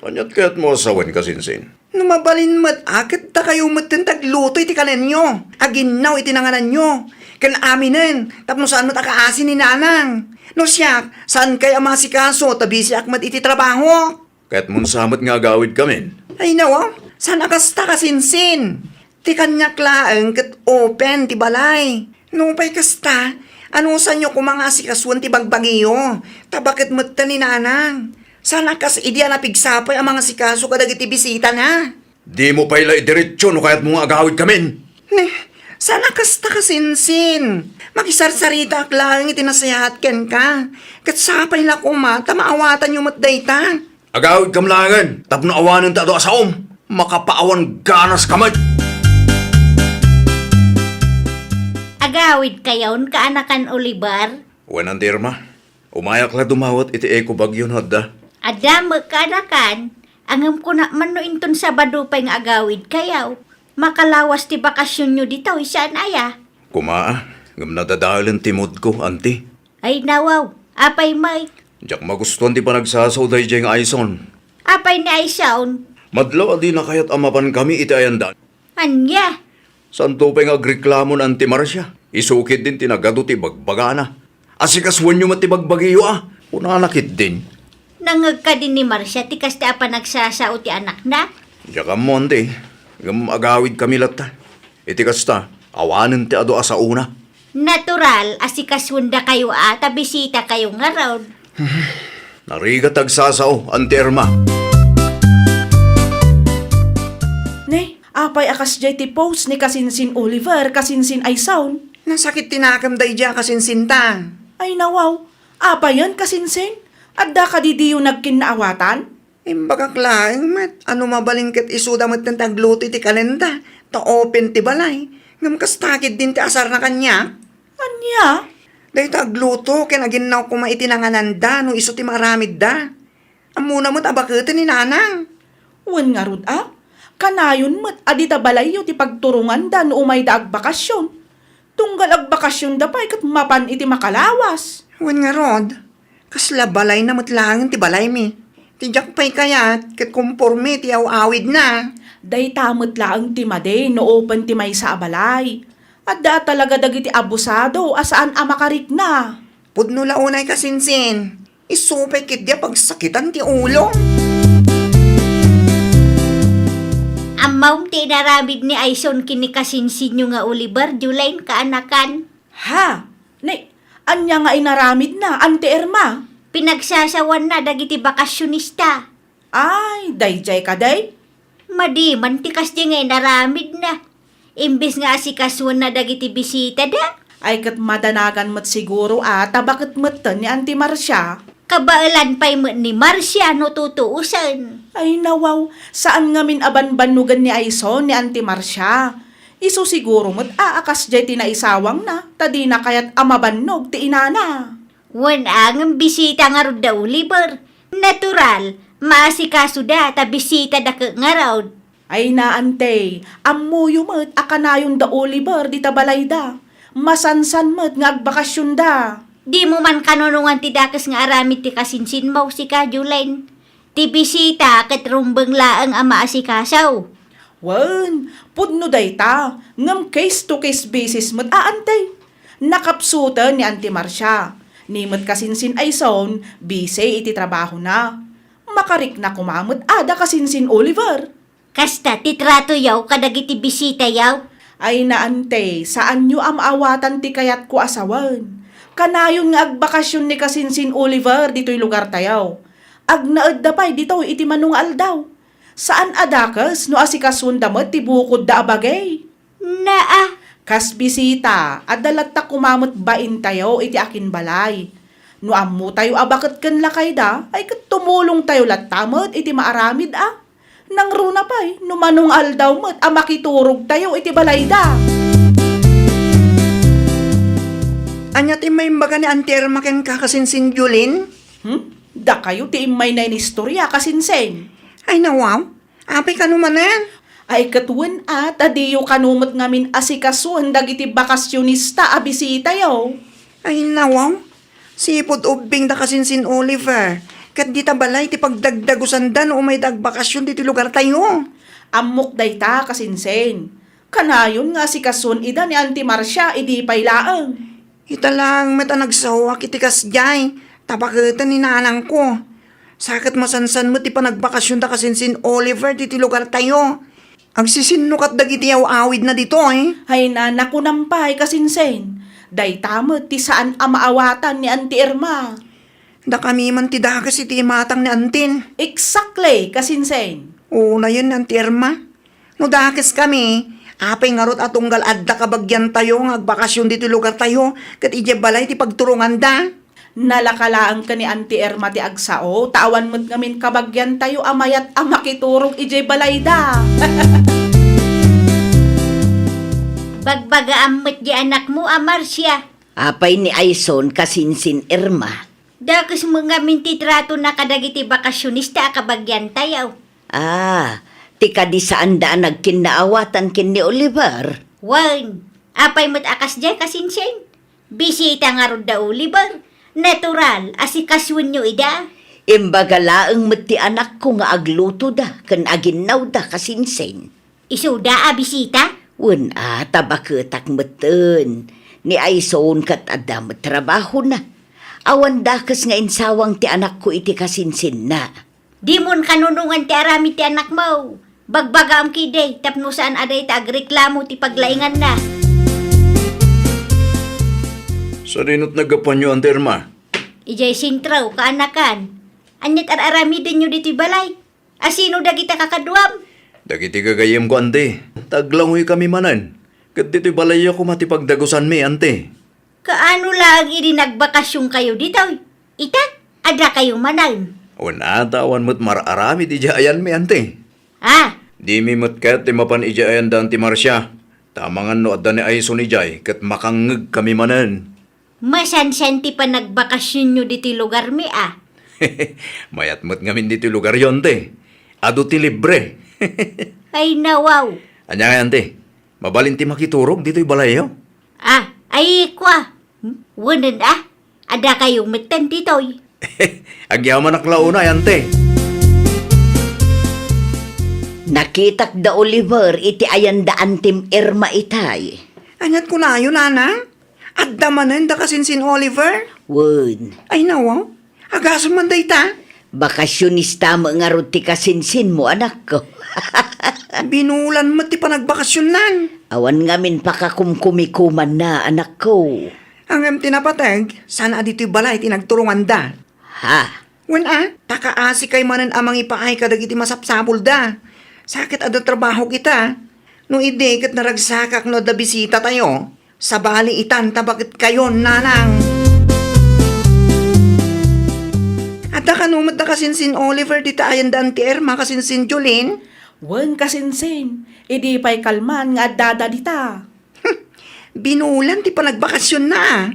aniat kayatmo a sawen, kasinsin? No mabalin met a, ket dakayo metten ti agluto iti kanenyo, aginnaw iti nangananyo, ken aminen, tapno saan met a kaasi ni nanang. No siak, saankay a maasikaso ta bisiak met iti trabahok. Kayatmon sa met nga agawidkamin? Ay, nawaw, saan a kasta, kasinsin. Ti kaniak laeng ket open ti balay. Nupay kasta, anusanyo koma nga asikasuen ti bagbagiyo, ta baket metten ni nanang. Saan a kas idi a napigsa pay a mangasikaso kadagiti bisitana. Dimo pay la idiretso no kayatmo nga agawidkamin. Ne, Saan a kasta, kasinsin? Makisarsaritaak laeng iti nasayaat kenka. Ket sapay la koma ta maawatanyo met dayta. Agawidkam laengen tapno awanen ti adu a saom. Makapaawan ganaska met. Agawidkayon, kaanakan Oliver? Wen, Auntie Irma. Umayak la dumawat iti eco baguio no adda. Adda met, kaanakan. Ngem kunak man no inton Sabado pay nga agawidkayo. Makalawas ti bakasionyo ditoy, saan aya? Koma, ngem nadadaelen ti moodko, Auntie. Ay, nawaw. Apay met? Diak magustuan ti panagsasao daydiay nga Aison. Apay ni Aison? Madlaw a dina kayat a mapankami iti ayandan. Ania? Saanto pay nga agreklamo ni Auntie Marcia. Isu ketdin ti nagadu ti bagbagana. Asikasuenyo met ti bagbagiyo a, kunana ketdin. Nangngeg kadi ni Marcia ti kasta a panagsasao ti anakna? Diak ammo, Auntie. Ngem agawidkami latta. Iti kasta, awanen ti adu a saona. Natural, asikasuendakayo a ta bisitakayo ngarud. Narigat ti agsasao, Auntie Irma. Ne, apay a kasdiay ti post ni kasinsin Oliver, kasinsin Aison? Nasakit ti nakem daydiay a kasinsinta. Ay, nawaw, apayen, kasinsin? Adda kadi diyo nagkinnaawatan? Imbagak laeng met a no mabalin ket isuda metten ti agluto iti kanenda ta open ti balay, ngem kasta ketdin ti asarna kaniak. Ania? Dayta agluto ken aginnaw koma iti nangananda no isu ti maaramidda. Ammona met a baketen ni Nanang. Wen ngarud a, kanayon met a dita balayyo ti pagturonganda no umayda agbakasion. Tunggal agbakasionda pay ket mapan iti makalawas. Wen ngarud, kasla balayna met laengen ti balaymi. Ti diak pay kayat ket komporme ti aw-awidna. Dayta met laeng ti madi no open ti maysa a balay. Adda talaga dagiti abusado a saan a makarikna. Pudno la unay, kasinsin. Isu pay ketdi a pagsakitan ti ulo. Ammom ti inaramid ni Aison ken ni kasinsinyo nga Oliver, Julain, kaanakan? Ha? Ni, ania nga inaramidna, Auntie Irma? Pinagsasawanna dagiti bakasionista. Ay, daydiay kadi? Madi man ti kasdi nga inaramidna. Imbes nga asikasuenna dagiti bisitada. Ay, ket madanagan met siguro a ta baket metten ni Auntie Marcia. Kabaelan pay met ni Marcia no tutuosen. Ay, nawaw, saan ngamin a banbannogen ni Aison ni Auntie Marcia. Isu siguro met a, a kasdiay ti naisawangna, ta dina kayat a mabannog ti inana. Wen a, ngem bisita ngarud da Oliver. Natural, maasikasoda ta bisitadaka ngarud. Ay, Auntie, ammoyo met a kanayon da Oliver dita balayda. Masansan met nga agbakasionda. Dimo man kanunongan ti dakes nga aramid ti kasinsinmo, sika, Julain. Ti bisita ket rumbeng laeng a maasikaso. Wen, pudno dayta, ngem case to case basis met a, Auntie. Nakapsuten ni Auntie Marcia. Ni met kasinsin Aison, busy iti trabahona. Makarikna koma met a da kasinsin Oliver. Kasta ti tratoyo kadagiti bisitayo? Ay, Auntie, saanyo a maawatan ti kayatko a sawen. Kanayon nga agbakasion ni kasinsin Oliver ditoy lugartayo. Agnaedda pay ditoy iti mano nga aldaw. Saan a dakes no asikasuenda met ti bukodda a bagi. Naa. Kas bisita, adda latta koma met baintayo iti akinbalay. No ammotayo a baket ken lakayda, ay ket tumulongtayo latta met iti maaramid a. Nangruna pay, no mano nga aldaw met a makiturogtayo iti balayda. Ania ti imbaga ni Auntie Irma kenka, kasinsin Julain? Hmm? Dakayo ti immayna iti istoria, kasinsin. Ay, nawaw. Apay kano manen? Ay, ket wen a, ta diyo kano met ngamin asikasuen dagiti bakasionista a bisitayo. Ay, nawaw. Sipud ubbing da kasinsin Oliver, ket dita balay ti pagdagdagusanda no umayda agbakasion ditoy lugartayo. Ammok dayta, kasinsin. Kanayon nga asikasuen ida ni Auntie Marcia idi pay laeng. Ita laeng met a nagsaoak iti kasdiay, ta baketen ni nanangko. Sa ket masansan met ti panagbakasionda kasinsin Oliver ditoy lugartayo. Agsisinnukatda dagiti aw-awidna ditoy. Ay, nakunam pay, kasinsin. Dayta met ti saan a maawatan ni Auntie Irma. Dakami man ti dakes iti imatang ni Antin. Exactly, kasinsin. Unayen ni Auntie Irma. No dakeskami, Apay ngarud a tunggal adda kabagiantayo nga agbakasyon ditoy lugartayo ket idiay balay ti pagturonganda? Nalaka laeng ken ni Auntie Irma ti agsao, ta awan met ngamin kabagiantayo a mayat a makiturog idiay balayda. Bagbagaam met di anakmo a Marcia. Apay ni Aison, kasinsin Irma? Dakes met ngamin ti tratona kadagiti bakasionista a kabagiantayo. Ah, ti kadi saanda a nagkinnaawatan ken ni Oliver? Wen, apay met a kasdiay, kasinsin? Bisita ngarud da Oliver. Natural a sikasionyo ida. Imbaga laeng met ti anakko nga aglutoda ken aginnawda, kasinsin. Isuda a bisita? Wen a, ta baketak metten. Ni Aison ket adda met trabahona. Awan dakes nga insawang ti anakko iti kasinsinna. Dimon kanunongan ti aramid ti anakmo. Bagbagaam ketdi tapno saan a dayta agreklamo ti paglainganna. Sadinot naggapuanyo, Auntie Irma? Idiay sentro, kaanakan. Ania't ar-aramidenyo ditoy balay? A sino dagita kakaduam? Dagiti gagayyemko, Auntie. Ta aglangoykami manen. Ket ditoy balayyo koma ti pagdagusanmi, Auntie. Kaano laeng idi nagbakasionkayo ditoy? Ita, adda kayo manen. Wen a, ta awan met mar-aramid idiay ayanmi, Auntie. Ah! Dimi met ket ti mapan idiay ayan da Auntie Marcia. Ta amangan no adda ni Aison idiay, ket makangngegkami manen. Masansan ti panagbakasionyo ditoy lugarmi, a? Mayat met ngamin ditoy lugaryo, Auntie. Adu ti libre. Ay, nawaw. Ania ngay, Auntie? Mabalin ti makiturog ditoy balayyo? Ah, ay, kua. Hmm? Wenen, a? Adda kayo metten ditoy. Agyamanak la unay, Auntie. Nakitak da Oliver iti ayan da Auntie Irma itay. Ania't kunayo, Nanang? Adda manen da kasinsin Oliver? Wen. Ay, nawaw. Agasem man dayta? Bakasionista met ngarud ti kasinsinmo, anakko. Binulan met ti panagbakasionnan. Awan ngamin pakakumkumikumanna, anakko. Ngem ti napateg, saan a ditoy balay ti nagturonganda. Ha? Wen a, ta kaasikay manen a mangipaay kadagiti masapsapulda. Sa ket adda trabahok ita. No idi ket naragsakak no adda bisitatayo, sabali itan ta baket kayon, Nanang. Adda kano met da kasinsin Oliver dita ayan da Auntie Irma, kasinsin Jolene? Wen, kasinsin, idi pay kalman nga addada dita. Binulan ti panagbakasionna, a.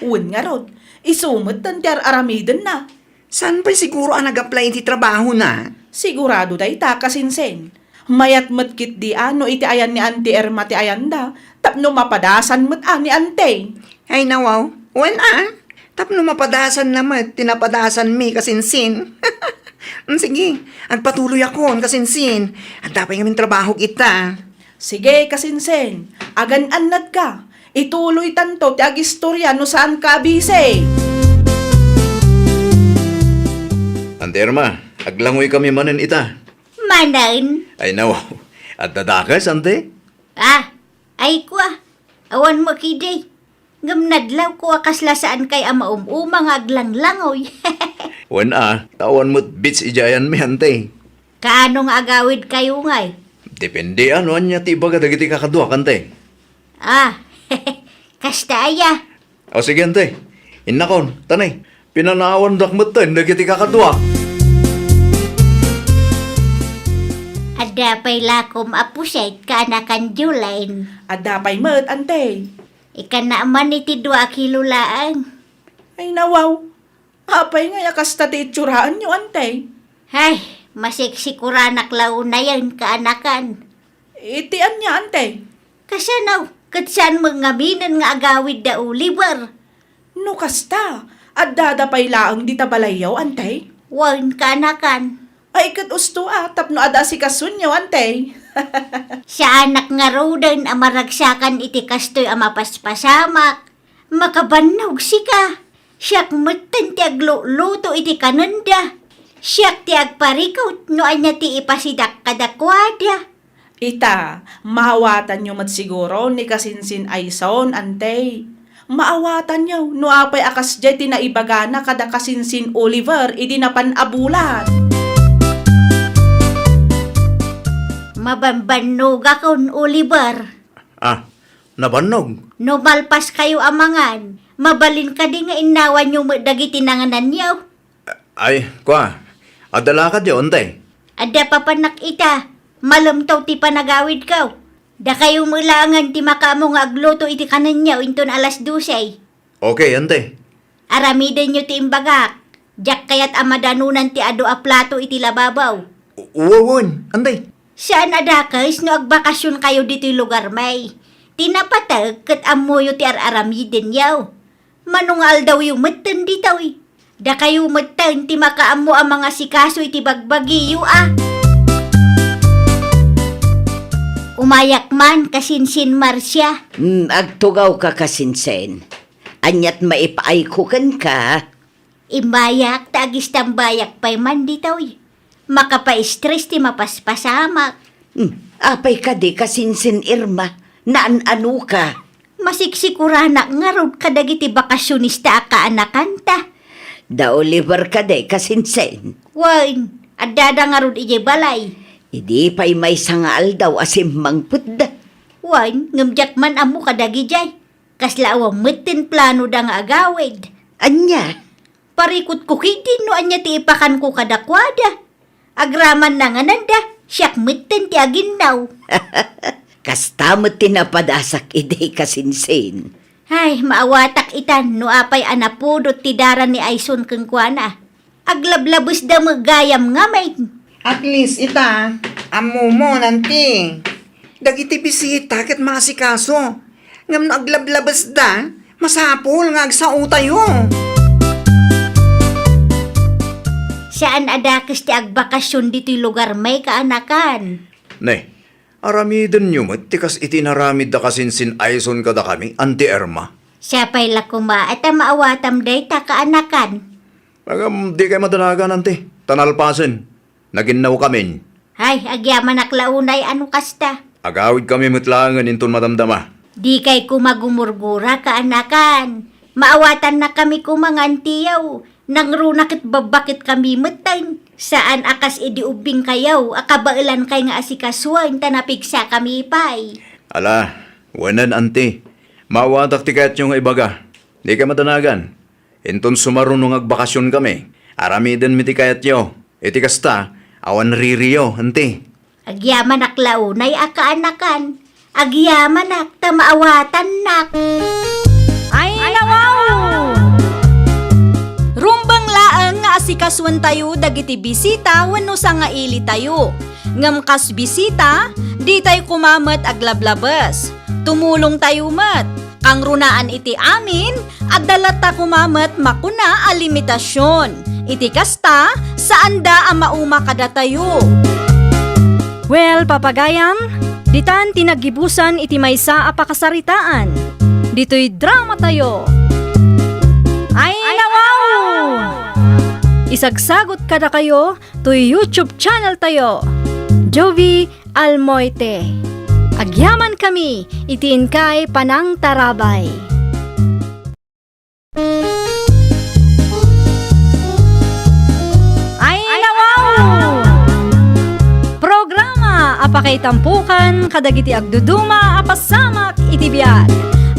Wen ngarud, isu metten ti ar-aramidenna. Saan pay siguro a nag-apply iti trabahona? Sigurado dayta, kasinsin. Mayat met ketdi a no iti ayan ni Auntie Irma ti ayanda, tapno mapadasan met a ni Auntie. Ay, nawaw. Wen a, tapno mapadasanna met ti napadasanmi, kasinsin. Mm, sige, agpatuloyakon, kasinsin. Adda pay ngamin trabahok ita. Sige, kasinsin, agan-annatka. Ituloytanto ti agistorya no saanka a bisi. Auntie Irma, aglangoykami manen ita. Manen? Ay, nawaw. Adda dakes, Auntie? Ah, ay, kua. Awan met ketdi. Ngem nadlawko a kasla saankay a maum-uma nga aglanglangoy. Wen a, ta awan met beach idiay ayanmi, Auntie. Kaano nga agawidkayo ngay? Depende a no ania ti ibaga dagiti kakaduak, Auntie. Ah, kasta aya. O sige, Auntie. Innakon, tani, pinanawandak metten dagiti kakaduak. Adda pay lakom a puset, kaanakan Jolene? Adda pay met, Auntie. Ikana man iti dua a kilo laeng. Ay, nawaw. Apay ngay a kasta ti itsuraan yo, Auntie? Hay, masiksikoranak la unayen, kaanakan. Iti ania, Auntie? Kasano, ket saan met ngaminen nga agawid da Oliver? No kasta, addada pay laeng dita balayyo, Auntie? Wen, kaanakan. Ay, ket usto a, tapno adda asikasionyo, Auntie. Saanak ngaruden a maragsakan iti kastoy a mapaspasamak. Makabannog sika. Siak metten ti agluluto iti kanenda. Siak ti agparikut no ania ti ipasidak kadakuada. Ita, maawatanyo met siguro ni kasinsin Aison, Auntie. Maawatanyo no apay a kasdiay ti naibagana kada kasinsin Oliver idi napan a bulan. Mabambannogakon, Oliver. Ah, nabannog? No malpaskayo a mangan, mabalin kadi nga innawanyo met dagiti nangananyo? Ay, kua, adda lakadyo, Ante? Adda papanak ita, malemtaw ti panagawidko. Dakayo met laengen ti makaammo nga agluto iti kananyo inton alas dose. Okay, Ante. Aramidenyo ti imbagak. Diak kayat a madanunan ti adu a plato iti lababaw. U-, uwawen, Ante. Saan a dakes no agbakasionkayo ditoy lugarmi. Ti napateg ket ammoyo ti ar-aramidenyo. Mano nga aldawyo metten ditoy? Dakayo metten ti makaammo a mangasikaso iti bagbagiyo a. Umayak man, kasinsin Marcia. Hmm, agtugawka, kasinsin. Aniat maipaayko kenka? Immayak ta agistambayak pay man ditoy. Makapaistres ti mapaspasamak. Hmm, apay kadi, kasinsin Irma? Naan-anoka? Masiksikuranak ngarud kadagiti bakasionista a kaanakanta. Da Oliver kadi, kasinsin? Wen, addada ngarud idiay balay. Idi pay maysa nga aldaw a simmangpetda. Wen, ngem diak man ammo kadagidiay. Kasla awan metten planoda nga agawid. Ania? Parikutko ketdi no ania ti ipakanko kadakuada. Agraman nangananda, siak metten ti aginnaw. Kasta met ti napadasak idi, kasinsin. Ay, maawatak itan no apay a napudot ti dara ni Ayson kenkuana. Aglablabesda met gayam ngamin. At least ita, ammomon, Ante. Dagiti bisita ket maasikaso. Ngem no aglablabesda, masapul nga agsaotayo. Saan a dakes ti agbakasion ditoy lugarmi, kaanakan. Ne, aramidenyo met ti kas iti inaramid da kasinsin Ayson kadakami, Ante Irma. Siapay la koma a ta maawatam dayta, kaanakan. Ngem dikay madanagan, Ante, ta nalpasen. Naginnawkamin. Ay, agyamanak la unay a no kasta. Agawidkami met laengen inton madamdama. Dikay koma gumurgura, kaanakan. Maawatannakami koma nga antiyo. Nangruna ket babbaketkami metten. Saan a kas idi ubbingkayo a kabaelankay nga asikasuen ta napigsakami pay. Ala, wenen, Ante. Maawatak ti kayatyo nga ibaga. Dikay madanagan. Inton sumaruno nga agbakasionkami, aramidenmi ti kayatyo. Iti kasta, awan ririyo, Ante. Agyamanak la unay a kaanakan. Agyamanak ta maawatannak. Ay, nawaw! Rumbeng laeng nga asikasuentayo dagiti bisita wenno sangailitayo. Ngem kas bisita, ditay koma met aglablabes. Tumulongtayo met. Kangrunaan iti amin, adda latta koma met makuna a limitasion. Iti kasta, saanda a mauma kadatayo. Well, papagayam, ditan ti naggibusan iti maysa a pakasaritaan. Ditoy dramatayo. Ay, nawaw! Isagsagot kadakayo toy YouTube channeltayo, Jovie Almoite. Agyamankami iti inkay panangtarabay. Ay, nawaw! Programa a pakaitampokan kadagiti agduduma a pasamak iti biag.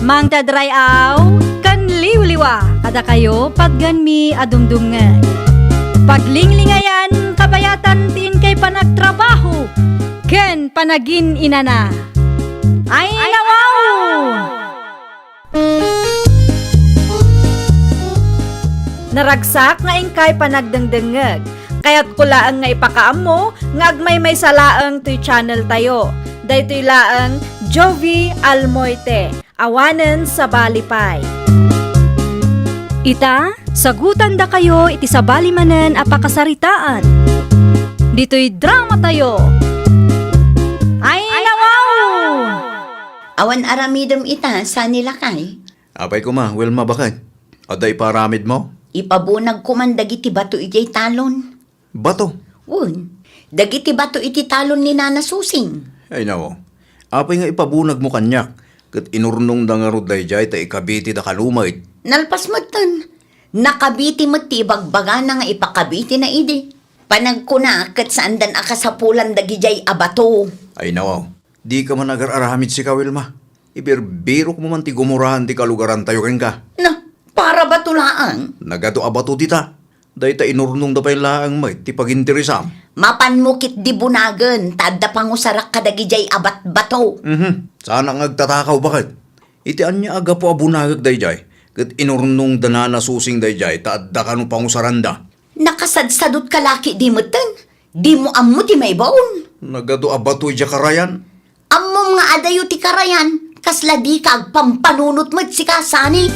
Mangted ray-aw ken liwliwa kadakayo patgenmi a dumdumngeg. Paglinglingayan, kabayatan ti inkay panagtrabaho ken panagin-inana. Ay, nawaw! Naragsak nga inkay panagdengdengngeg. Kayatko laeng nga ipakaammo nga agmaymaysa laeng toy channeltayo. Daytoy laeng Jovie Almoite. Awanen sabali pay. Ita, sagutandakayo iti sabali manen a pakasaritaan. Ditoy dramatayo. Ay, nawaw! Awan aramidem ita, saan ni lakay? Apay koma, Wilma, baket? Adda iparamidmo? Ipabunagko man dagiti bato idiay talon. Bato? Wen, dagiti bato iti talon ni Nana Susing. Ay, nawaw. Apay nga ipabunagmo kaniak, ket inurnongda ngarud daydiay ta ikabitida kalumet. Nalpas metten. Nakabiti met ti ibagbagana nga ipakabitina idi. Panagkuna ket saandan a kasapulan dagidiay a bato. Ay, nawaw. Dika man agar-aramid sika, Wilma. Ibirbirokmo man ti gumuraen ti kalugarantayo kenka. Na, para bato laeng. Nagadu a bato dita. Dayta inurnongda pay laeng met ti paginteresam. Mapanmo ketdi bunagen, ta adda pangusarak kadagidiay a batbato. Mhm. Saanak nga agtatakaw, baket? Iti ania a gapu a bunagek daydiay, ket inurnongda Nana Susing daydiay ta adda kano pangusaranda. Nakasadsadot ka la ketdi metten? Dimo ammo ti maibaon? Nagadu a bato idiay karayan. Ammom nga adayo ti karayan, kasla dika agpampanunot met sika, Sani.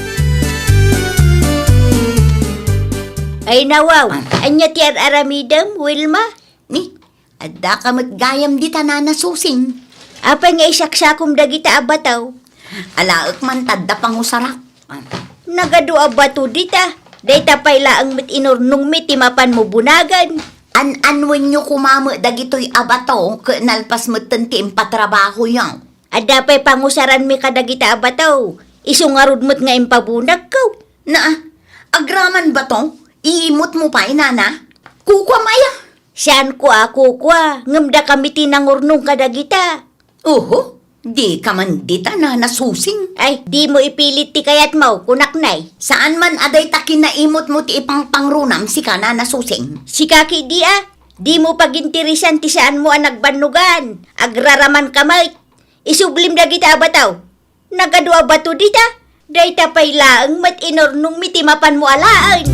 Ay, nawaw, ania ti ar-aramidem, Wilma? Ni, addaka met gayam dita, Nana Susing. Apay nga isaksakom dagita a bato? Alaek man ta adda pangusarak. Nagadu a bato dita. Dayta pay laeng met inurnongmi ti mapanmo bunagen. An-anwenyo koma met dagitoy a bato ket nalpas metten ti impatrabahoyo. Adda pay pangusaranmi kadagita a bato. Isu ngarud met nga impabunagko. Naa, agraman bato, iimutmo pay, Nana? Kukuam aya? Saanko a kukua, ngem dakami ti nangurnong kadagita. Oho, dika man dita, Nana Susing. Ay, dimo ipilit ti kayatmo, kunak nay. Saan man a dayta kinaimutmo ti ipangpangrunam sika, Nana Susing? Sika ketdi a, dimo paginteresan ti saanmo a nagbannogan. Agraraman ka met. Isublim dagita a bato. Nagadu a bato dita. Dayta pay laeng met inurnongmi ti mapanmo alaen.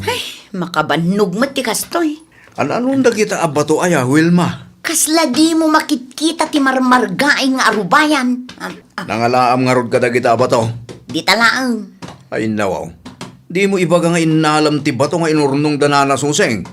Ay, makabannog met ti kastoy. An-anon dagita a bato aya, Wilma? Kasla dimo makitkita ti marmargaing nga arubayan. Am, am. Nangalaam ngarud kadagita a bato? Dita laeng. Ay, nawaw. Dimo ibaga nga innalem ti bato nga inurnongda Nana Susing?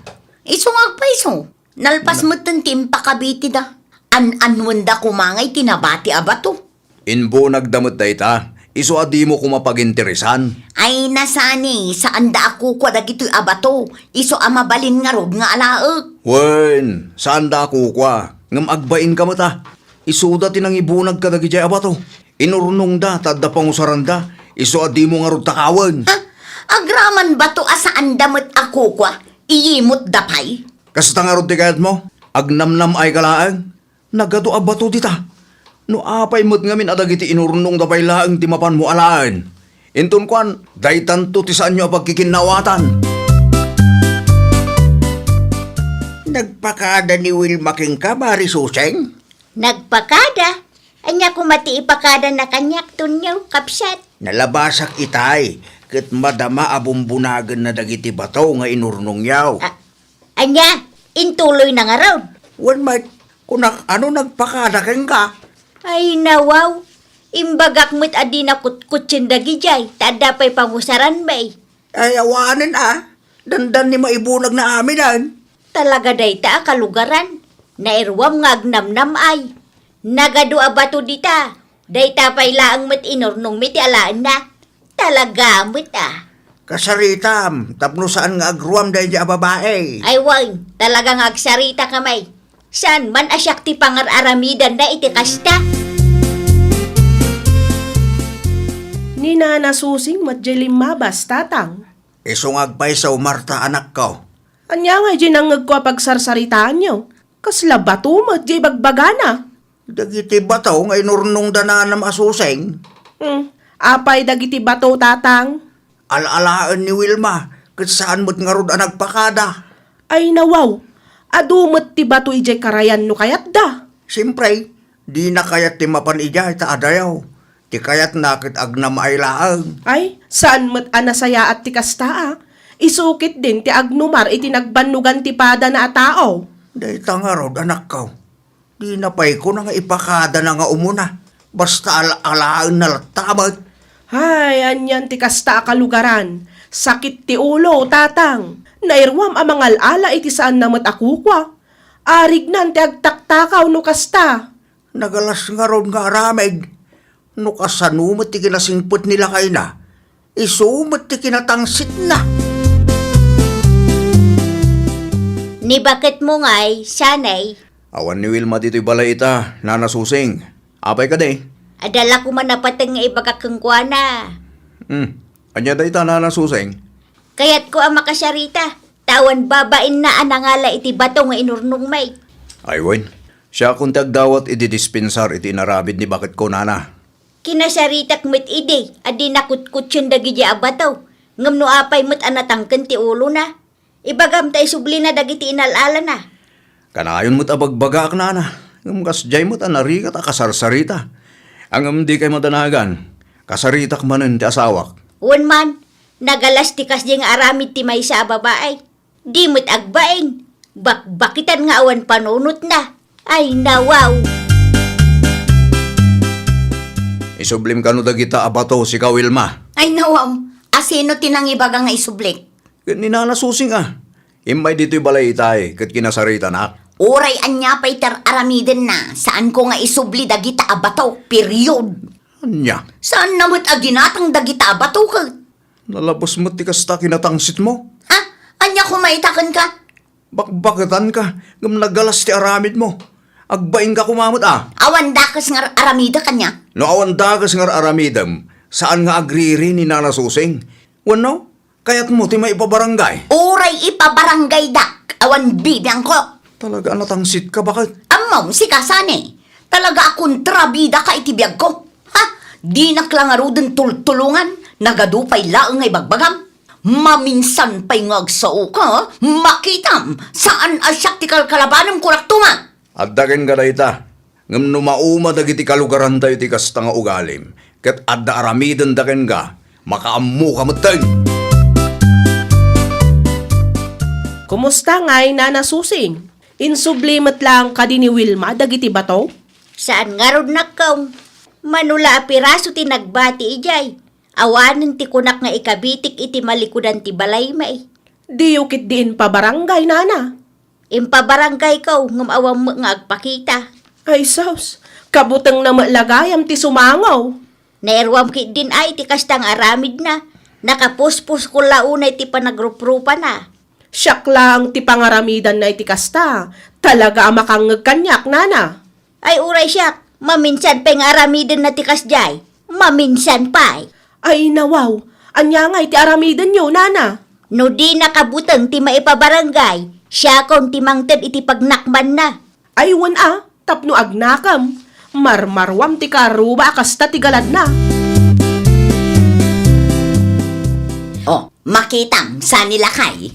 Isu nga agpayso. Nalpas metten ti impakabitida. An-anwenda koma ngay ti nabati a bato. Inbunagda met dayta, isu a dimo koma paginteresan. Ay, na Sani, saanda a kukua dagitoy a bato, isu a mabalin ngarud nga alaek. Wen, saanda a kukua, ngem agbainka met a. Isuda ti nangibunag kadagidiay a bato. Inurnongda ta adda pangusaranda, isu a dimo ngarud takawen. Ha? Agraman bato a saanda met a kukua, iyimutda pay? Kasta ngarud ti kayatmo? Agnamnam-ayka laeng? Nagadu a bato dita. No apay met ngamin a dagiti inurnongda pay laeng ti mapanmo alaen. Inton kuan, daytanto ti saanyo a pagkikinnaawatan. Nagpakada ni Wilma kenka, Mari Suseng? Nagpakada? Ania koma ti ipakadana kaniak, Tonyo, kabsat? Nalabasak itay, ket madama a bumbunagenna dagiti bato nga inurnongyo. A-, ania? Intuloyna ngarud? Wen met, kunak, ano nagpakada kenka? Ay, nawaw. Imbagak met a dina kutkutsien dagidiay, ta adda pay pangusaranmi. Ay, awanen a. Dandan ni maibunagna aminen. Talaga dayta a kalugaran. Nairuam nga agnamnam-ay. Nagadu a bato dita. Dayta pay laeng met inurnongmi ti alaenna. Talaga met a. Kasaritam, tapno saan nga agruam daydi a babai. Ay wen, talaga nga agsaritaka met. Saan man a siak ti pangar-aramidanna iti kasta? Ni Nana Susing met diay limmabas, Tatang. Isu nga agpayso, Marta, anakko. Ania ngay diay nangngegko a pagsarsaritaanyo? Kasla bato met diay bagbagana? Dagiti bato nga inurnongda nanam a Suseng. Hmm, apay dagiti bato, Tatang? Al-alaen ni Wilma, ket saan met ngarud a nagpakada. Ay, nawaw, adu met ti bato idiay karayan no kayatda. Siempre, dina kayat ti mapan idiay ta adayo. Ti kayatna ket agnamaay laeng. Ay, saan met a nasayaat ti kasta a. Isu ketdin ti agnumar iti nagbannogan ti padana a tao. Dayta ngarud, anakko. Dina pay kuna nga ipakadana nga umuna. Basta al-alaenna latta met. Ay, anian ti kasta a kalugaran. Sakit ti ulo, Tatang. Nairuam a mangal-ala iti saanna met a kukua. Arignan ti agtaktakaw no kasta. Nagalas ngarud nga aramid. No kasano met ti kinasingpet ni lakayna, isu met ti kinatangsitna. Ni baketmo ngay, sanay? Awan ni Wilma ditoy balay ita, Nana Susing. Apay kadi? Adda la koma napateg nga ibagak kenkuana. Hmm. Ania dayta, Nana Susing? Kayatko a makasarita, ta awan babainna a nangala iti bato nga inurnongmi. Ay wen, siakon ti agdawat idi dispensar iti inaramid ni baketko, nana. Kinasaritak met idi a di nakutkutsen dagidiay a bato, ngem no apay met a natangken ti ulona. Ibagam ta isublina dagiti inal-alana. Kanayon met a bagbagaak, nana, ngem kasdiay met a narigat a kasarsarita. Ngem dikay madanagan, kasaritak manen ti asawak. Wen man, nagalas ti kasdiay nga aramid ti maysa a babai. Di met agbain, bakbakitan nga awan panunotna. Ay, nawaw! Isublim kano dagita a bato, sika, Wilma? Ay, nawaw! Asino ti nangibaga nga isublik? Ket ni Nana Susing a. Immay ditoy balay itay ket kinasaritanak. Uray ania pay ti ar-aramidenna, saanko nga isubli dagita a bato, period. Ania? Saanna met a ginatang dagita a bato ket. Nalabes met ti kasta kinatangsitmo. Ha? Ania koma ita kenka? Bakbaketanka, ngem nagalas ti aramidmo. Agbainka koma met a. Awan dakes nga ar-aramidek ania? No awan dakes nga ar-aramidem, saan nga agriri ni Nana Susing? Wenno, kayatmo ti maipabarangay? Uray ipabarangaydak, awan bibiangko. Talaga a natangsitka, baket? Ammom, sika sani. Talaga a kontrabidaka iti biagko. Ha? Dinak la ngaruden tultulongan, nagadu pay laeng nga ibagbagam. Maminsan pay nga agsaoka, makitam, saan a siak ti kalkalabanem, kunak tuma. Adda kenka dayta. Ngem no mauma dagiti kalugarantayo iti kasta nga ugalim, ket adda aramidenda kenka, makaammoka metten. Kumusta ngay, Nana Susing? Insubli met laeng kadi ni Wilma dagiti bato? Saan ngarud, nakkong. Mano la a piraso ti nagbati idiay. Awanen ti kunak nga ikabitik iti malikudan ti balaymi. Diyo ketdi impabarangay, nana? Impabarangayko, ngem awan met nga agpakita. Ay sus, kabutengna met la gayam ti sumango. Nairuam ketdin ay ti kasta nga aramidna. Nakapuspuskon la unay ti panagruprupana. Siak laeng ti pangaramidanna iti kasta. Talaga a makangngeg kaniak, nana. Ay, uray siak, maminsan pay nga aramidenna ti kasdiay. Maminsan pay. Ay, nawaw, ania ngay ti aramidenyo, nana? No di nakabuteng ti maipabarangay, siakon ti mangted iti pagnakmanna. Ay, wen a, tapno agnakem, marmaruam ti kaarruba a kasta ti galadna. Oh, makitam, sani lakay.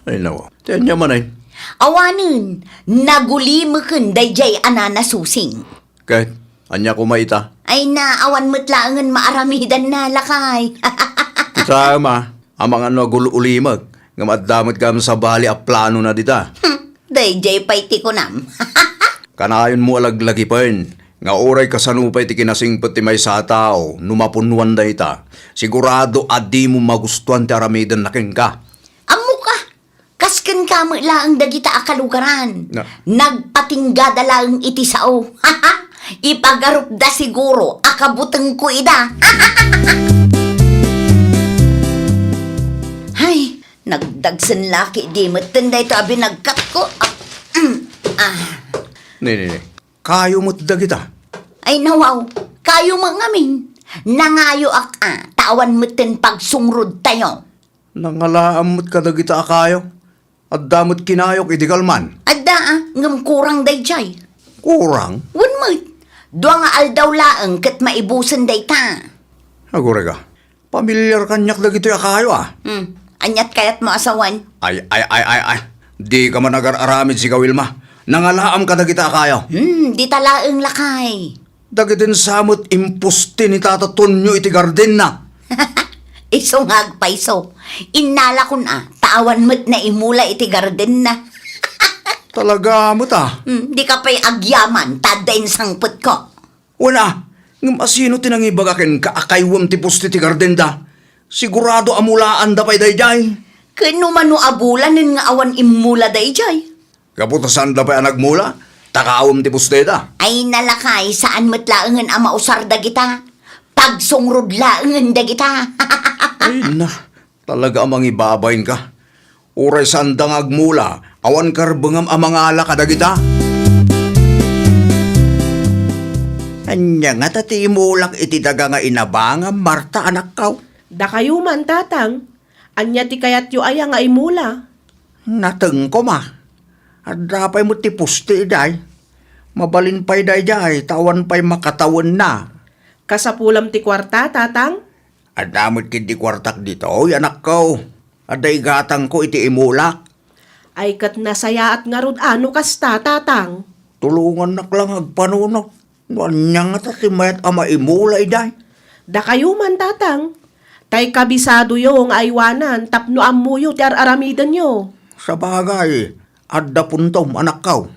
Ay, nawaw. Ti ania manen? Awanen, nagulimeken daydiay a Nana Susing. Ket, ania koma ita? Ay na, awan met laengen maaramidanna, lakay. Ita, ma, amangan no agul-ulimek, ngem adda met gayam sabali a planona dita. Hmm, daydiay pay ti kunam. Kanayonmo a laglagipen, nga uray kasano pay ti kinasingpet ti maysa a tao no mapunnoan dayta, sigurado a dimo magustuan ti aramidenna kenka. Ammok a, kas kenka met laeng dagita a kalugaran. Na. Nagpatinggada laeng iti sao. Ipagarupda siguro a kabutengko ida. Hay, nagdagsen la ketdi metten daytoy a binagkatko. Ah, mm, ah. Ni, ni, ni. Kayo met dagita. Ay, nawaw. Kayo met ngamin. Nangayoak a, ta awan metten pagsungrodtayo. Nangalaam met kadagita a kayo. Adda met kinayok idi kalman. Adda a, ngem kurang daydiay. Kurang? Wen met. Dua nga aldaw laeng ket maibusen dayta. Agurayka. Pamilyar kaniak dagitoy a kayo, a. Hmm. Aniat kayatmo a sawen? Ay, ay, ay, ay, ay. Dika man agar-aramid, sika, Wilma. Nangalaam kadagita a kayo. Hmm, dita laeng lakay. Dagiti sa met imposte ni Tata Tonyo iti gardenna. Isu nga agpayso. Innalakon a, ta awan met naimula iti gardenna. Talaga met a. Hmm, dika pay agyaman, ta adda insangpetko. Wen a, ngem asino ti nangibaga kenka a kaywem ti poste ti gardenda? Sigurado a mulaanda pay daydiay. Ken no mano a bulanen nga awan immula daydiay? Gapu ta saanda pay a nagmula, ta kawem ti posteda. Ay, nalakay, saan met laengen a mausar dagita. Pagsungrod laengen dagita. Ay na, talaga a mangibabain ka. Uray saanda nga agmula, awan karbengam a mangala kadagita. Ania ngata ti imulak iti daga nga inabangam, Marta, anakko? Dakayo man, Tatang. Ania ti kayatyo aya nga imula? Nateng koma. Adda pay met ti poste idiay. Mabalin pay daydiay ta awan pay makatawenna. Kasapulam ti kuarta, Tatang? Adda met ketdi kuartak ditoy, anakko. Adda igatangko iti imulak. Ay, ket nasayaat ngarud a no kasta, Tatang. Tulongannak la nga agpanunot. No ania ngata ti mayat a maimula idiay? Dakayo man, Tatang. Tay kabisadoyo nga aywanan tapno ammoyo ti ar-aramidenyo. Sabagay, adda puntom, anakko.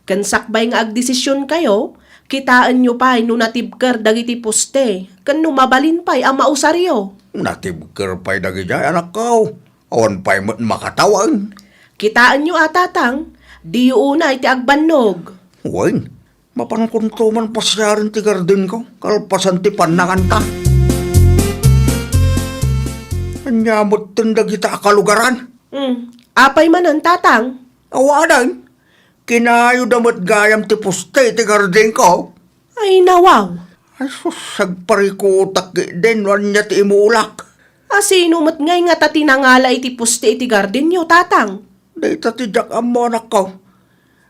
Ken sakbay nga agdesisionkayo, kitaenyo pay no natibker dagiti poste ken no mabalin pay a mausaryo. Natibker pay dagidiay, anakko. Awan pay met makatawen. Kitaenyo a, Tatang, diyo unay ti agbannog. Wen, mapankonto man pasiaren ti gardenko, kalpasan ti pannanganta. Ania metten dagita a kalugaran? Hmm, apay manen, Tatang? Awanen, kinayoda met gayam ti poste ti gardenko. Ay, nawaw. Ay, sus, agparikutak ketdin no ania ti imulak. A sino met ngay ngata ti nangala iti poste iti gardenyo, Tatang? Dayta ti diak ammo, anakko.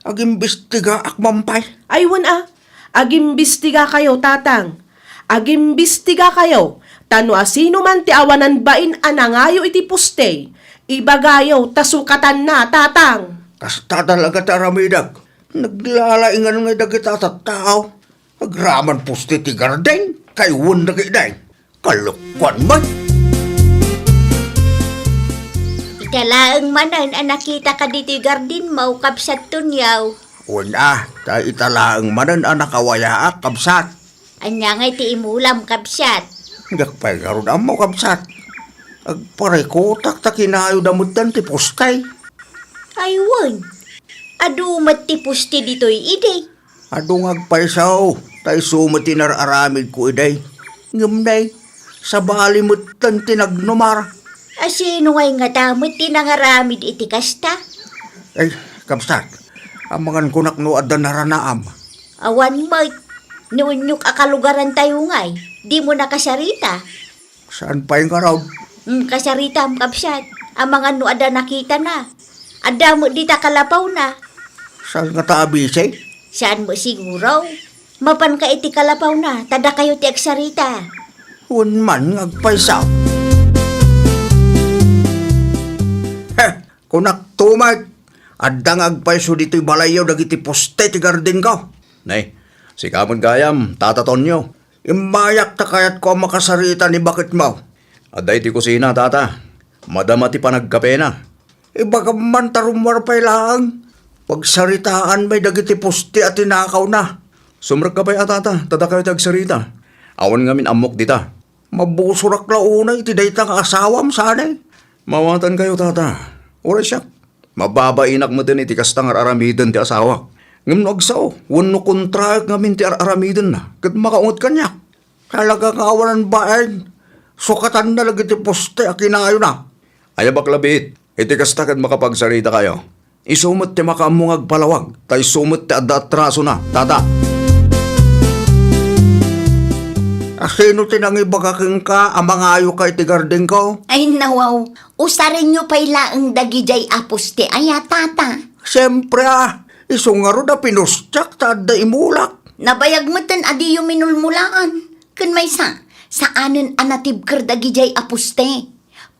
Agimbestigaak man pay. Ay, wen a. Agimbestigakayo, Tatang. Agimbestigakayo, ta no asino man ti awanan bain a nangayo iti poste, ibagayo ta sukatanna, Tatang. Kasta talaga ti aramidek. Naglalaingan ngay dagita a tattao. Agraman poste ti garden, kayuenna ketdi. Kalokuan man. Ita laeng manen a nakitaka ditoy gardenmo, Kabsat Tonio. Wen a, ta ita laeng manen a nakawayaak, Kabsat. Ania ngay ti imulam, Kabsat? Diak pay ngarud ammo, Kabsat. Agparikutak ta kinayoda metten ti poste. Ay wen, adu met ti poste ditoy idi. Adu nga agpayso, ta isu met ti nar-aramidko idi. Ngem nay, sabali metten ti nagnumar. A sino ngay ngata met ti nangaramid iti kasta? Ay, kabsat, amangan kunak no adda naranaam. Awan met. Ni unyok a kalugarantayo ngay, dimo nakasarita. Saan pay ngarud? Mm, kasaritam, kabsat. Amangan no adda nakitana. Adda met dita kalapawna. Saan ngata abisi? Saan met siguro? Mapanka iti kalapawna, ta dakayo ti agsarita. Wen man nga agpayso. Heh, kunak tumet, adda nga agpayso ditoy balayyo dagiti poste ti gardenko. Nay, sika met gayam, Tata Tonio. Immayak ta kayatko a makasarita ni baketmo. Adda iti kusina, tata. Madama ti panagkapena. Ibagam man ta rummuar pay laeng. Pagsaritaan may dagiti poste a tinakawna. Sumrekka pay a, tata, ta dakayo ti agsarita. Awan ngamin ammok dita. Mabusorak la unay iti dayta nga asawam, saan? Mawatankayo, tata. Uray siak. Mababainak metten iti kasta nga ar-aramiden ti asawak. Ngem no agsao, wenno kontraek ngamin ti ar-aramidenna, ket makaunget kaniak. Talaga nga awanan bain, sukatanna dagiti poste a kinayona. Aya, bakla biit, iti kasta ket makapagsaritakayo. Isu met ti makaammo nga agpalawag, ta isu met ti adda atrasona, tata. Asino ti nangibaga kenka a mangayoka iti gardenko? Ay, nawaw. Usarenyo pay laeng dagidiay a poste aya, tata? Siempre a, isu ngarud a pinustiak ta adda imulak. Nabayag metten a diyo minulmulaan. Ken maysa, saanen a natibker dagidiay a poste.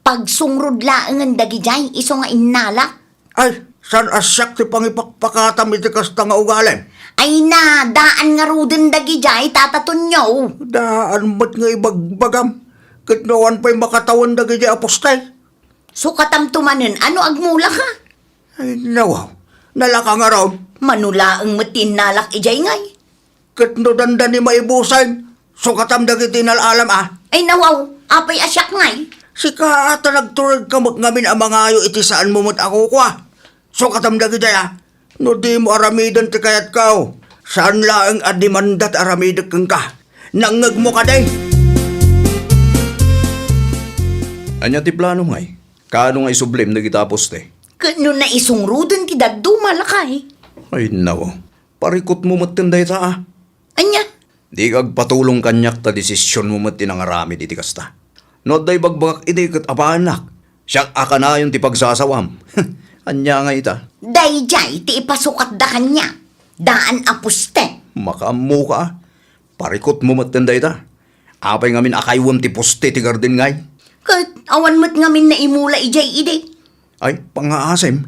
Pagsungrod laengen dagidiay isu nga innalak. Ay, saan a siak ti pangipakpakatam iti kasta nga ugalim? Ay na, daan ngaruden dagidiay, Tata Tonio. Daan met nga ibagbagam. Ket no awan pay makatawen dagidiay a poste. Sukatamto manen a no agmulaka. Ay, nawaw. Nalaka ngarud. Mano laeng met ti innalak idiay ngay. Ket no dandani maibusen, sukatam dagiti inal-alam a. Ay, nawaw. Apay a siak ngay? Sika a ta nagturedka met ngamin a mangayo iti saanmo met a kukua. Sukatam dagidiay a. No dimo aramiden ti kayatko, saan laeng a demanda ti aramidek kenka. Nangngegmo kadi? Ania ti plano, ngay? Kaano nga isublim dagita a poste? Ket no naisungroden ti dadduma, lakay? Ay, nawaw. Parikutmo metten dayta a. Ania? Dika agpatulong kaniak ta desisionmo met ti nangaramid iti kasta. No adda ibagbagak idi ket abaennak. Siak a kanayon ti pagsasawam. Ania ngay ita? Daydiay ti ipasukatda kaniak. Daan a poste. Makaammoka, a. Parikutmo met dayta. Apay ngamin a kayuam ti poste ti garden ngay? Ket awan met ngamin naimula idiay idi. Ay, pangngaasim.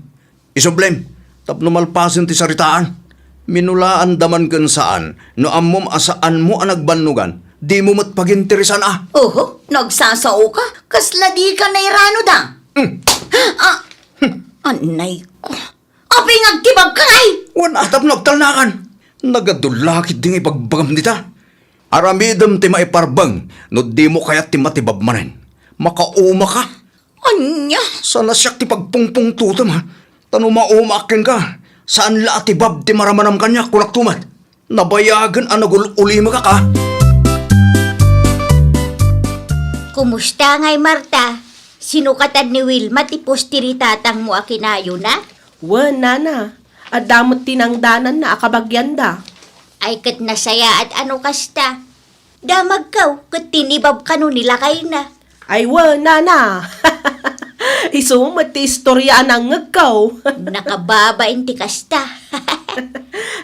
Isublem, tapno malpasen ti saritaan. Minulaanda man ken saan, no ammom a saanmo a nagbannogan, dimo met paginteresan a. Oho, nagsasaoka, kasla dika nairanoda. Mm. Ah, anay ko. Apay nga agtibabka ngay? Wen a tapno agtalnakan. Nagadu la ketdi nga ibagbagam dita. Aramidem ti maiparbeng no dimo kayat ti matibab manen. Makaumaka. Ania? Sana siak ti pagpungpungtotem, ha? Ta no maumaak kenka, saan la a tibab ti maramanam kaniak, kunak tumet. Nabayagen a nagul-ulimekak, a. Kumusta ngay, Marta? Sinukatan ni Wilma ti poste ni tatangmo a kinayona? Wen, nana. Adda met ti nangdananna a kabagianda. Ay, ket nasayaat a no kasta. Damagkaw ket tinibab kano ni lakayna. Ay wen, nana. Isu met ti istoria a nangngegkaw. Nakababain ti kasta.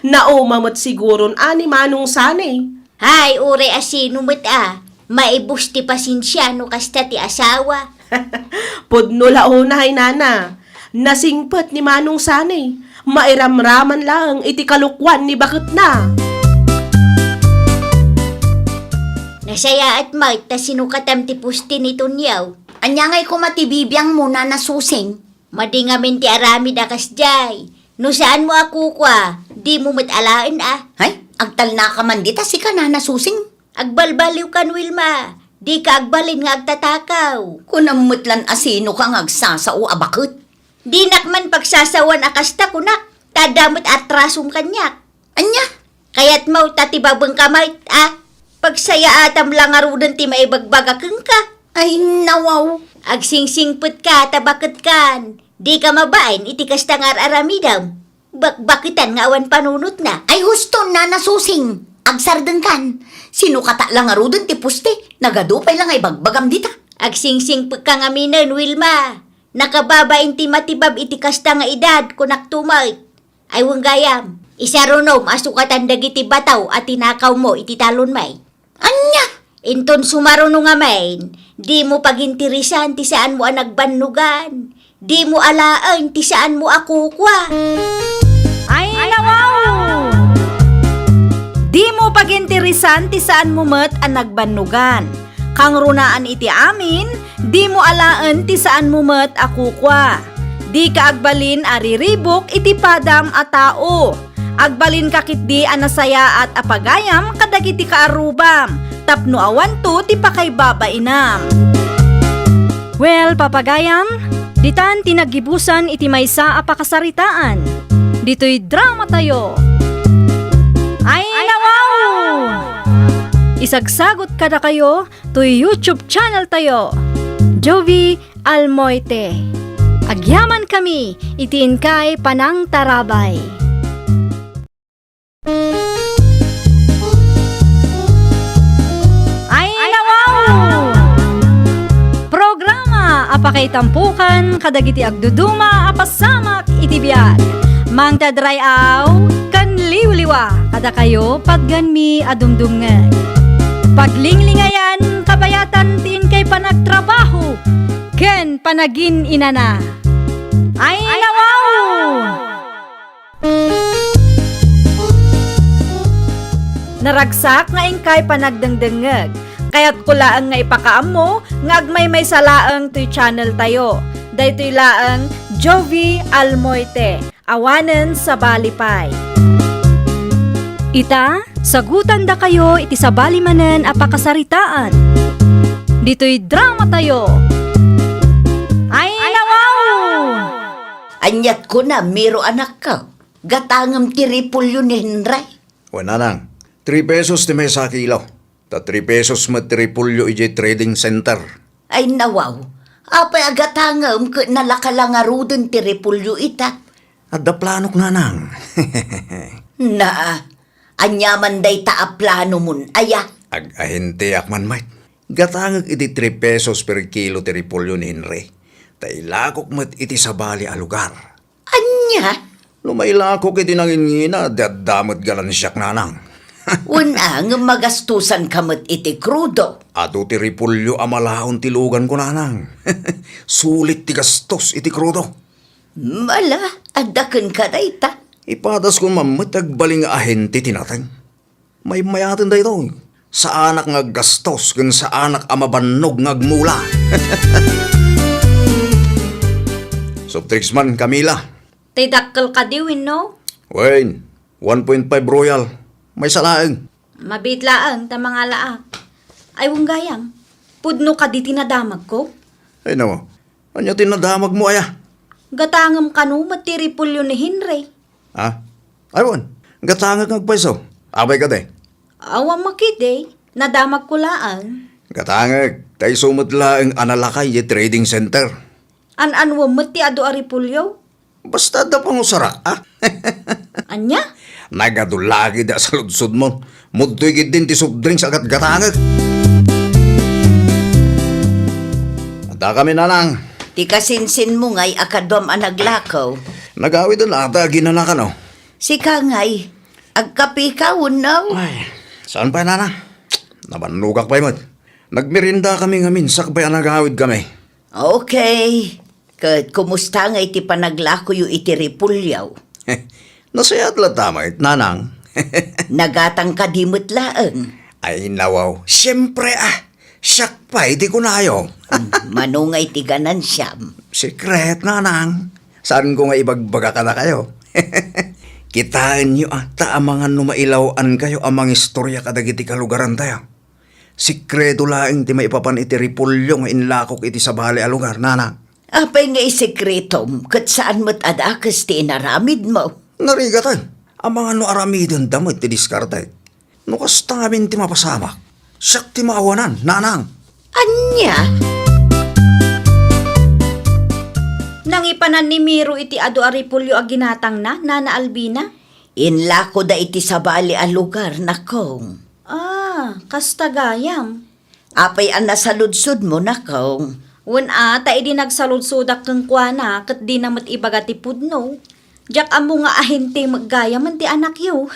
Nauma met siguron a ni Manong Sani. Hay, uray a sino met a, maibus ti pasensia no kasta ti asawa. Pudno la unay, nana. Nasingpet ni Manong Sani. Mairamraman laeng iti kalokuan ni baketna. Nasayaat met ta sinukatam ti poste ni Tonio. Ania ngay koma ti bibiangmo, Nana Susing? Madi ngamin ti aramid a kasdiay. No saanmo a kukua, dimo met alaen a. Hay, agtalnaka man dita sika, Nana Susing. Agbalbaliwkan, Wilma. Dika agbalin nga agtatakaw. Kunam met lan a sinoka nga agsasao a baket. Dinak man pagsasawan a kasta, kunak, ta adda met atrasom kaniak. Ania? Kayatmo ta tibabengka met, a? Pagsayaatam la ngaruden ti maibagbaga kenka. Ay, nawaw. Agsingsingpetka ta baketkan. Dika mabain iti kasta nga ar-aramidem. Bakbaketan nga awan panunotna. Ay, husto, Nana Susing. Agsardengkan. Sinukatak la ngaruden ti poste. Nagadu pay la nga ibagbagam dita. Agsingsingpekka ngaminen, Wilma. Nakababain ti matibab iti kasta nga edad, kunak tumet. Ay, wen gayam, isarunom a sukatan dagiti bataw a tinakawmo iti talonmi. Ania? Inton sumaruno ngamin, dimo paginteresan ti saanmo a nagbannogan. Dimo alaen ti saanmo a kukua. Ay, nawaw! Dimo paginteresan ti saanmo met a nagbannogan. Kangrunaan iti amin, dimo alaen ti saanmo met a kukua. Dika agbalin a riribuk iti padam a tao. Agbalinka ketdi a nasayaat a pagayam kadagiti kaarrubam, tapno awanto ti pakaibabainam. Well, papagayam, ditan ti naggibusan iti maysa a pakasaritaan. Ditoy dramatayo. Ay, nawaw! Isagsagot kadakayo toy YouTube channel tayo, Jovie Almoite. Agyaman kami iti inkay panangtarabay. Ay, nawaw! Programa a pakaitampukan kadagiti agduduma a pasamak iti biag. Mangted ray-aw ken liwliwa kadakayo patgenmi a dumdumngeg. Paglinglingayan kabayatan ti inkay panagtrabaho ken panagin-inana. Ay, nawaw! Naragsak nga inkay panagdengdengngeg. Kayatko laeng nga ipakaammo nga agmaymaysa laeng toy channel tayo. Daytoy laeng Jovie Almoite. Awanen sabali pay. Ita, sagutandakayo iti sabali manen a pakasaritaan. Ditoy dramatayo. Ay, nawaw! Aniat kuna, Miro anakko? Gatangem ti repolyo ni Henry. Wen, nanang, three pesos ti maysa a kilo. Ta three pesos met ti repolyo idiay trading center. Ay, nawaw. Apay a gatangem ket nalaka la ngaruden ti repolyo ita? Adda planok, nanang. Naa, aniaman dayta a planomon, aya? Ag-ahinteak man met. Gatangek iti three pesos per kilo ti repolyo ni Henry. ta ilakok met iti sabali a lugar. Ania? No mailakok iti nangingina, di adda met ganansiak, nanang. Wen a, ngem magastusanka met iti krudo. Adu ti repolyo a malaon ti luganko, nanang. Sulit ti gastos iti krudo. Mala, adda kenka dayta. Ipadaskon man met ti agbalin nga ahente ti nateng. Maymayaten daytoy. Saanak nga aggastos ken saanak a mabannog nga agmula. Soft drinks man, Camila. Tay dakkel kadi wenno? Wen, one point five Royal. Maysa laeng. Mabiit laeng ta mangalaak. Ay, wen gayam. Pudno kadi ti nadamagko? Ay, nawa. Ania ti nadamagmo, aya? Gatangem kano met ti repolyo ni Henry. Ha? Ay, wen. Gatangek nga agpayso. Apay kadi? Awan makidi. Nadamagko laeng. Gatangek, ta isu met laeng a nalaka idiay trading center. An-anuem met ti adu a repolyo? Basta adda pangusarak, a? Ania? Nagadu la ketdi a saludsodmo. Mudtoy ketdin ti soft drinks a gatgatangek. Addakami, nanang. Ti kasinsinmo ngay a kaduam a naglakaw. Nagawiden la ta aginana kano. Sika ngay, agkapeka wenno? Ay, saan pay, nanang? Nabannogak pay met. Nagmeriendakami ngamin sakbay a nagawidkami. Okay. Ket kumusta ngay ti panaglakoyo iti repolyo? Nasayaat latta met, nanang. Nagatang kadi met laeng? Ay, nawaw. Siempre, a. Siak pay ti kunayo. Mm, mano ngay ti ganansiam? Secret, nanang. Saanko nga ibagbaga kadakayo. Kitaenyo, a, ta amangan no mailaw-ankayo a mangistorya kadagiti kalugarantayo. Sekreto laeng ti maipapan iti repolyo nga inlakok iti sabali a lugar, nanang. Apay nga isekretom ket saan met a dakes ti inaramidmo? Narigat, a. Amangan no aramidenda met ti diskartek. No kasta ngamin ti mapasamak, siak ti maawanan, nanang. Ania? Nangipanan ni Miro iti adu a repolyo a ginatangna, Nana Albina? Inlakoda iti sabali a lugar, nakong. Ah, kasta gayam. Apay a nasaludsodmo, nakong? Wen a, ta idi nagsaludsodak kenkuana, ket dina met ibaga ti pudno. Diak ammo nga ahente met gayam ti anakyo.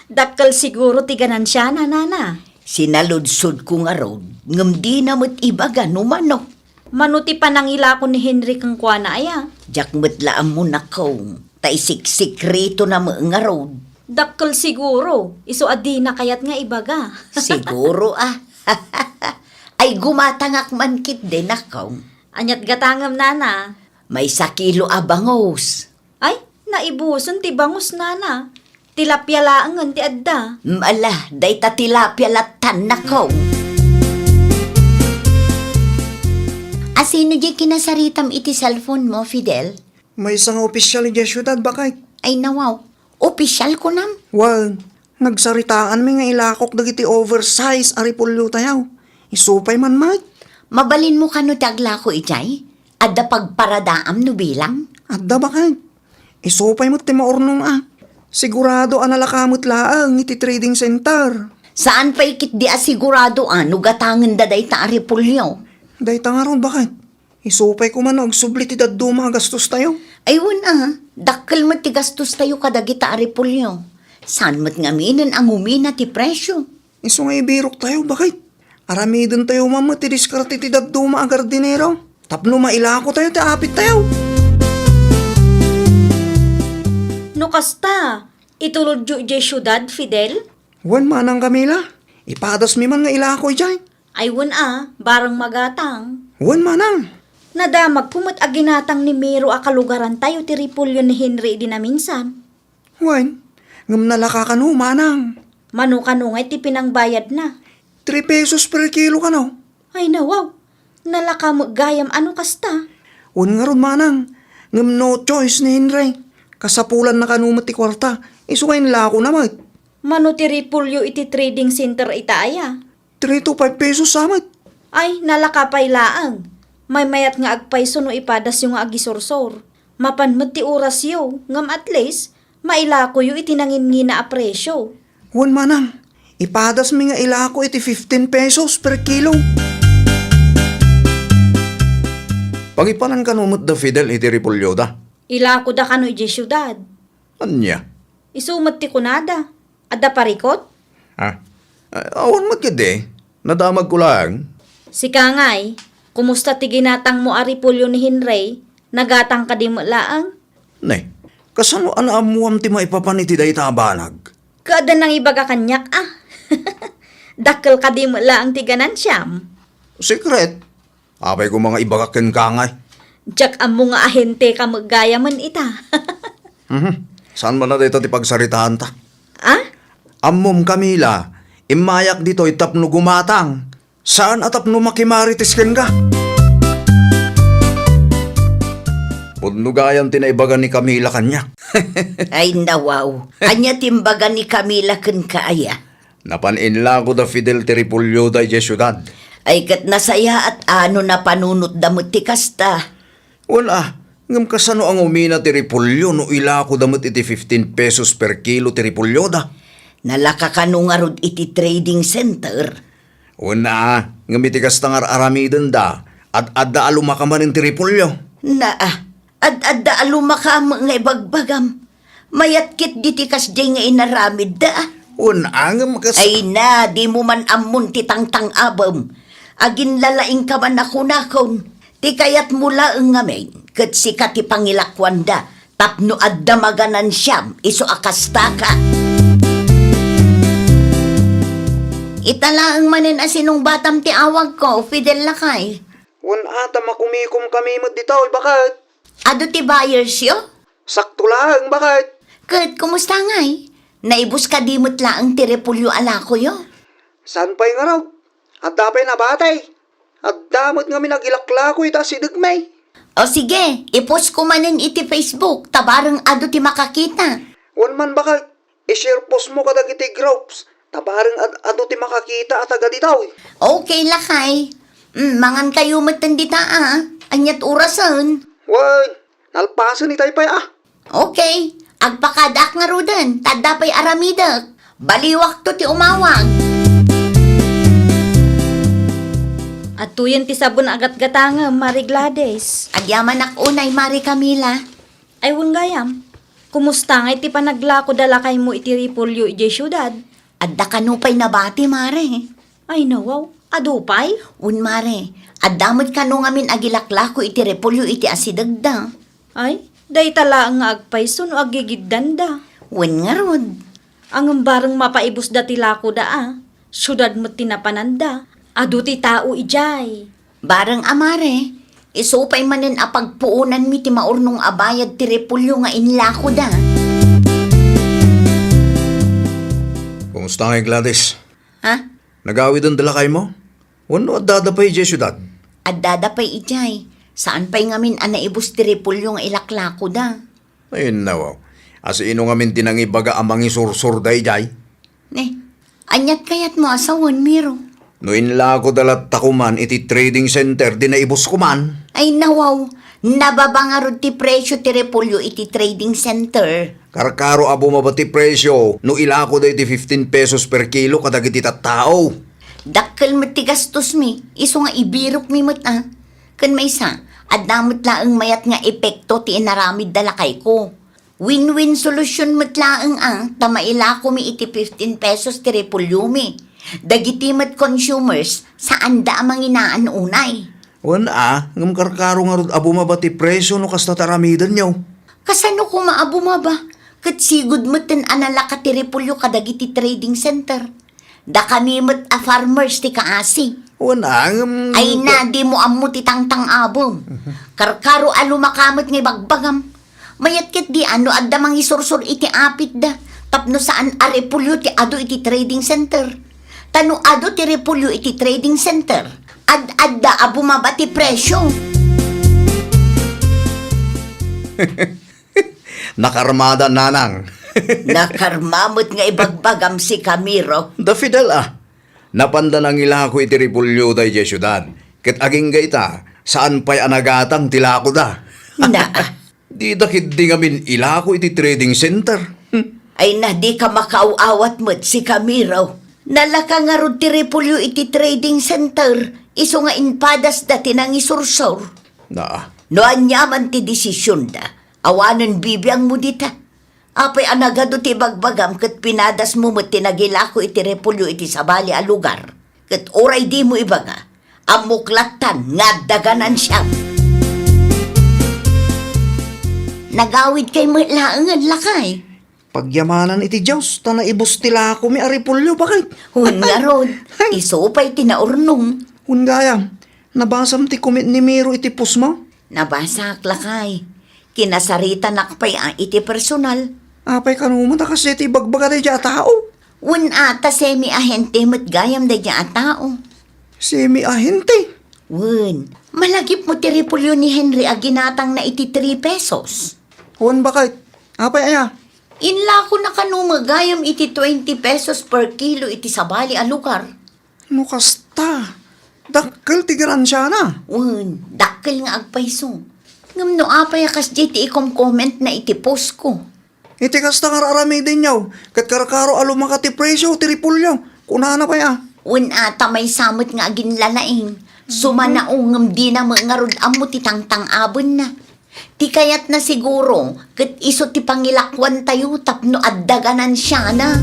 Dakkel siguro ti ganansiana, nana. Sinaludsodko ngarud, ngem dina met ibaga no mano. Mano ti panangilako ni Henry kenkuana aya? Diak met la ammo, nakong. Ta isiksikretona met ngarud. Dakkel siguro, isu a dina kayat nga ibaga. Siguro, a. Ay, gumatangak man ketdi, nakong. Ania't gatangem, nana? Maysa kilo a bangus. Ay, naibusen ti bangus, nana. Tilapia laengen ti adda. Mm, ala, dayta tilapia lattan, nakong. A, sino diay kinasaritam iti cellphone mo, Fidel? Maysa nga opisial idiay siudad, baket. Ay, nawaw. Opisial, kunam? Wen, nagsaritaanmi nga ilakok dagiti oversize a repolyotayo. Isu pay man met. Mabalinmo kano ti aglako idiay? Adda pagparadaam no bilang? Adda, baket. Isu pay met ti maurnong a. Sigurado a nalaka met laeng iti trading center. Saan pay ketdi a sigurado a no gatangenda dayta a repolyo? Dayta ngarud, baket. Isu pay koma no agsubli ti dadduma a gastostayo. Ay, wen a, dakkel met ti gastostayo kadagita a repolyo. Saan met ngaminen a ngumina ti presio? Isu nga ibiroktayo, baket. Aramidentayo man met ti diskarte ti dadduma a gardinero tapno mailakotayo ti apittayo. No kasta, itulodyo idiay siudad, Fidel? Wen, manang Camila, ipadasmi man nga ilako idiay. Ay, wen a, bareng magatang. Wen, manang. Nadamagko met a ginatang ni Miro a kalugarantayo ti repolyo ni Henry idi naminsan. Wen, ngem nalaka kano, manang. Mano kano ngay ti pinangbayadna? Three pesos per kilo kano. Ay, nawaw. Nalaka met gayam a no kasta. Wen ngarud, manang. Ngem no choice ni Henry. Kasapulanna kano met ti kuarta. Isu nga inlakona met. Mano ti repolyo iti trading center ita aya? Three to five pesos sa met. Ay, nalaka pay laeng. Maymayat nga agpayso no ipadasyo nga agisursor. Mapan met ti orasyo, ngem at least, mailakoyo iti nangingina a presyo. Wen, manang, ipadasmi nga ilako iti fifteen pesos per kilo. Pangipanan kano met da Fidel iti repolyoda? Ilakoda kano idiay siudad. Ania? Isu met ti kunada. Adda parikut? Ah, awan met ketdi. Nadamagko laeng. Sika ngay, kumusta ti ginatangmo a repolyo ni Henry? Nagatang kadi met laeng? Ne, kasano a naammoam ti maipapan iti dayta a banag? Ket adda nangibaga kaniak, a. Dakkel kadi met laeng ti ganansiam? Secret. Apay koma nga ibagak kenka ngay? Diak ammo nga ahenteka met gayamen ita. Mhm. Saan man a dayta ti pagsaritaanta? Ah? Ammom, Camila, immayak ditoy tapno gumatang. Saan a tapno makimarites kenka. Pudno gayam ti naibaga ni Camila kaniak. Ay, nawaw. Ania ti imbaga ni Camila kenka aya? Napan inlako da Fidel ti repolyoda idiay siudad. Ay, ket nasayaat a no napanunotda met ti kasta. Wen a, ngem kasano a ngumina ti repolyo no ilakoda met iti fifteen pesos per kilo ti repolyoda? Nalaka kano ngarud iti trading center? Wen a, ngem iti kasta nga ar-aramidenda, ad-adda a lumaka manen ti repolyo. Naa, ad-adda a lumaka met nga ibagbagam. Mayat ketdi ti kasdiay nga inaramidda. Wen a, ngem kas- Ay na, dimo man ammon ti tangtang-abem. Aginlalaingka man a kunakon. Ti kayatmo laeng ngamin, ket sika ti pangilakuanda, tapno adda maganansiam isu a kastaka. Ita laeng manen a sinungbatam ti awagko, Fidel lakay. Wen a, ta makumikomkami met ditoy, baket. Adu ti buyersyo? Sakto laeng, baket. Ket kumusta ngay? Naibus kadi met laeng ti repolyo a lakoyo? Saan pay ngarud? Adda pay nabati. Adda met ngamin agilaklako ita asidegmi. O sige, i-post ko manen iti Facebook, ta bareng adu ti makakita. Wen man, baket, i-share post mo kadagiti groups, ta bareng ad-adu ti makakita a taga ditoy. Okay, lakay. Mm, mangan kayo metten dita, a. Aniat orasen? Wen, nalpasen itay pay, a. Okay, agpakadaak ngaruden, ta adda pay aramidek. Baliwakto ti umawag. Adtoyen ti sabon a gatgatangem, Mari Gladys. Agyamanak unay, Mari Camila. Ay, wen gayam. Kumusta ngay ti panaglako da lakaymo iti repolyo idiay siudad? Adda kano pay nabati, Mare? Ay, nawaw. Adu pay? Wen, Mare. Adda met kano ngamin agilaklako iti repolyo iti asidegda. Ay, dayta laeng nga agpayso no agigiddanda. Wen ngarud. Ngem bareng mapaibusda ti lakoda a. Siudad met ti napananda. Adu ti tao idiay. Bareng a, Mare, isu pay manen a pagpuonanmi ti maurnong a bayad ti repolyo nga inlakoda. Kumusta ngay, Gladys? Ha? Nagawiden da lakaymo? Wenno addada pay idiay siudad? Addada pay idiay. Saan pay ngamin a naibus ti repolyo nga ilaklakoda. Ay, nawaw. Asino ngamin ti nangibaga a mangisursor daydiay? Ne, aniat kayatmo a sawen, Miro? No inlakoda latta koman iti trading center, di naibus koman. Ay, nawaw. Nababa ngarud ti presyo ti repolyo iti trading center. Karkaro a bumaba ti presyo no ilakoda iti fifteen pesos per kilo kadagiti tattao. Dakkel met ti gastosmi, isu nga ibirokmi met a. Ken maysa, adda met laeng mayat nga epekto ti inaramidda lakayko. Win-win solution met laeng a, ta mailakomi iti fifteen pesos ti repolyomi. Dagiti met consumers, saanda a manginaan unay. Wen a, ngem karkaro ngarud a bumaba ti presyo no kasta ti aramidenyo. Kasano koma a bumaba? Ket sigud metten a nalaka ti repolyo kadagiti trading center. Dakami met a farmers ti kaasi. Wen a, ngem Ay na, dimo ammo ti tangtang-abem. Karkaro a lumaka met nga ibagbagam. Mayat ketdi a no adda mangisursor iti apitda tapno saan a repolyo ti adu iti trading center. Ta no adu ti repolyo iti trading center, ad-adda a bumaba ti presyo. Nakarmada, nanang. Nakarma met nga ibagbagam, sika, Miro. Da Fidel a. Napanda nangilako iti repolyoda idiay siudad. Ket agingga ita, saan pay a nagatang ti lakoda. Naa. Dida ketdi ngamin ilako iti trading center. Hmm. Ay na, dika makaaw-awat met, sika, Miro. Nalaka ngarud ti repolyo iti trading center, isu nga impadasda ti nangisursor. Naa. No aniaman ti desisionda, awanen bibiangmo dita. Apay a nagadu ti ibagbagam ket pinadasmo met ti nagilako iti repolyo iti sabali a lugar? Ket uray dimo ibaga, ammok lattan nga adda ganansya. Nagawidkay met laengen, lakay. Pagyamanan iti Dios, ta naibus ti lakomi a repolyo, baket. Wen ngarud, isu pay ti naurnong. Wen gayam, nabasam ti comment ni Miro iti post mo? Nabasak, lakay. Kinasaritanak pay a iti personal. Apay kano met a kasdiay ti ibagbaga daydiay a tao? Wen a, ta semi-ahente met gayam daydiay a tao. Semi-ahente? Wen, malagipmo ti repolyo ni Henry a ginatangna iti three pesos. Wen, baket. Apay aya? Inlakona kano met gayam iti twenty pesos per kilo iti sabali a lugar. No kasta, dakkel ti garansiana. Wen, dakkel nga agpayso. Ngem no apay a kasdiay ti ikomkomentna iti postko? Iti kasta nga ar-aramidenyo, ket karkaro a lumaka ti presio ti repolyo, kunana pay a. Wen a, ta maysa met nga aginlalaing. Sumanao ngem dina met ngarud ammo ti tangtang-abenna. Ti kayatna siguro, ket isu ti pangilakuantayo tapno adda ganansiana.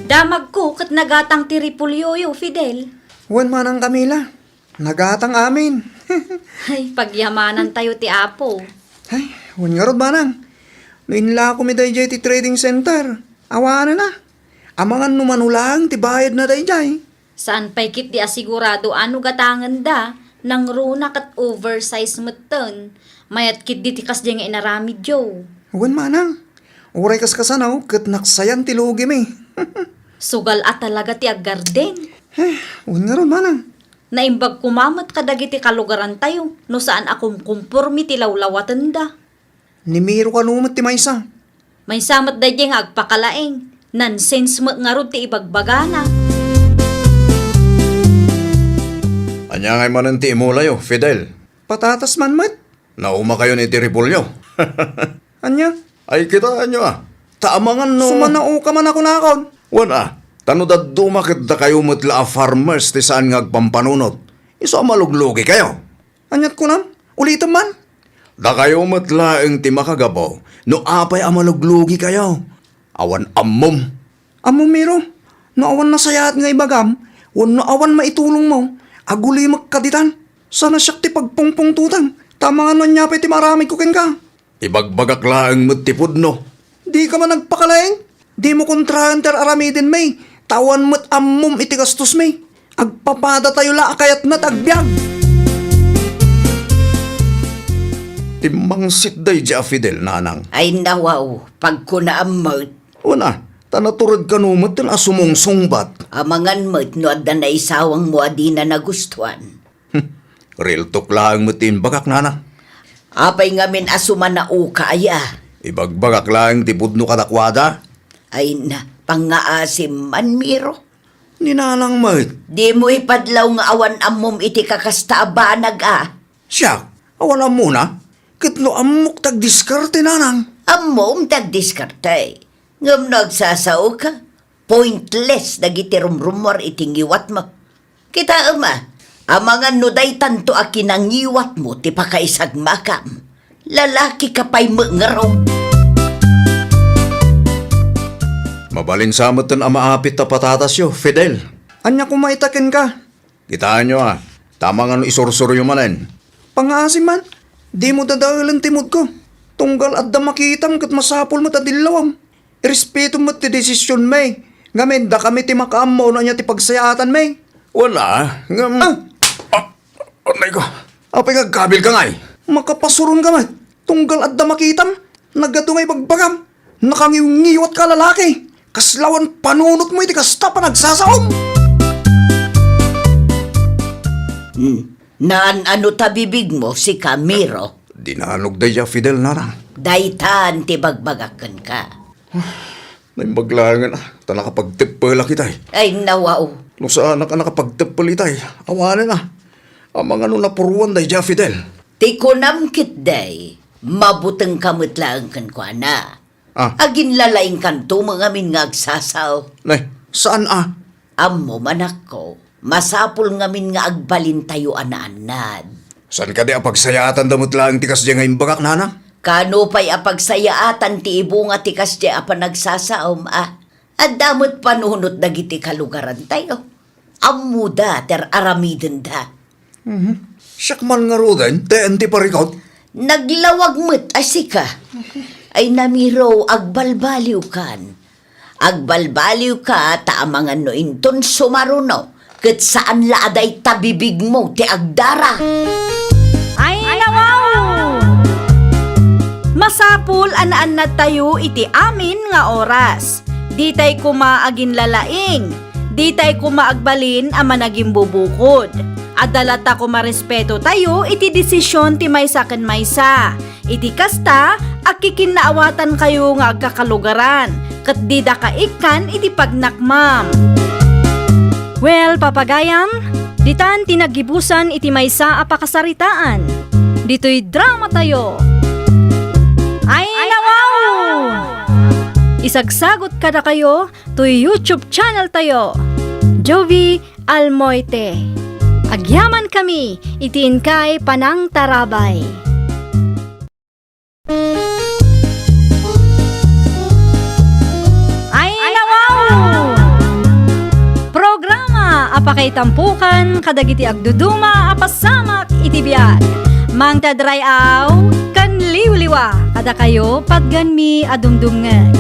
Damagko ket nagatang ti repolyoyo, Fidel. Wen manang, Camila, nagatang amin. Ay, pagyamanantayo ti Apo. Ay, wen ngarud, manang. No inlakomi daydiay ti trading center, awanen a. Amangan no mano laeng ti bayadna daydiay. Saan pay ketdi a sigurado a no gatangenda, nangruna ket oversize metten. Mayat ketdi ti kasdiay nga inaramidyo. Wen manang, uray kaskasano ket naksayan ti lugimi. Sugal a talaga ti aggarden. Eh, wen ngarud, manang. Naimbag koma met kadagiti kalugarantayo no saan a kumkumpormi ti lawlawatenda. Ni Miro kano met ti maysa. Maysa met daydiay nga agpakalaing. Nonsense met ngarud ti ibagbagana. Ania ngay manen ti imulayo, Fidel? Patatas man met. Naumakayon iti repolyo. Ania? Ay, kitaenyo a. Ta amangan no. Sumanao ka man a kunakon. Wen a, ta no dadduma ket dakayo met la a farmers ti saan nga agpampanunot, isu a maluglugikayo. Aniat kunam? Ulitem man. Dakayo met laeng ti makagabaw no apay a maluglugikayo. Awan ammom. Ammom, Miro, no awan nasayaat nga ibagam, wenno awan maitulongmo, agulimekka ditan. Sana siak ti pagpungpungtotem, ta amangan no ania pay ti maaramidko kenka. Ibagbagak laeng met ti pudno. Dika man agpakalaing? Dimo kontraen ti ar-aramiden, May, ta awan met ammom iti gastos, May. Agpapadatayo la a kayatna ti agbiag. Timmangsit daydiay a Fidel, nanang. Ay, nawaw, pagkunaam met. Wen a, ta natured kano met a sumungsungbat. Amangan met no adda naisawangmo a dina nagustuan. Hmm. Real talk laeng met ti imbagak, nanang. Apay ngamin a sumanaoka aya? Ibagbagak laeng ti pudno kadakuada. Ay na, pangngaasim man, Miro. Ni nanang met. Dimo ipadlaw nga awan ammom iti kakasta a banag a. Siak, awan ammona? Ket no ammok ti agdiskarte, nanang. Ammom ti agdiskarte. Ngem no agsasaoka, pointless dagiti rumrumuar iti ngiwatmo. Kitaem a, amangan no daytanto a kinangiwatmo ti pakaisagmakam. Lalakika pay met ngarud. Mabalin sa metten a maapit ta patatasyo, Fidel. Ania koma ita kenka? Kitaenyo a, ta amangan no isursuryo manen. Pangngaasim man, dimo dadaelen ti moodko. Tunggal adda makitam ket masapul met a dillawam. Irespetom met ti desision, May. Ngamin, dakami ti makaammo no ania ti pagsayaatan, May. Wen a, ngem. Ah! Ah, anay ko. Apay nga agkabilka ngay? Makapasuronka met. Tunggal adda makitam, nagadu nga ibagbagam. Nakangiwngiwatka a lalaki. Kasla awan panunotmo iti kasta a panagsasaom. Hmm. Naan-ano ta bibigmo, sika, Miro? Dinanog daydiay a Fidel, nanang. Daytan ti bagbagak kenka. Naimbag laengen a, ta nakapagteppelak itay. Ay, nawaw. No saanak a nakapagteppel itay, awanen a. Amangan no napuruan daydiay a Fidel. Ti kunam ketdi, mabutengka met laeng kenkuana. Ah. Aginlalaingkanto met ngamin nga agsasao. Nay, saan a? Ammom, anakko, Masapul ngamin nga agbalintayo a naannad. Saan kadi a pagsayaatanda met laeng ti kasdiay nga imbagak, nana? Kano pay a pagsayaatan ti ibunga ti kasdiay a panagsasaom a? Adda met panunot dagiti kalugarantayo. Ammoda ti ar-aramidenda. Mhm. Siak man ngaruden, ti, ti parikut. Naglawag met a sika. Ay namiro, agbalbaliwkan. Agbalbaliwka ta amangan no inton sumaruno, ket saan la a dayta bibigmo ti agdara. Ay, nawaw! Masapul a naannadtayo iti amin nga oras. Ditay koma aginlalaing. Ditay koma agbalin a managimbubukod. Adda latta koma respetotayo iti desisyon ti maysa ken maysa. Iti kasta, agkikinnaawatankayo nga agkakalugaran, ket didaka ikkan iti pagnakmam. Well, papagayam, ditan ti naggibusan iti maysa a pakasaritaan. Ditoy dramatayo. Ay, nawaw! Isagsagot kadakayo toy YouTube channel tayo, Jovie Almoite. Agyamankami iti inkay panangtarabay. Ay, nawaw! Programa a pakaitampukan kadagiti agduduma a pasamak iti biag. Mangted ray-aw ken liwliwa kadakayo, patganmi a dumdumngeg.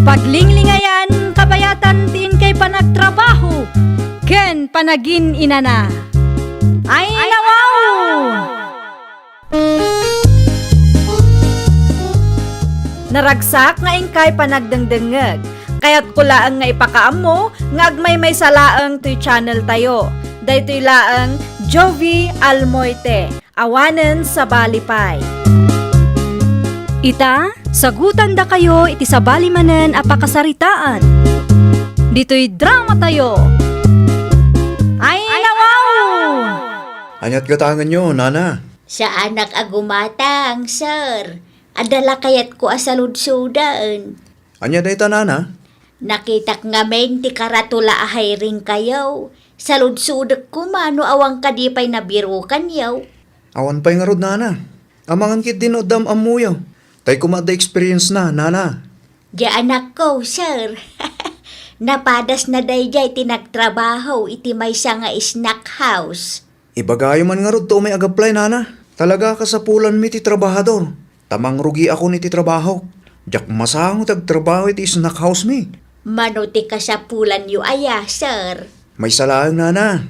Paglinglingayan, kabayatan ti inkay panagtrabaho ken panagin-inana. Ay, nawaw! Naragsak nga inkay panagdengdengngeg. Kayatko laeng nga ipakaammo nga agmaymaysa laeng toy channel tayo. Daytoy laeng Jovie Almoite, awanen sabali pay. Ita, sagutandakayo iti sabali manen a pakasaritaan. Ditoy dramatayo. Ay, nawaw! Ania't gatangenyo, nana? Saanak a gumatang, sir. Adda la kayatko a saludsoden. Ania dayta, nana? Nakitak ngamin ti karatula a hiring kayo. Saludsodek koma no awan kadi pay nabirukanyo. Awan pay ngarud, nana. Amangan ketdi no adda am-ammoyo. Tay koma adda experience na, nana. Diay anakko, sir. Napadasna daydiay ti nagtrabaho iti maysa nga snack house. Ibagayo man ngarud ta umay ag-apply, nana. Talaga a kasapulanmi ti trabahador. Ta mangrugiakon iti trabahok. Diak masango ti agtrabaho iti snack house mi. Mano ti kasapulanyo aya, sir? Maysa laeng, nana.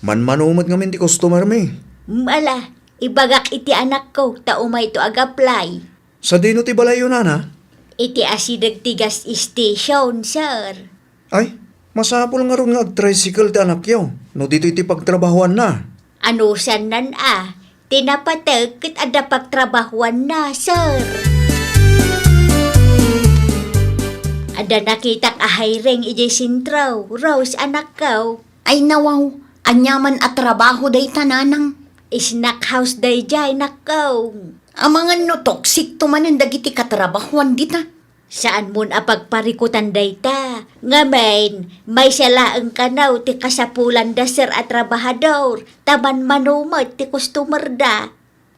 Manmano met ngamin ti customer mi. Ala, ibagak iti anakko ta umayto ag-apply. Sadino ti balayyo, nana? Iti asideg ti gas station, sir. Ay, masapul ngarud nga ag-tricycle ti anakyo no ditoy ti pagtrabahoanna. Anusannan a, ti napateg ket adda pagtrabahoanna, sir. Adda nakitak a hiring idiay sentro, Rose, anakko. Ay nawaw, aniaman a trabaho dayta, nanang? Snack house daydiay, nakko. Amangan no toxic to manen dagiti katrabahoan dita. Saanmon a pagparikutan dayta. Ngamin, maysa laeng kano ti kasapulanda, sir, a trabahador, ta manmano met ti customerda.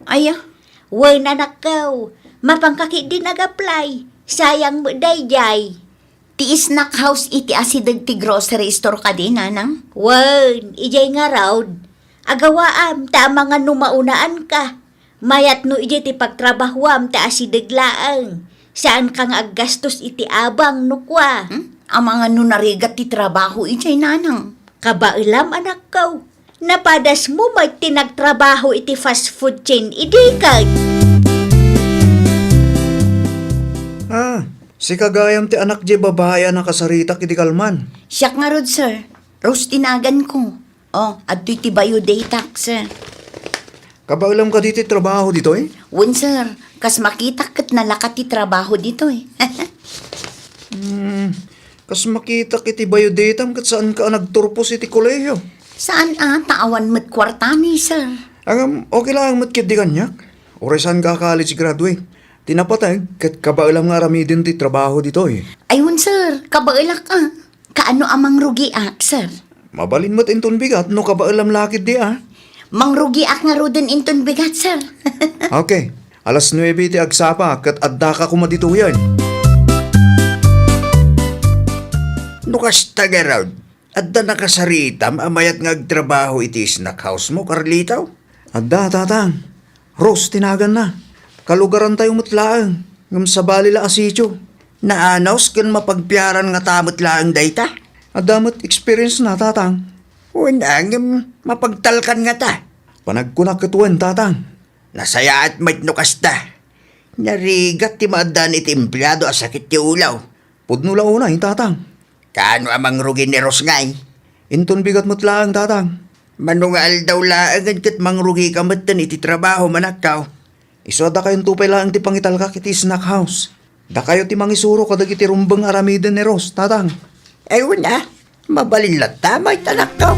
Aya? Wen, anakko, mapanka ketdin ag-apply. Sayang met daydiay. Ti snack house iti asideg ti grocery store kadi, nanang? Wen, idiay ngarud. Agawaam, ta amangan no maunaanka. Mayat no idiay ti pagtrabahoam ta asideg laeng. Saanka nga aggastos iti abang no kua. Hmm? Amangan no narigat ti trabaho idiay, nanang? Kabaelam, anakko. Napadasmo met ti nagtrabaho iti fast food chain idi ket. Ah, sika gayam ti anak diay babai a nakasaritak idi kalman. Siak ngarud, sir. Rose ti naganko. Oh, adtoy ti biodatak, sir. Kabaelam kadi ti trabaho ditoy? Wen, sir. Kas makitak ket nalaka ti trabaho ditoy. Hmm, kas makitak iti biodatam ket saanka a nagturpos iti kolehiyo? Saan a, ta awan met kuartami, sir. Ngem, okay laeng met ketdi kaniak. Uray saanka a college graduate. Ti napateg ket kabaelam nga aramiden ti trabaho ditoy. Ay, wen, sir. Kabaelak a. Kaano a mangrugiak, sir? Mabalin met inton bigat no kabaelam la ketdi a. Mangrugiak ngaruden inton bigat, sir. Okay. Alas nuebe ti agsapa ket addaka koma ditoyen. No kasta ngarud, adda nakasaritam a mayat nga agtrabaho iti snack house mo, Carlito? Adda, Tatang. Rose ti naganna. Kalugarantayo met laeng, ngem sabali la a sitio. Naanus ken mapagpiaran ngata met laeng dayta? Adda met experience na, Tatang. Wen a, ngem mapagtalkan ngata? Panagkunak ket wen, Tatang. Nasayaat met no kasta. Narigat ti maaddaan iti empleado a sakit ti ulo. Pudno la unay, Tatang. Kaano a mangrugi ni Rose ngay? Inton bigat met laeng, Tatang. Mano nga aldaw laengen ket mangrugika metten iti trabaho, manakkaw. Isu a dakayonto pay laeng ti pangitalkak iti snack house. Dakayo ti mangisuro kadagiti rumbeng aramiden ni Rose, Tatang. Ay, wen a. Mabalin latta met, anakkaw.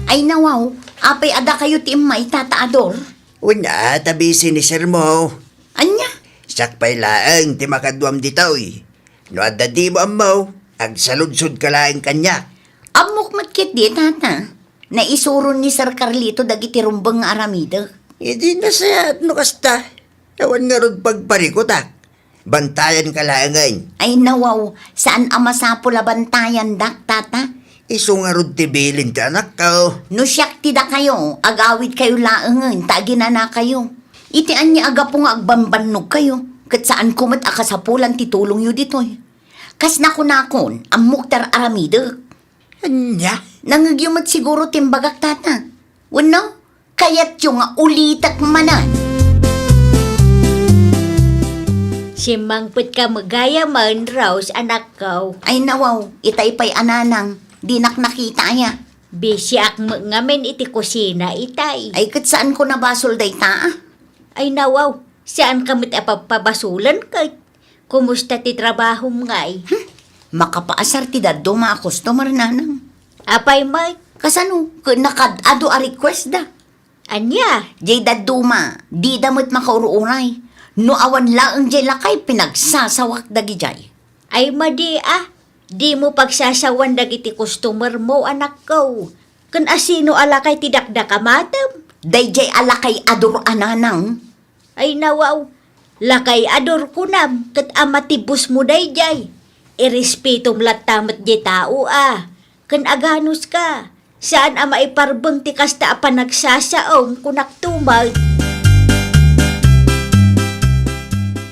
Ay, nawaw. Apay a dakayo ti immay, Tata Ador? Wen a, ta busy ni sir mo. Ania? Siak pay laeng ti makaduam ditoy. No adda dimo ammo, agsaludsodka laeng kaniak. Ammok met ketdi, Tata. Naisuron ni Sir Carlito dagiti rumbeng nga aramidek. Idi nasayaat no kasta. Awan ngarud pagparikutak. Bantayanka laengen. Ay, nawaw, saan a masapul a bantayandak, Tata? Isu ngarud ti bilin ti anakko. No siak ti dakayo, agawidkayo laengen ta aginanakayo. Iti ania a gapu nga agbambannogkayo, ket saanko met a kasapulan ti tulongyo ditoy. Kas nakunakon, ammok ti ar-aramidek. Ania? Nangngegyo met siguro ti imbagak, Tata. Wenno, kayatyo nga ulitek manen? Simmangpetka met gayamen, Rose, anakko. Ay, nawaw, itay pay a nanang, dinak nakita aya. Bisiak met ngamin iti kusina itay. Ay, ket saanko nabasol dayta, a? Ay, nawaw, saanka met a pabpabasolen ket. Kumusta ti trabahom ngay? Hmm, makapaasar ti dadduma a customer, nanang. Apay met? Kasano? Ket nakad-adu a request da. Ania? Jay dadduma, dida met makaur-uray. No awan laeng jay lakay, pinagsasawak dagidiay. Ay, madi a, dimo pagsasawan dagiti customer mo, anakko. Ken asino a lakay ti dakdakamatem? Dayjay a lakay a dur a nanang. Ay, nawaw, lakay a dur kunam ket a matibusmo dayjay. Irespetom latta met jay tao a, ken aganuska. Saan a maiparbeng ti kasta a panagsasaom, kunakto met.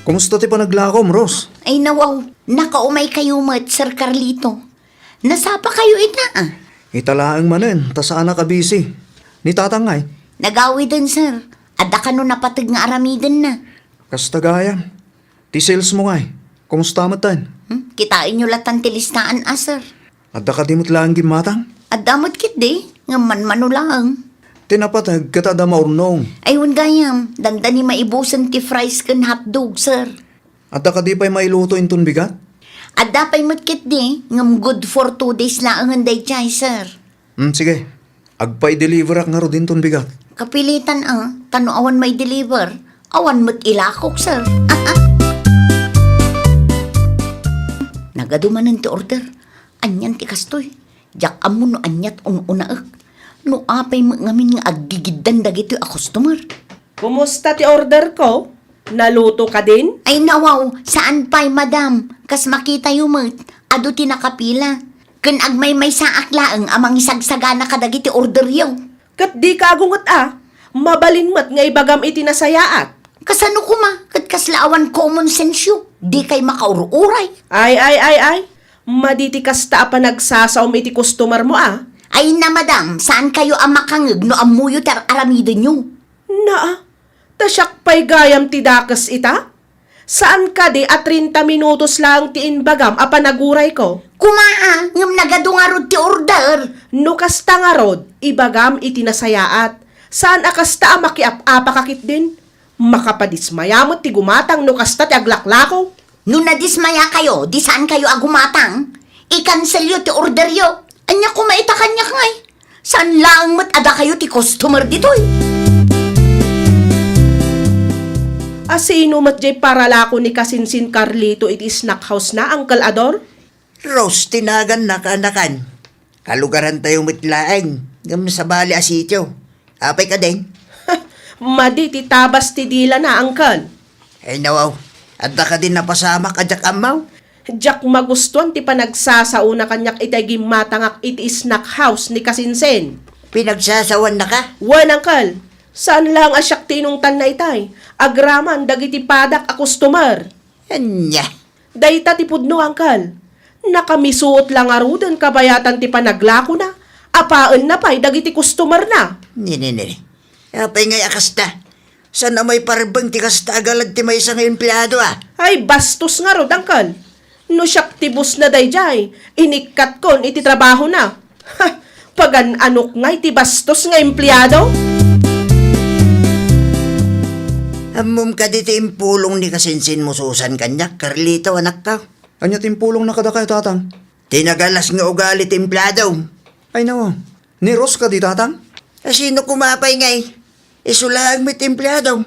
Kumusta ti panaglakom, Rose? Ay, nawaw, nakaumaykayo met, Sir Carlito. Nasapakayo ita, a? Ita laeng manen, ta saanak a busy. Ni Tatang ngay? Nagawiden, sir. Adda kano napateg nga aramidenna. Kasta gayam. Ti sales mo ngay? Kumusta metten? Hmm? Kitaenyo latan ti listaan a, sir. Adda kadi met laeng gimmatang? Adda met ketdi, ngem manmano laeng. Ti napateg ket adda maurnong. Ay, wen gayam, dandani maibusen ti fries ken hotdog, sir. Adda kadi pay mailuto inton bigat? Adda pay met ketdi, ngem good for two days laengen dayjay, sir. Hmm, sige. Agpai-deliverak ngarud inton bigat. Kapilitan a, ta no awan mai-deliver, awan met ilakok, sir. Nagadu manen ti order. Anian ti kastoy? Diak ammo no aniat un-unaek. No apay met ngamin nga aggigiddan dagitoy a customer. Kumusta ti order ko? Naluto kadin? Ay, nawaw, saan pay, madam. Kas makitayo met, adu ti nakapila. Ken agmaymaysaak laeng a mangisagsagana kadagiti orderyo. Ket dika agunget a, mabalin met nga ibagam iti nasayaat. Kasano koma, ket kasla awan common sense-yo? Dikay makaur-uray. Ay, ay, ay, ay. Madi ti kasta a panagsasaom iti customer mo a. Ay na, madam, saankayo a makangeg no ammoyo ti ar-aramidenyo? Naa, ta siak pay gayam ti dakes ita? Saan kadi a treinta minutos laeng ti imbagam a panagurayko? Koma a, ngem nagadu ngarud ti order. No kasta ngarud, ibagam iti nasayaat. Saan a kasta a makiap-apaka ketdin? Makapadismaya met ti gumatang no kasta ti aglaklako. No nadismayakayo, di saankayo a gumatang. I-cancelyo ti orderyo. Ania koma ita kaniak ngay? Saan laeng met a dakayo ti customer ditoy? A sino met jay paralako ni Kasinsin Carlito iti snack house na, Uncle Ador? Rose ti naganna, kaanakan. Kalugarantayo met laeng, ngem sabali a sitio. Apay kadin? Madi ti tabas ti dilana, uncle. Ay, nawaw. Adda kadi napasamak a diak ammo? Diak magustuan ti panagsasaona kaniak itay gimmatangak iti snack house ni kasinsin. Pinagsasaoannaka? Wen, uncle. Saan laeng a siak ti inungtanna itay. Agraman dagiti padak a customer. Ania? Dayta ti pudno, uncle. Nakamisuot la ngaruden kabayatan ti panaglakona. Apaenna pay dagiti customerna. Ni, ni, ni, ni. Apay ngay a kasta? Saan a maiparbeng ti kasta a galad ti maysa nga empleado, a? Ay, bastos ngarud, uncle. No siak ti bossna daydiay, inikkatkon iti trabahona. Ha! Pagan-anok ngay ti bastos nga empleado? Ammom kadi ti impulong ni kasinsinmo Susan kaniak, Carlito, anakko? Ania ti impulongna kadakayo, tatang? Ti nagalas nga ugali ti empleado. Ay, nawaw. Ni Rose kadi, tatang? A, sino koma pay ngay? Isu laeng met ti empleado.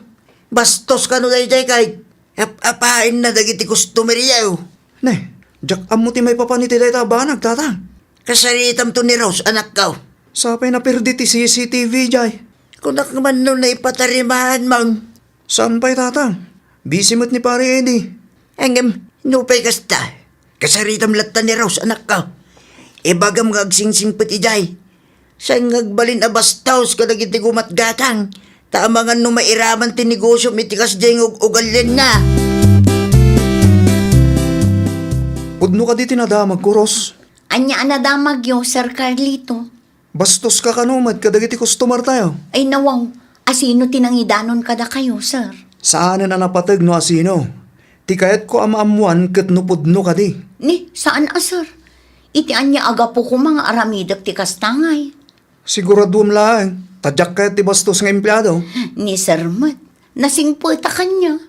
Bastos kano daydiay kay ap-apaenna dagiti customeryo. Ne, diak ammo ti maipapan iti dayta a banag, tatang. Kasaritamto ni Rose, anakko. Sapay naperdi ti C C T V diay. Kunak man no naipatarimaan man. Saan pay, tatang? Busy met ni Pare Eddie. Ngem, nupay kasta, kasaritam latta ni Rose, anakko. Ibagam nga agsingsingpet idiay. Saan nga agbalin a bastos kadagiti gumatgatang, ta amangan no mairaman ti negosiom iti kasdiay nga ug-, ugalianna. Pudno kadi ti nadamagko, Rose? Ania a nadamagyo, Sir Carlito? Bastoska kano met kadagiti customertayo? Ay, nawaw. Asino ti nangidanon kadakayo, sir? Saanen a napateg no asino. Ti kayatko a maammoan ket no pudno kadi. Ni, saan a, sir? Iti ania a gapu koma nga aramidek ti kasta ngay? Siguraduem laeng, ta diak kayat ti bastos nga empleado. Ni sir met, nasingpeta kaniak.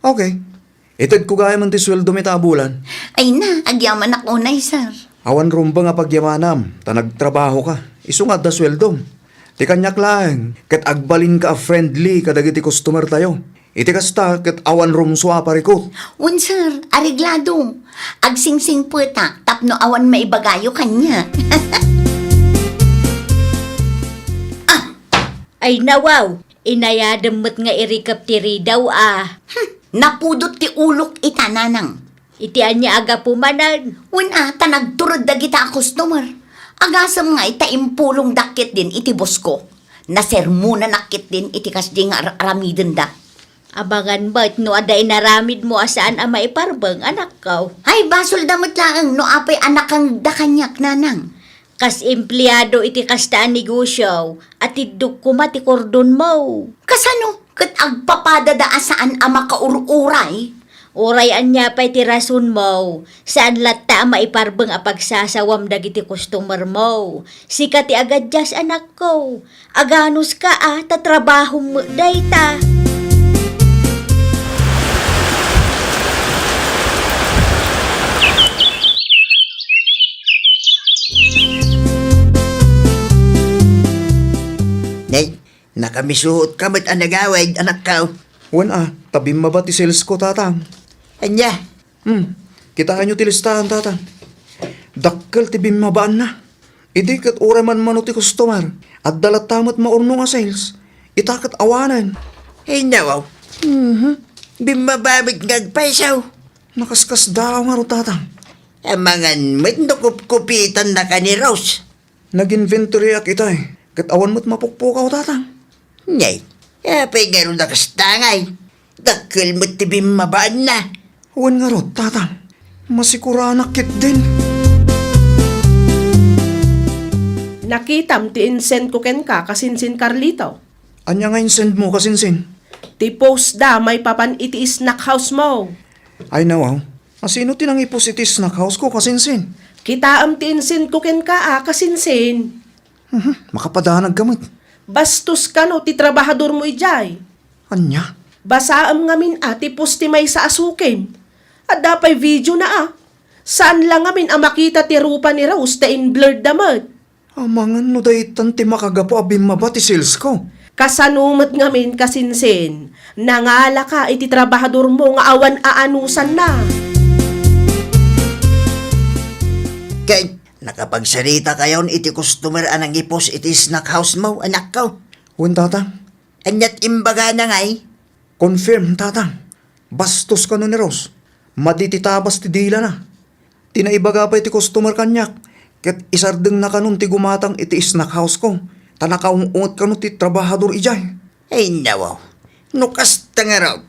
Okay. Itedko gayam ti sueldom ita a bulan. Ay na, agyamanak unay, sir. Awan rumbeng a pagyamanam, ta nagtrabahoka. Isu nga adda sueldom. Ti kaniak laeng, ket agbalinka a friendly kadagiti customertayo. Iti kasta, ket awan rumsua a parikut. Wen, sir, areglado. Agsingsingpeta tapno awan maibagayo kaniak. Ah! Ay, nawaw! Inayadem met nga irikep ti ridaw a. Hmm, napudot ti ulok ita, nanang. Iti ania a gapu manen? Wen a, ta nagtured dagita a customer. Agasem nga ita impulongdak ketdin iti boss ko. Nasermonanak ketdin iti kasdi nga ar-, aramidenda. Amangan met no adda inaramidmo a saan a maiparbeng, anakko. Ay, basolda met laeng no apay a nakangda kaniak, nanang. Kas empleado iti kasta a negosio, atiddok koma ti kordonmo. Kasano ket agpapadada a saan a makaur-uray? Uray ania pay ti rasonmo, saan latta a maiparbeng a pagsasawam dagiti customermo. Sika ti agaddias, anakko. Aganuska a, ta trabahom met dayta. Nay, nakamisuotka met a nagawid, anakko. Wen a, ta bimmaba ti sales ko, tatang. Ania? Hmm, kitaenyo ti listahan, tatang. Dakkel ti bimmabaanna. Idi ket uray manmano ti customer, adda latta met maurnong a sales. Ita ket awanen. Ay, nawaw. Mhm. Bimmaba met nga agpayso. Nakaskasdaaw ngarud, tatang. Amangan met no kupkupitannaka ni Rose. Nag-inventoryak itay, ket awan met mapukpukaw, tatang. Nay, apay ngarud a kasta ngay? Dakkel met ti bimmabaanna. Wen ngarud, tatang. Masikuranak ketdin. Nakitam ti insend ko kenka, kasinsin Carlito. Ania nga insend mo, kasinsin? Ti post da maipapan iti snack house mo. Ay, nawaw. Asino ti nangipost iti snack house ko, kasinsin? Kitaem ti insend ko kenka a, kasinsin. Mhm, makapadanag ka met. Bastos kano ti trabahador mo idiay? Ania? Basaem ngamin a ti post ti maysa a sukim. Adda pay video na a. Saan la ngamin a makita ti rupa ni Rose ta in-blurred da met. Amangan no daytan ti makagapu a bimmaba ti sales ko. Kasano met ngamin, kasinsin, nangalaka iti trabahador mo nga awan aanusanna? Ket nakapagsarita kayon iti customer a nangipus iti snack house mo, anakko? Wen, Tatang. Aniat imbagana ngay? Confirm, Tatang. Bastos kano ni Rose. Madi ti tabas ti dilana. Ti naibaga pay ti customer kaniak, ket isardengna kanon ti gumatang iti snack house ko, ta nakaung-unget kano ti trabahador idiay. Ay, nawaw. No kasta ngarud,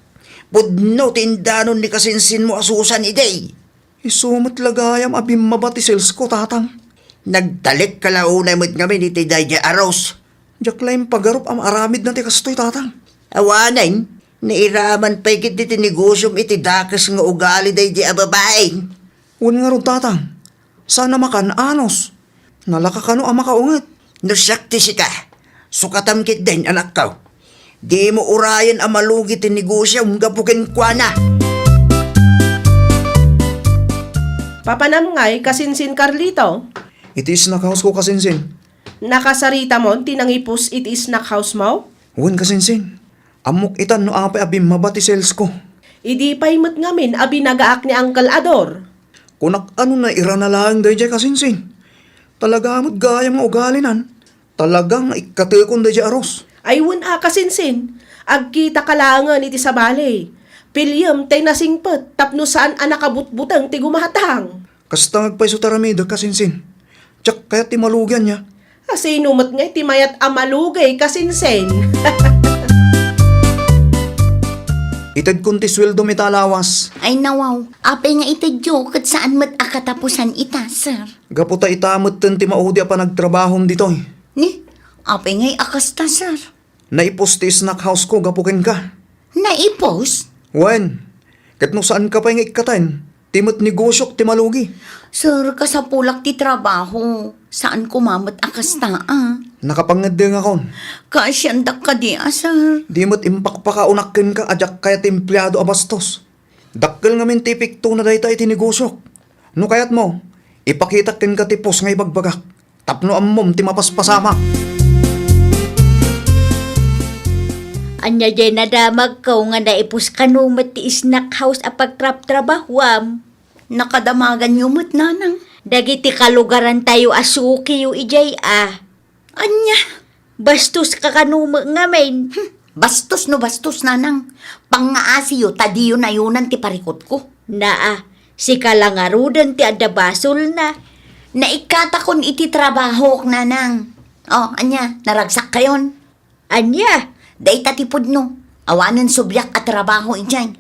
pudno ti indanon ni kasinsinmo a Susan idi. Isu met la gayam a bimmaba ti sales ko, Tatang. Nagtalek ka la unay met ngamin iti daydiay a Rose. Diak la impagarup a maaramidna ti kastoy, Tatang. Awanen, nairaman pay ketdi ti negosiom iti dakes nga ugali daydiay a babai. Wen ngarud, Tatang. Saan a makan-anos. Nalaka kano a makaunget. No siak ti sika, sukatam ketdin, anakko. Dimo urayen a malugi ti negosiom gapu kenkuana. Papanam ngay, kasinsin Carlito? Iti snack house ko, kasinsin. Nakasaritamon ti nangipus iti snack house mo? Wen, kasinsin. Ammok itan no apay a bimmaba ti sales ko. Idi pay met ngamin a binagaak ni Uncle Ador. Kunak, ano, nairana laeng daydiay, kasinsin. Talaga met gayam nga ugalinan. Talaga nga ikkatekon daydiay a Rose. Ay wen a, kasinsin. Agkita ka laengen iti sabali. Piliem tay nasingpet tapno saan a nakabutbuteng ti gumatang. Kasta nga agpayso ti aramidek, kasinsin. Diak kayat ti malugi, ania. A, sino met ngay ti mayat a malugi, kasinsin? Itedkon ti sueldom ita a lawas. Ay, nawaw. Apay nga itedyo ket saan met a katapusan ita, sir? Gapu ta ita metten ti maudi a panagtrabahom ditoy. Ni? Apay ngay a kasta, sir? Naipus ti snack house ko gapu kenka. Naipus? Wen, ket no saanka pay nga ikkaten, ti met negosiok ti malugi. Sir, kasapulak ti trabaho. Saan koma met a kasta, a. Nakapangeddengakon. Kaasiandak kadi a, sir? Di met impakpakaunak kenka a diak kayat ti empleado a bastos. Dakkel ngamin ti epektona dayta iti negosiok. No kayatmo, ipakitak kenka ti pos nga ibagbagak tapno ammom ti mapaspasamak. Ania diay nadamagko nga naipus kano met ti snack house a pagtraptrabahuam? Nakadamaganyo met, nanang. Dagiti kalugarantayo a sukiyo idiay a. Ania? Bastoska kano met ngamin? Hmm, bastos no bastos, nanang. Pangngaasiyo ta diyo nayonan ti parikutko. Naa, sika la ngaruden ti adda basolna. Naikkatakon iti trabahok, nanang. O, ania, naragsakkayon? Ania? Dayta ti pudno. Awanen subliak a trabaho idiay.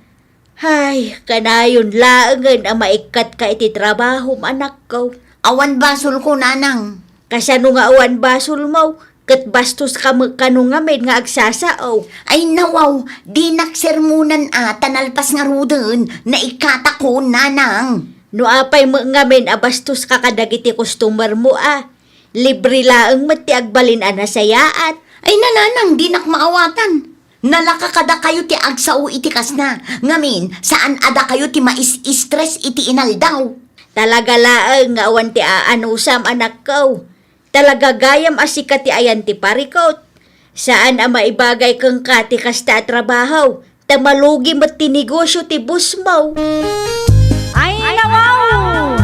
Hay, kanayon laengen a maikkatka iti trabahom, anakko. Awan basolko, nanang. Kasano nga awan basolmo? Ket bastoska met kano ngamin nga agsasao. Ay, nawaw, dinak sermonan a, ta nalpas ngaruden, naikkatakon, nanang. No apay met ngamin a bastoska kadagiti customermo a, libre laeng met ti agbalin a nasayaat. Ay, nanang, dinak maawatan. Nalaka kadakayo ti agsao iti kasna. Ngamin, saan a dakayo ti mais-stress iti inaldaw. Talaga laeng nga awan ti aanusam, anakko. Talaga gayam a sika ti ayan ti parikut. Saan a maibagay kenka ti kasta a trabaho, ta malugi met ti negosio ti bossmo. Ay, nawaw!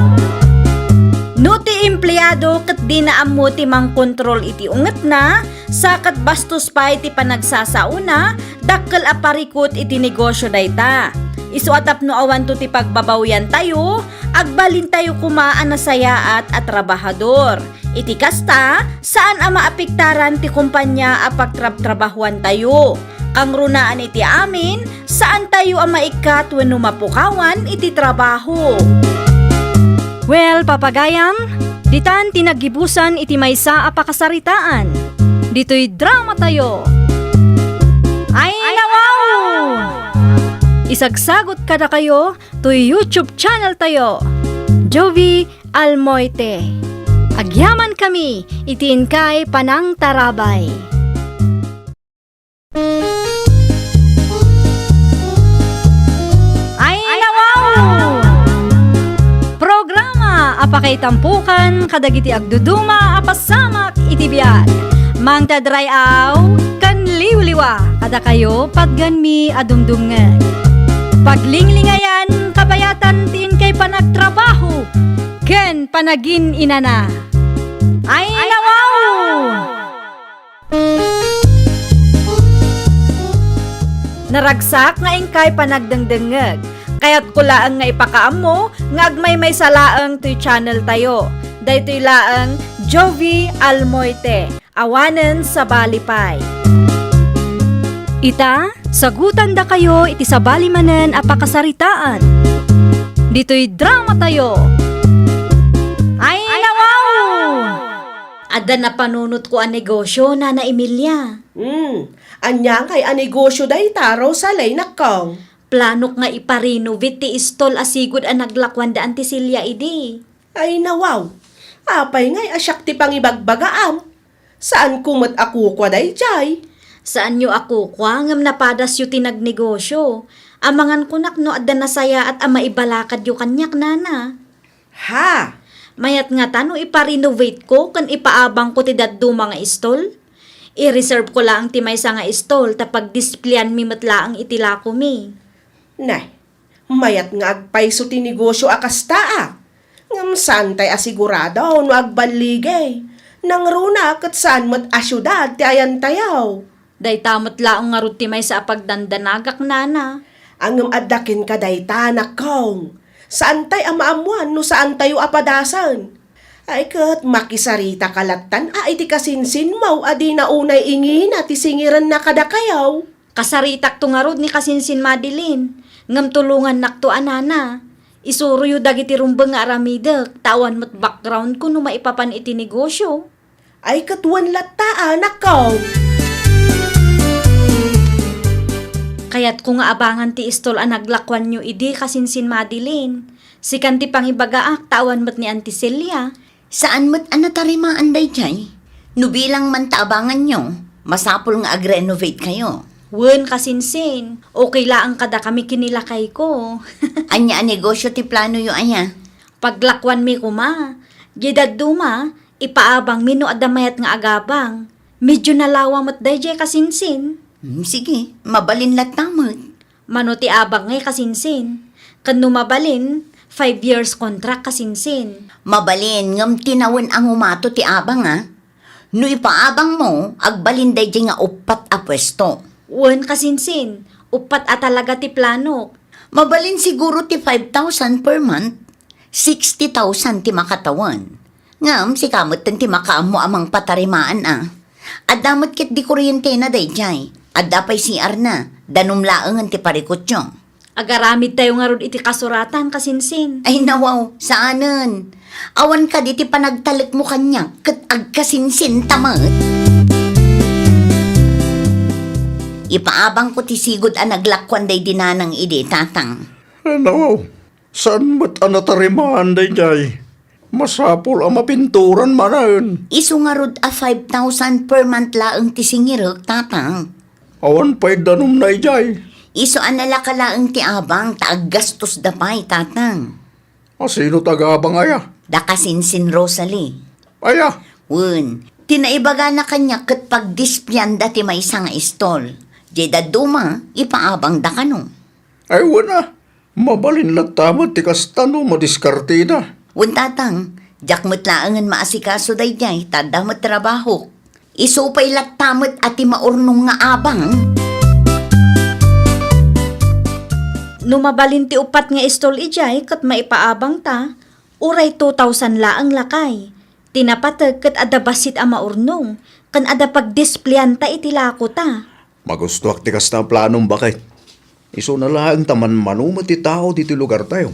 No ti empleado ket dina ammo ti mangkontrol iti ungetna, sa ket bastos pay ti panagsasaona, dakkel a parikut iti negosio dayta. Isu a tapno awanto ti pagbabawiantayo, agbalintayo koma a nasayaat a trabahador. Iti kasta, saan a maapektaran ti kompania a pagtrabtrabahuantayo. Kangrunaan iti amin, saantayo a maikkat wenno mapukawan iti trabaho. Well, papagayam, ditan ti naggibusan iti maysa a pakasaritaan. Ditoy dramatayo. Ay, nawaw! Isagsagot kadakayo toy YouTube channel tayo, Jovie Almoite. Agyamankami iti inkay panangtarabay. Ay, nawaw! Programa a pakaitampokan kadagiti agduduma a pasamak iti biag. Mangted ray-aw ken liwliwa kadakayo, patgenmi a dumdumngeg. Paglinglingayan, kabayatan ti inkay panagtrabaho. ken panagin-inana. Ay, nawaw! Naragsak nga inkay panagdengdengngeg. Kayatko laeng nga ipakaammo nga agmaymaysa laeng toy channel tayo. Daytoy laeng Jovie Almoite, awanen sabali pay. Ita, sagutandakayo iti sabali manen a pakasaritaan. Ditoy drama tayo. Ay, nawaw! Adda napanunotko a negosyo, Nana Emilia. Hmm, ania ngay a negosyo dayta, Rosalie, nakkong? Planok nga ipa-renovate ti istol a sigud a naglakuan da Auntie Celia idi. Ay, nawaw. Apay ngay a siak ti pangibagbagaam? Saanko met a kukua daydiay? Saanyo a kukua ngem napadasyo ti nagnegosyo. Amangan kunak no adda nasayaat a maibalakadyo kaniak, Nana. Ha! Mayat ngata no ipa-renovate ko ken ipaabangko ti dadduma nga istol? I-reserve ko laeng ti maysa nga istol ta pagdispleanmi met laeng iti lakomi. Nay, mayat nga agpayso ti negosyo a kasta, a. Ngem saantay a sigurado no agballigay. Nangruna ket saan met a siudad ti ayantayo. Dayta met laeng ngarud ti maysa a pagdandanagak, Nana. Ngem adda kenka dayta, nakkong. Saantay a maammuan no saantayo a padasen. Ay ket makisaritak lattan a iti kasinsinmo a dina unay ingina ti singirenna kadakayo. Kasaritakto ngarud ni kasinsin Madeline, ngem tulongannakto a, Nana. Isuroyo dagiti rumbeng nga aramidek, ta awan met backgroundko no maipapan iti negosyo. Ay, ket wen latta a, nakkong. Kayatko nga abangan ti istol a naglakuanyo idi, kasinsin Madeline. Sikan ti pangibagaak, ta awan met ni Auntie Celia. Saan met a natarimaan daydiay? No bilang man ta abanganyo, masapul nga agrenovate kayo. Wen, kasinsin, okay laeng kadakami ken ni lakayko. Ania a negosyo ti planoyo aya? Paglakuanmi koma. Diay dadduma, ipaabangmi no adda mayat nga agabang. Medyo nalawa met daydiay, kasinsin. Hmm, sige, mabalin latta met. Mano ti abang ngay, kasinsin? Ken no mabalin, five years contract, kasinsin. Mabalin, ngem tinawen a ngumato ti abang, a. No ipaabangmo, agbalin daydiay nga uppat a puesto. Wen, kasinsin, uppat a talaga ti planok. Mabalin siguro ti five thousand per month, sixty thousand ti makatawen. Ngem sika metten ti makaammo a mangpatarimaan, a. Adda met ketdi kuryentena daydiay. Adda pay C R na, danum laengen ti parikutyo. Agaramidtayo ngarud iti kasuratan, kasinsin. Ay, nawaw, saanen. Awan kadi ti panagtalekmo kaniak ket agkasinsinta met. Ipaabangko ti sigud a naglakuan daydi nanang idi, tatang. Ay, nawaw, saan met a natarimaan daydiay? Masapul a mapinturan manen. Isu ngarud a five thousand per month laeng ti singirek, tatang. Awan pay danumna idiay. Isu a nalaka laeng ti abang ta aggastos da pay, tatang. A sino ti agabang aya? Da kasinsin Rosalie. Aya? Wen, ti naibagana kaniak ket pagdispleanda ti maysa nga istol. Diay dadduma, ipaabangda kano. Ay, wen a. Mabalin latta met ti kasta no madiskarteda. Wen, tatang, diak met laengen maasikaso daydiay, ta adda met trabahok. Isu pay latta met a ti maurnong nga abang. No mabalin ti uppat nga istol idiay ket maipaabangta, uray two thousand laeng, lakay. Ti napateg ket adda bassit a maurnong, ken adda pagdispleanta iti lakota. Magustoak ti kasta a planom, baket. Isuna laeng ta manmano met ti tao ditoy lugartayo.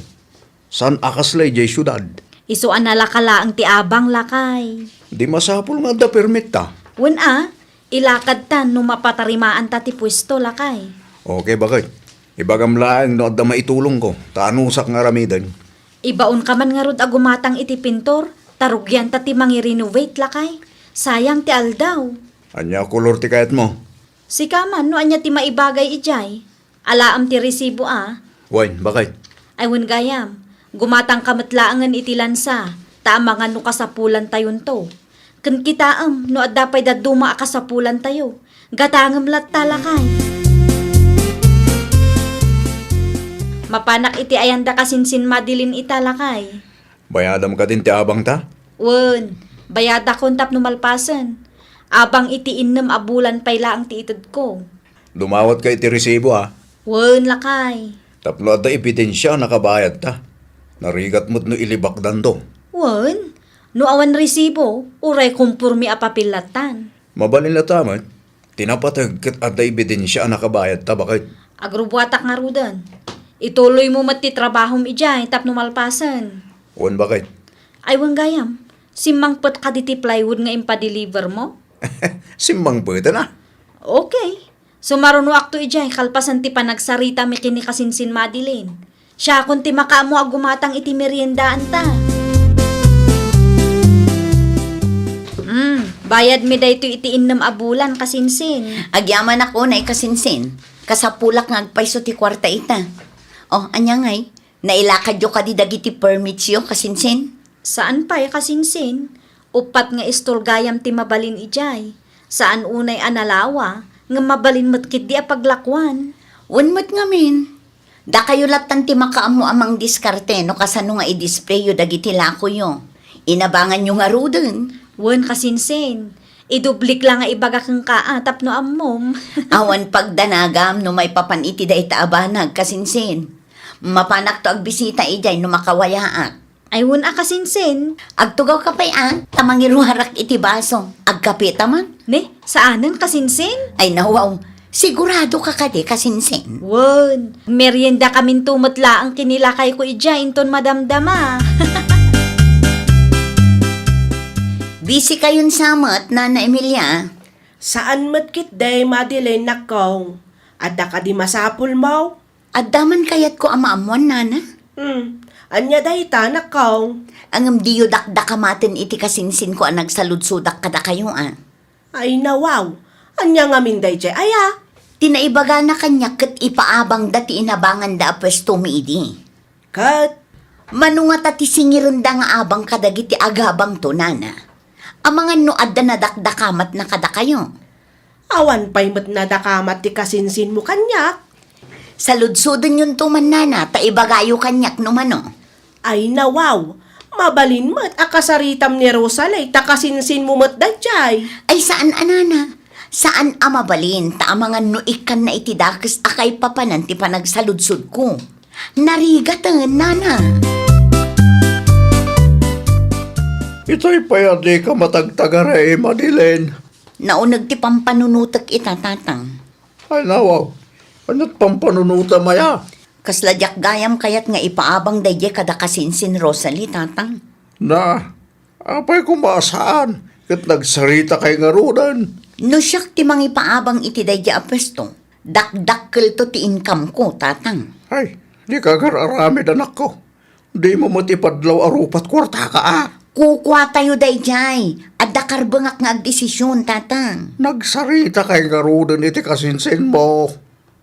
Saan a kasla idiay siudad. Isu a nalaka laeng ti abang, lakay. Di masapul nga adda permitta. Wen a, ilakadta no mapatarimaanta ti puesto, lakay. Okay, baket. Ibagam laeng no adda maitulongko, ta anusak nga aramiden. Ibaonka man ngarud a gumatang iti pintor, ta rugianta ti mangi-renovate, lakay. Sayang ti aldaw. Ania a kolor ti kayatmo? Sika man, no ania ti maibagay idiay. Alaem ti resibo a. Wen, baket. Ay wen gayam, gumatangka met laengen iti lansa, ta amangan no kasapulantayonto. Ken kitaem no adda pay dadduma a kasapulantayo. Gatangem latta, lakay. Mapanak iti ayanda kasinsin Madeline ita, lakay. Bayadam kadin ti abangta? Wen, bayadakon tapno malpasen. Abang iti innem a bulan pay laeng ti itedko. Dumawatka iti resibo, a? Wen, lakay. Tapno adda ebidensia a nakabayadta. Narigat met no ilibakdanto. Wen, no awan resibo, uray komporme a papel lattan. Mabalin latta met. Ti napateg ket adda ebidensia a nakabayadta, baket. Agrubuatak ngaruden. Ituloymo met ti trabahom idiay tapno malpasen. Wen, baket. Ay, wen gayam. Simmangpet kadi ti plywood nga impadelivermo? Simmangpeten, a? Okay. Sumarunoakto idiay kalpasan ti panagsaritami ken ni Kasinsin Madeline. Siakon ti makaammo a gumatang iti meriendaanta. Hmm, bayadmi daytoy iti innem a bulan, Kasinsin. Agyamanak unay, Kasinsin. Kasapulak nga agpayso ti kuarta ita. Oh, ania ngay? Nailakadyo kadi dagiti permitsyo, Kasinsin? Saan pay, Kasinsin. Uppat nga istor gayam ti mabalin idiay. Saan unay a nalawa, ngem mabalin met ketdi a paglakuan. Wen met ngamin. Dakayo lattan ti makaammo a mangdiskarte no kasano nga i-displayyo dagiti lakoyo. Inabanganyo ngaruden. Wen, Kasinsin. Idublik la nga ibaga kenka, a, tapno ammom. Awan pagdanagam no maipapan iti dayta a banag, Kasinsin. Mapanakto agbisita idiay no makawayaak. Ay, wen a, Kasinsin. Agtugawka pay, a, ta mangiruarak iti baso. Agkapeta man. Ne, saanen, Kasinsin? Ay, nawaw. Siguradoka kadi, Kasinsin? Wen, meriendakaminto met laeng ken ni lakayko idiay inton madamdama. Busy kayon sa met, Nana Emilia? Saan met ketdi, Madeline, nakkong. Adda kadi masapulmo? Adda man kayatko a maammoan, Nana. Hmm. Ania dayta, nakkong? Ngem diyo dakdakamaten iti kasinsinko a nagsaludsodak kadakayo, a. Ay, nawaw. Ania ngamin daydiay aya? Ti naibagana kaniak ket ipaabangda ti inabanganda a puestomi idi. Ket? Mano ngata ti singirenda nga abang kadagiti agabangto, Nana? Amangan no adda nadakdakamatna kadakayo. Awan pay met nadakamat ti kasinsinmo kaniak. Saludsodenyon to man, Nana, ta ibagayo kaniak no mano. Ay, nawaw. Mabalin met a kasaritam ni Rosalie ta kasinsinmo met daydiay. Ay, saan a, Nana. Saan a mabalin ta amangan no ikkanna iti dakes a kaipapanan ti panagsaludsodko. Narigaten, Nana. Itay pay a dika matagtagari, Madeline. Nauneg ti pampanunotek ita, Tatang. Ay, nawaw. Aniat pampanunotam aya? Kasla diak gayam kayat nga ipaabang daydiay kada kasinsin Rosalie, Tatang. Na, apay koma a saan, ket nagsaritakay ngaruden. No siak ti mangipaabang iti daydiay a puesto, dakdakkelto ti income-ko, Tatang. Ay, dika agar-aramid, anakko. Dimo met ipadlaw a rupat kuartaka, a? Kukuatayo daydiay. Adda karbengak nga agdesision, Tatang. Nagsaritakay ngaruden iti kasinsinmo.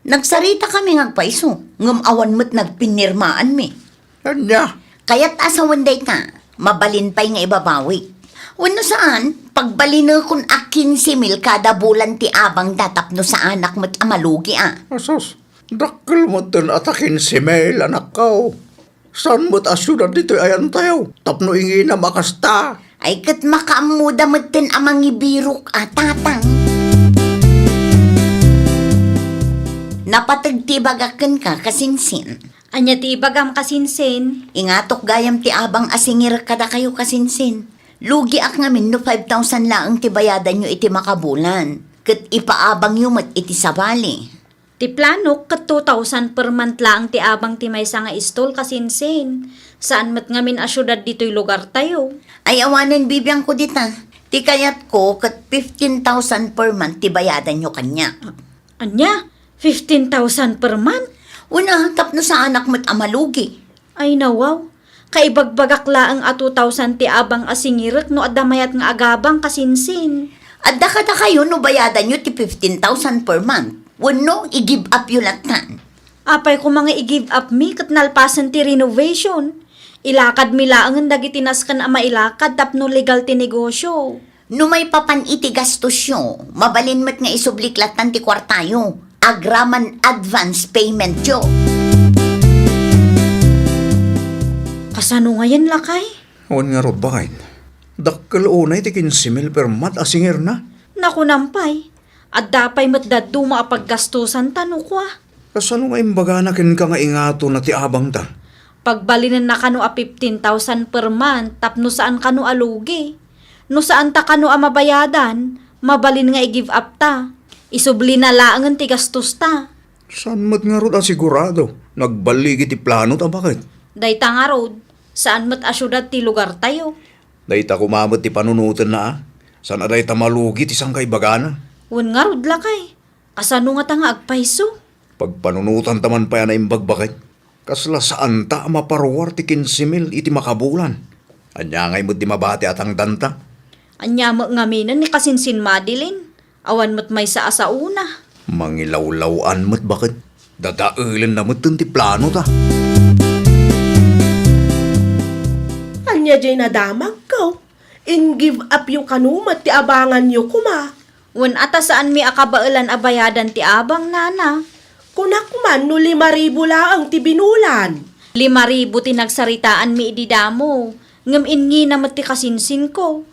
Nagsaritami nga agpayso, ngem awan met nagpinirmaanmi. Ania? Kayat a sawen dayta, mabalin pay nga ibabawik. Wenno saan, pagbalinekon a kinse mil kada bulan ti abangda tapno saanak met a malugi, a. Asus, dakkel metten a ta kinse mil, anakko. Saan met a siudad ditoy ayantayo? Tapno inginam a kasta. Ay, ket makaammoda metten a mangibirok a, Tatang. Napateg ti ibagak kenka, kasinsin. Ania ti ibagam, kasinsin? Ingatok gayam ti abang a singirek kadakayo, kasinsin. Lugiak ngamin no five thousand laeng ti bayadanyo iti makabulan, ket ipaabangyo met iti sabali. Ti planok ket two thousand per month laeng ti abang ti maysa nga istol, kasinsin. Saan met ngamin a siudad ditoy lugartayo. Ay, awanen bibiangko dita. Ti kayatko ket fifteen thousand per month ti bayadanyo kaniak. Ania? Fifteen thousand per month? Wen a, tapno saanak met a malugi. Ay, nawaw. Kaibagbagak laeng a two thousand ti abang a singirek no adda mayat nga agabang, kasinsin. Adda kadakayo no bayadanyo ti fifteen thousand per month. Wenno, i-give up yo lattan. Apay koma nga i-give up mi ket nalpasen ti renovation? Ilakadmi laengen dagiti nasken a mailakad tapno legal ti negosyo. No maipapan iti gastosyo, mabalin met nga isublik lattan ti kuartayo. Agraman advance paymentyo. Kasano ngayen, lakay? Wen ngarud, baket. Dakkel unay ti kinse mil per month a singirna. Nakunam pay, adda pay met dadduma a paggastusan ta no kua. Kasano nga imbagana kenka nga ingatonna ti abangta? Pagbalinenna kano a fifteen thousand per month tapno saan kano a lugi. No saan ta kano a mabayadan, mabalin nga i-give up ta. Isublina laengen ti gastosta. Saan met ngarud a sigurado? Nagballigi ti planota, baket. Dayta ngarud, saan met a siudad ti lugartayo. Dayta koma met ti panunotenna, a. Saan a dayta malugi ti sangkaibagana? Wen ngarud, lakay. Kasano ngata nga agpayso? Pagpanunotanta man pay a naimbag, baket. Kasla saanta a maparuar ti kinse mil iti makabulan. Ania ngay met ti mabati a tangdanta? Ania met ngaminen ni kasinsin Madeline? Awan met maysa a saona. Mangilawlaw-an met, baket. Dadaelenna metten ti planota. Ania diay nadamagko? In-give up yo kano met ti abanganyo koma? Wen a ta saanmi a kabaelan a bayadan ti abang, nana. Kunak man no lima ribu laeng ti binulan. Lima ribu ti nagsaritaanmi idi damo, ngem ingina met ti kasinsinko.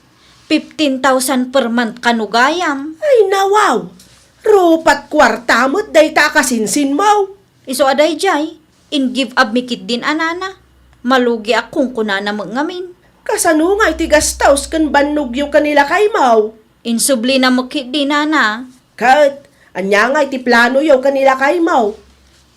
Fifteen thousand per month kano gayam. Ay, nawaw! Rupat kuarta met dayta a kasinsinmo. Isu a daydiay, in-give up mi ketdin a nana. Malugiak kunkunana met ngamin. Kasano ngay ti gastos ken bannogyo ken ni lakaymo? Insublina met ketdi, nana. Ket ania ngay ti planoyo ken ni lakaymo?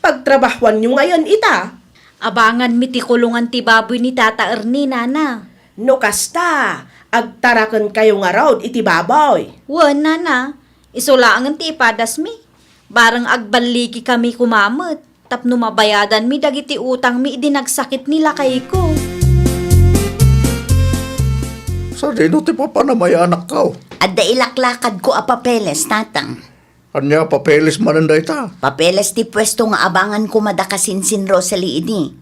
Pagtrabahuanyo ngayen ita? Abanganmi ti kulongan ti baboy ni Tata Ernie, nana. No kasta, agtarakenkayo ngarud iti baboy. Wen, nana. Isu laengen ti ipadasmi. Bareng agballigikami koma met tapno mabayadanmi dagiti utangmi idi nagsakit ni lakayko. Sadino ti papanam aya, anakko? Adda ilaklakadko a papeles, tatang. Ania a papeles manen dayta? Papeles ti puesto nga abangan koma da kasinsin Rosalie idi.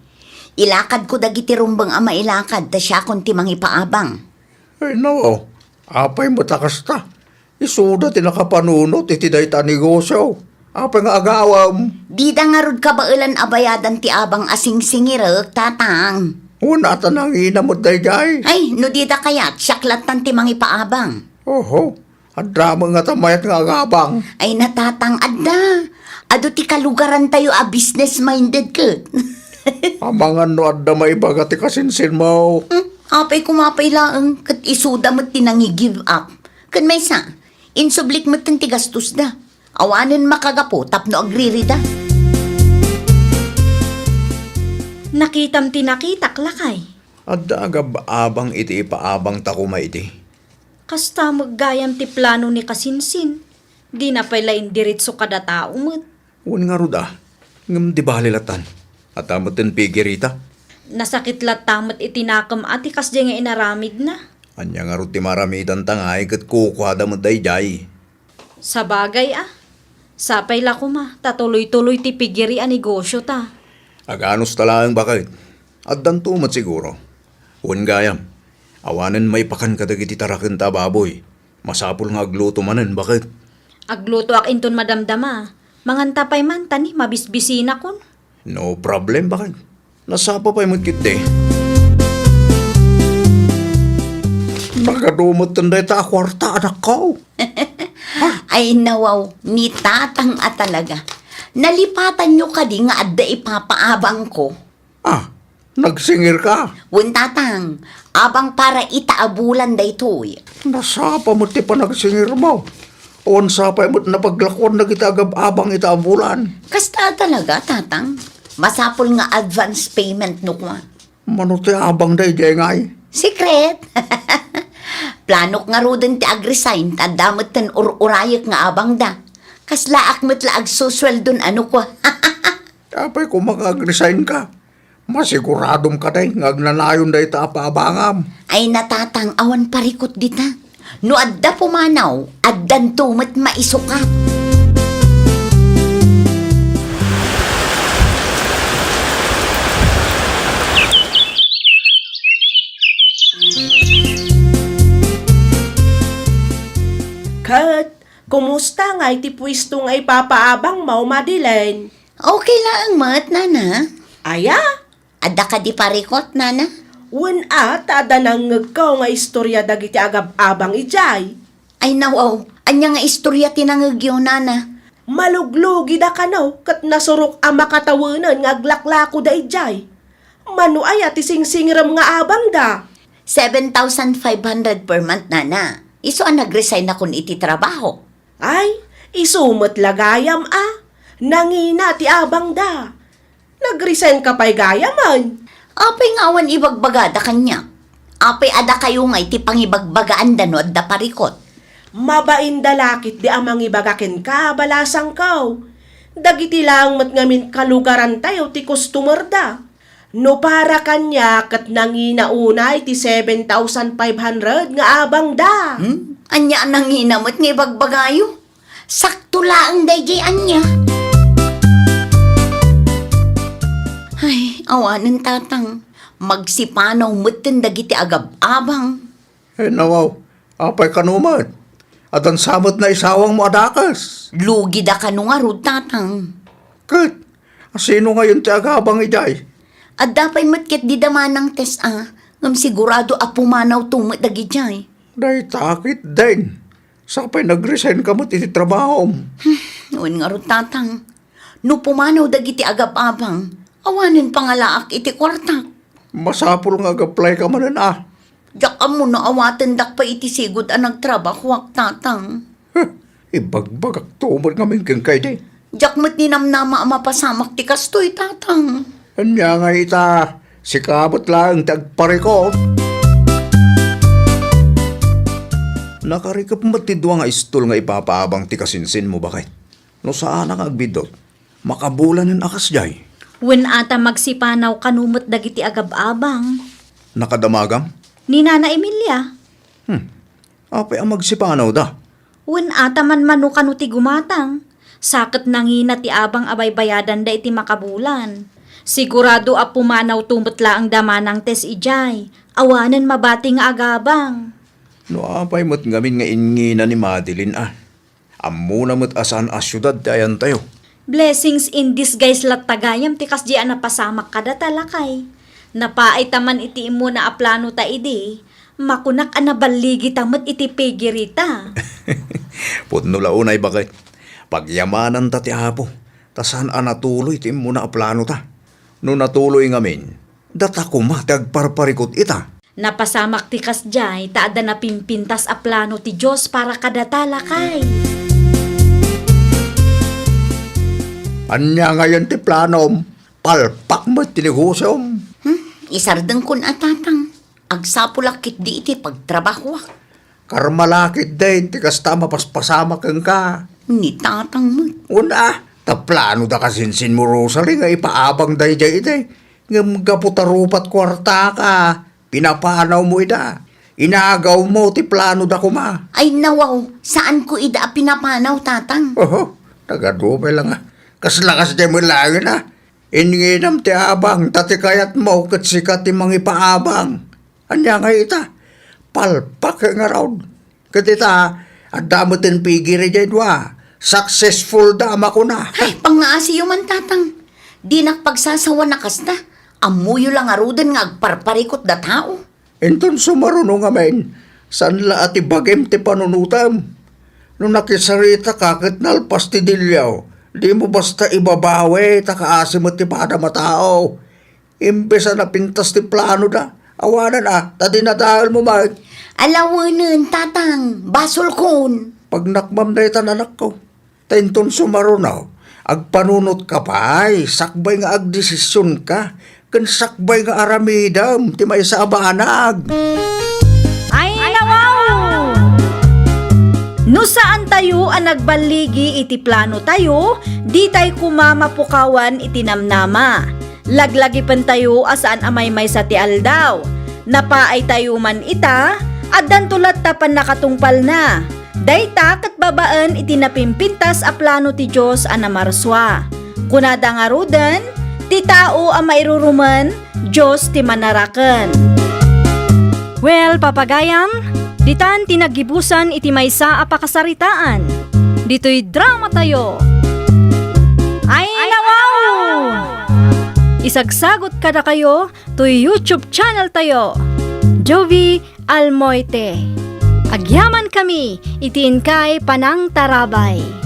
Ilakadko dagiti rumbeng a mailakad ta siakon ti mangipaabang. Ay, nawaw. Apay met a kasta? Isuda ti nakapanunot iti dayta a negosio. Apay nga agawem? Dida ngarud kabaelan a bayadan ti abang a singsingirek, tatang. Wen a ta nangina met daydiay. Ay, no dida kayat, siak lattan ti mangipaabang. Oho, adda met ngata mayat nga agabang. Ay, natatang, adda. Adu ti kalugarantayo a business-minded ket. Amangan no adda maibaga ti kasinsinmo. Hmm, apay koma pay laeng, ket isuda met ti nangi-give up. Ken maysa, insublik metten ti gastosda. Awanen makagapu tapno agririda. Nakitam ti nakitak, lakay. Adda agab-abang iti ipaabangta koma idi. Kasta met gayam ti plano ni kasinsin. Dina pay la indiretso kada tao met. Wen ngarud a, ngem di bale lattan. Adda metten pigirita. Nasakit latta met iti nakem a ti kasdiay nga inaramidna. Ania ngarud ti maaramidanta ngay ket kukuada met daydiay? Sabagay a, sapay la koma ta tuloy-tuloy ti pigiri a negosiota. Aganusta laeng, baket. Addanto met siguro. Wen gayam, awanen maipakan kadagiti tarakenta a baboy. Masapul nga agluto manen, baket. Aglutoak inton madamdama. Manganta pay man, ta ni mabisbisinakon. No problem, baket. Nasapa pay met ketdi. Nagadu metten dayta a kuarta, anakko. Ay, nawaw, ni tatang a talaga. Nalipatanyo kadi nga adda ipapaabangko? Ah, nagsingirka? Wen, tatang, abang para ita a bulan daytoy. Nasapa met ti panagsingirmo. Awan sapay met napaglakuan dagiti agab-abang ita a bulan. Kasta talaga, tatang. Masapul nga advance payment no kua. Mano ti abang daydiay ngay? Secret. Planok ngaruden ti ag-resign, ta adda metten ur-urayek nga abangda. Kaslaak met la agsusueldon a no kua. Apay koma nga ag-resign ka? Masiguradom kadi nga agnanayon dayta a paabangam. Ay, natatang, awan parikut dita. No adda pumanaw, addanto met maisukat. Ket, kumusta ngay ti puesto nga ipapaabangmo, Madeline? Okay laeng met, nana. Aya? Adda kadi parikut, nana? Wen a, ta adda nangngegko nga istorya dagiti agab-abang idiay. Ay, nawaw, ania nga istorya ti nangngegyo, nana? Maluglugida kano ket nasurok a makatawenen nga aglaklakoda idiay. Mano aya ti singsingrem nga abangda? Seven thousand five hundred per month, nana. Isu a nag-resign akon iti trabaho. Ay, isu met la gayam a. Nangina ti abangda. Nag-resign ka pay gayamen. Apay nga awan ibagbagada kaniak? Apay a dakayo ngay ti pangibagbagaanda no adda parikut? Mabain da la ketdi a mangibaga kenka, balasangko. Dagiti laeng met ngamin kalugarantayo ti customer da. No para kaniak ket nangina unay ti seven thousand five hundred nga abangda. Hmm? Ania a nangina met nga ibagbagayo? Sakto laeng daydiay ania. Ay, awanen, tatang. Magsipanaw metten dagiti agab-abang. Ay, nawaw. Apay kano met? Addan sa met naisawangmo a dakes. Lugida kano ngarud, tatang. Ket, asino ngayon ti agabang idiay? Adda pay met ketdi da Manang Tess a, ngem sigurado a pumanawto met dagidiay. Dayta ketdin. Sapay nag-resign ka met iti trabahom. Hmm, wen ngarud, tatang. No pumanaw dagiti agab-abang, awanen pangalaak iti kuartak. Masapul nga ag-apply ka manen a. Diak ammo no awatendak pay iti sigud a nagtrabahoak, tatang. Huh, ibagbagakto met ngamin kenka idi. Diak met ninamnama a mapasamak ti kastoy, tatang. Ania ngay ita, sika met laeng ti agparikut. Nakarikep met ti dua nga istol nga ipapaabang ti kasinsinmo, baket. No saanak nga agbiddut, makabulanen a kasdiay. Wen a ta magsipanaw kano met dagiti agab-abang. Nakadamagam? Ni Nana Emilia. Hmm. Apay a magsipanawda? Wen a ta manmano kano ti gumatang. Sa ket nangina ti abang a baybayadanda iti makabulan. Sigurado a pumanawto met laeng da Manang Tess idiay. Awanen mabati nga agabang. No apay met ngamin nga ingina ni Madeline a. Ammona met a saan a siudad ti ayantayo. Blessings in disguise latta gayam ti kasdi a napasamak kadata, lakay. Napaayta man iti immuna a planota idi, makunak a naballigita met iti pigirita. Pudno la unay, baket. Pagyamananta ti Apo, ta saan a natuloy ti immuna a planota. No natuloy ngamin, data koma ti agparparikut ita. Napasamak ti kasdiay ta adda napimpintas a plano ti Dios para kadata, lakay. Ania ngayen ti planom? Palpak met ti negosiom. Hmm, isardengkon a, tatang. Agsapulak ketdi iti pagtrabahoak. Karma la ketdin ti kasta a mapaspasamak kenka. Ni tatang met. Una, ta planoda kasinsinmo, Rosalie, nga ipaabang daydiay idi. Ngem gapu ta rupat kuartaka, pinapanawmo ida. Inagawmo ti planoda koma. Ay, nawaw, saanko ida a pinapanaw, tatang. Oho, nagadu pay la nga. Kasla kasdiay met laengen a. Inginam ti abang, ta ti kayatmo ket sika ti mangipaabang. Ania ngay ita? Palpak ngarud. Ket ita, adda metten pigiri diay dua. Successful da a makuna. Ay, pangngaasiyo man, tatang. Dinak pagsasawan a kasta. Ammoyo la ngaruden nga agparparikut da tao. Inton sumaruno ngamin, saan la a ti bagim ti panunotem. No nakisarita ka ket nalpas ti dilio, dimo basta ibabawi ta kaasi met ti padam a tao. Imbes a napintas ti planoda, awanen a, ta dinadaelmo met. Alawenen, tatang, basolkon. Pagnakmam daytan, anakko. Ta inton sumaruno, agpanunotka pay, sakbay nga agdesisionka, ken sakbay nga aramidem ti maysa a banag. Ay, nawaw! No saantayo a nagballigi iti planotayo, ditay koma mapukawan iti namnama. Laglagipentayo a saan a maymaysa ti aldaw. Napaaytayo man ita, addanto latta pannakatungpalna. Dayta ket babaen iti napimpintas a plano ti Dios a namarsua. Kunada ngaruden, ti tao a mairurumen, Dios ti manaraken. Well, papagayam, ditan ti naggibusan iti maysa a pakasaritaan. Ditoy dramatayo. Ay, nawaw! Magsagsagut kadakayo toy YouTube channel tayo, Jovie Almoite. Agyamankami iti inkay panangtarabay.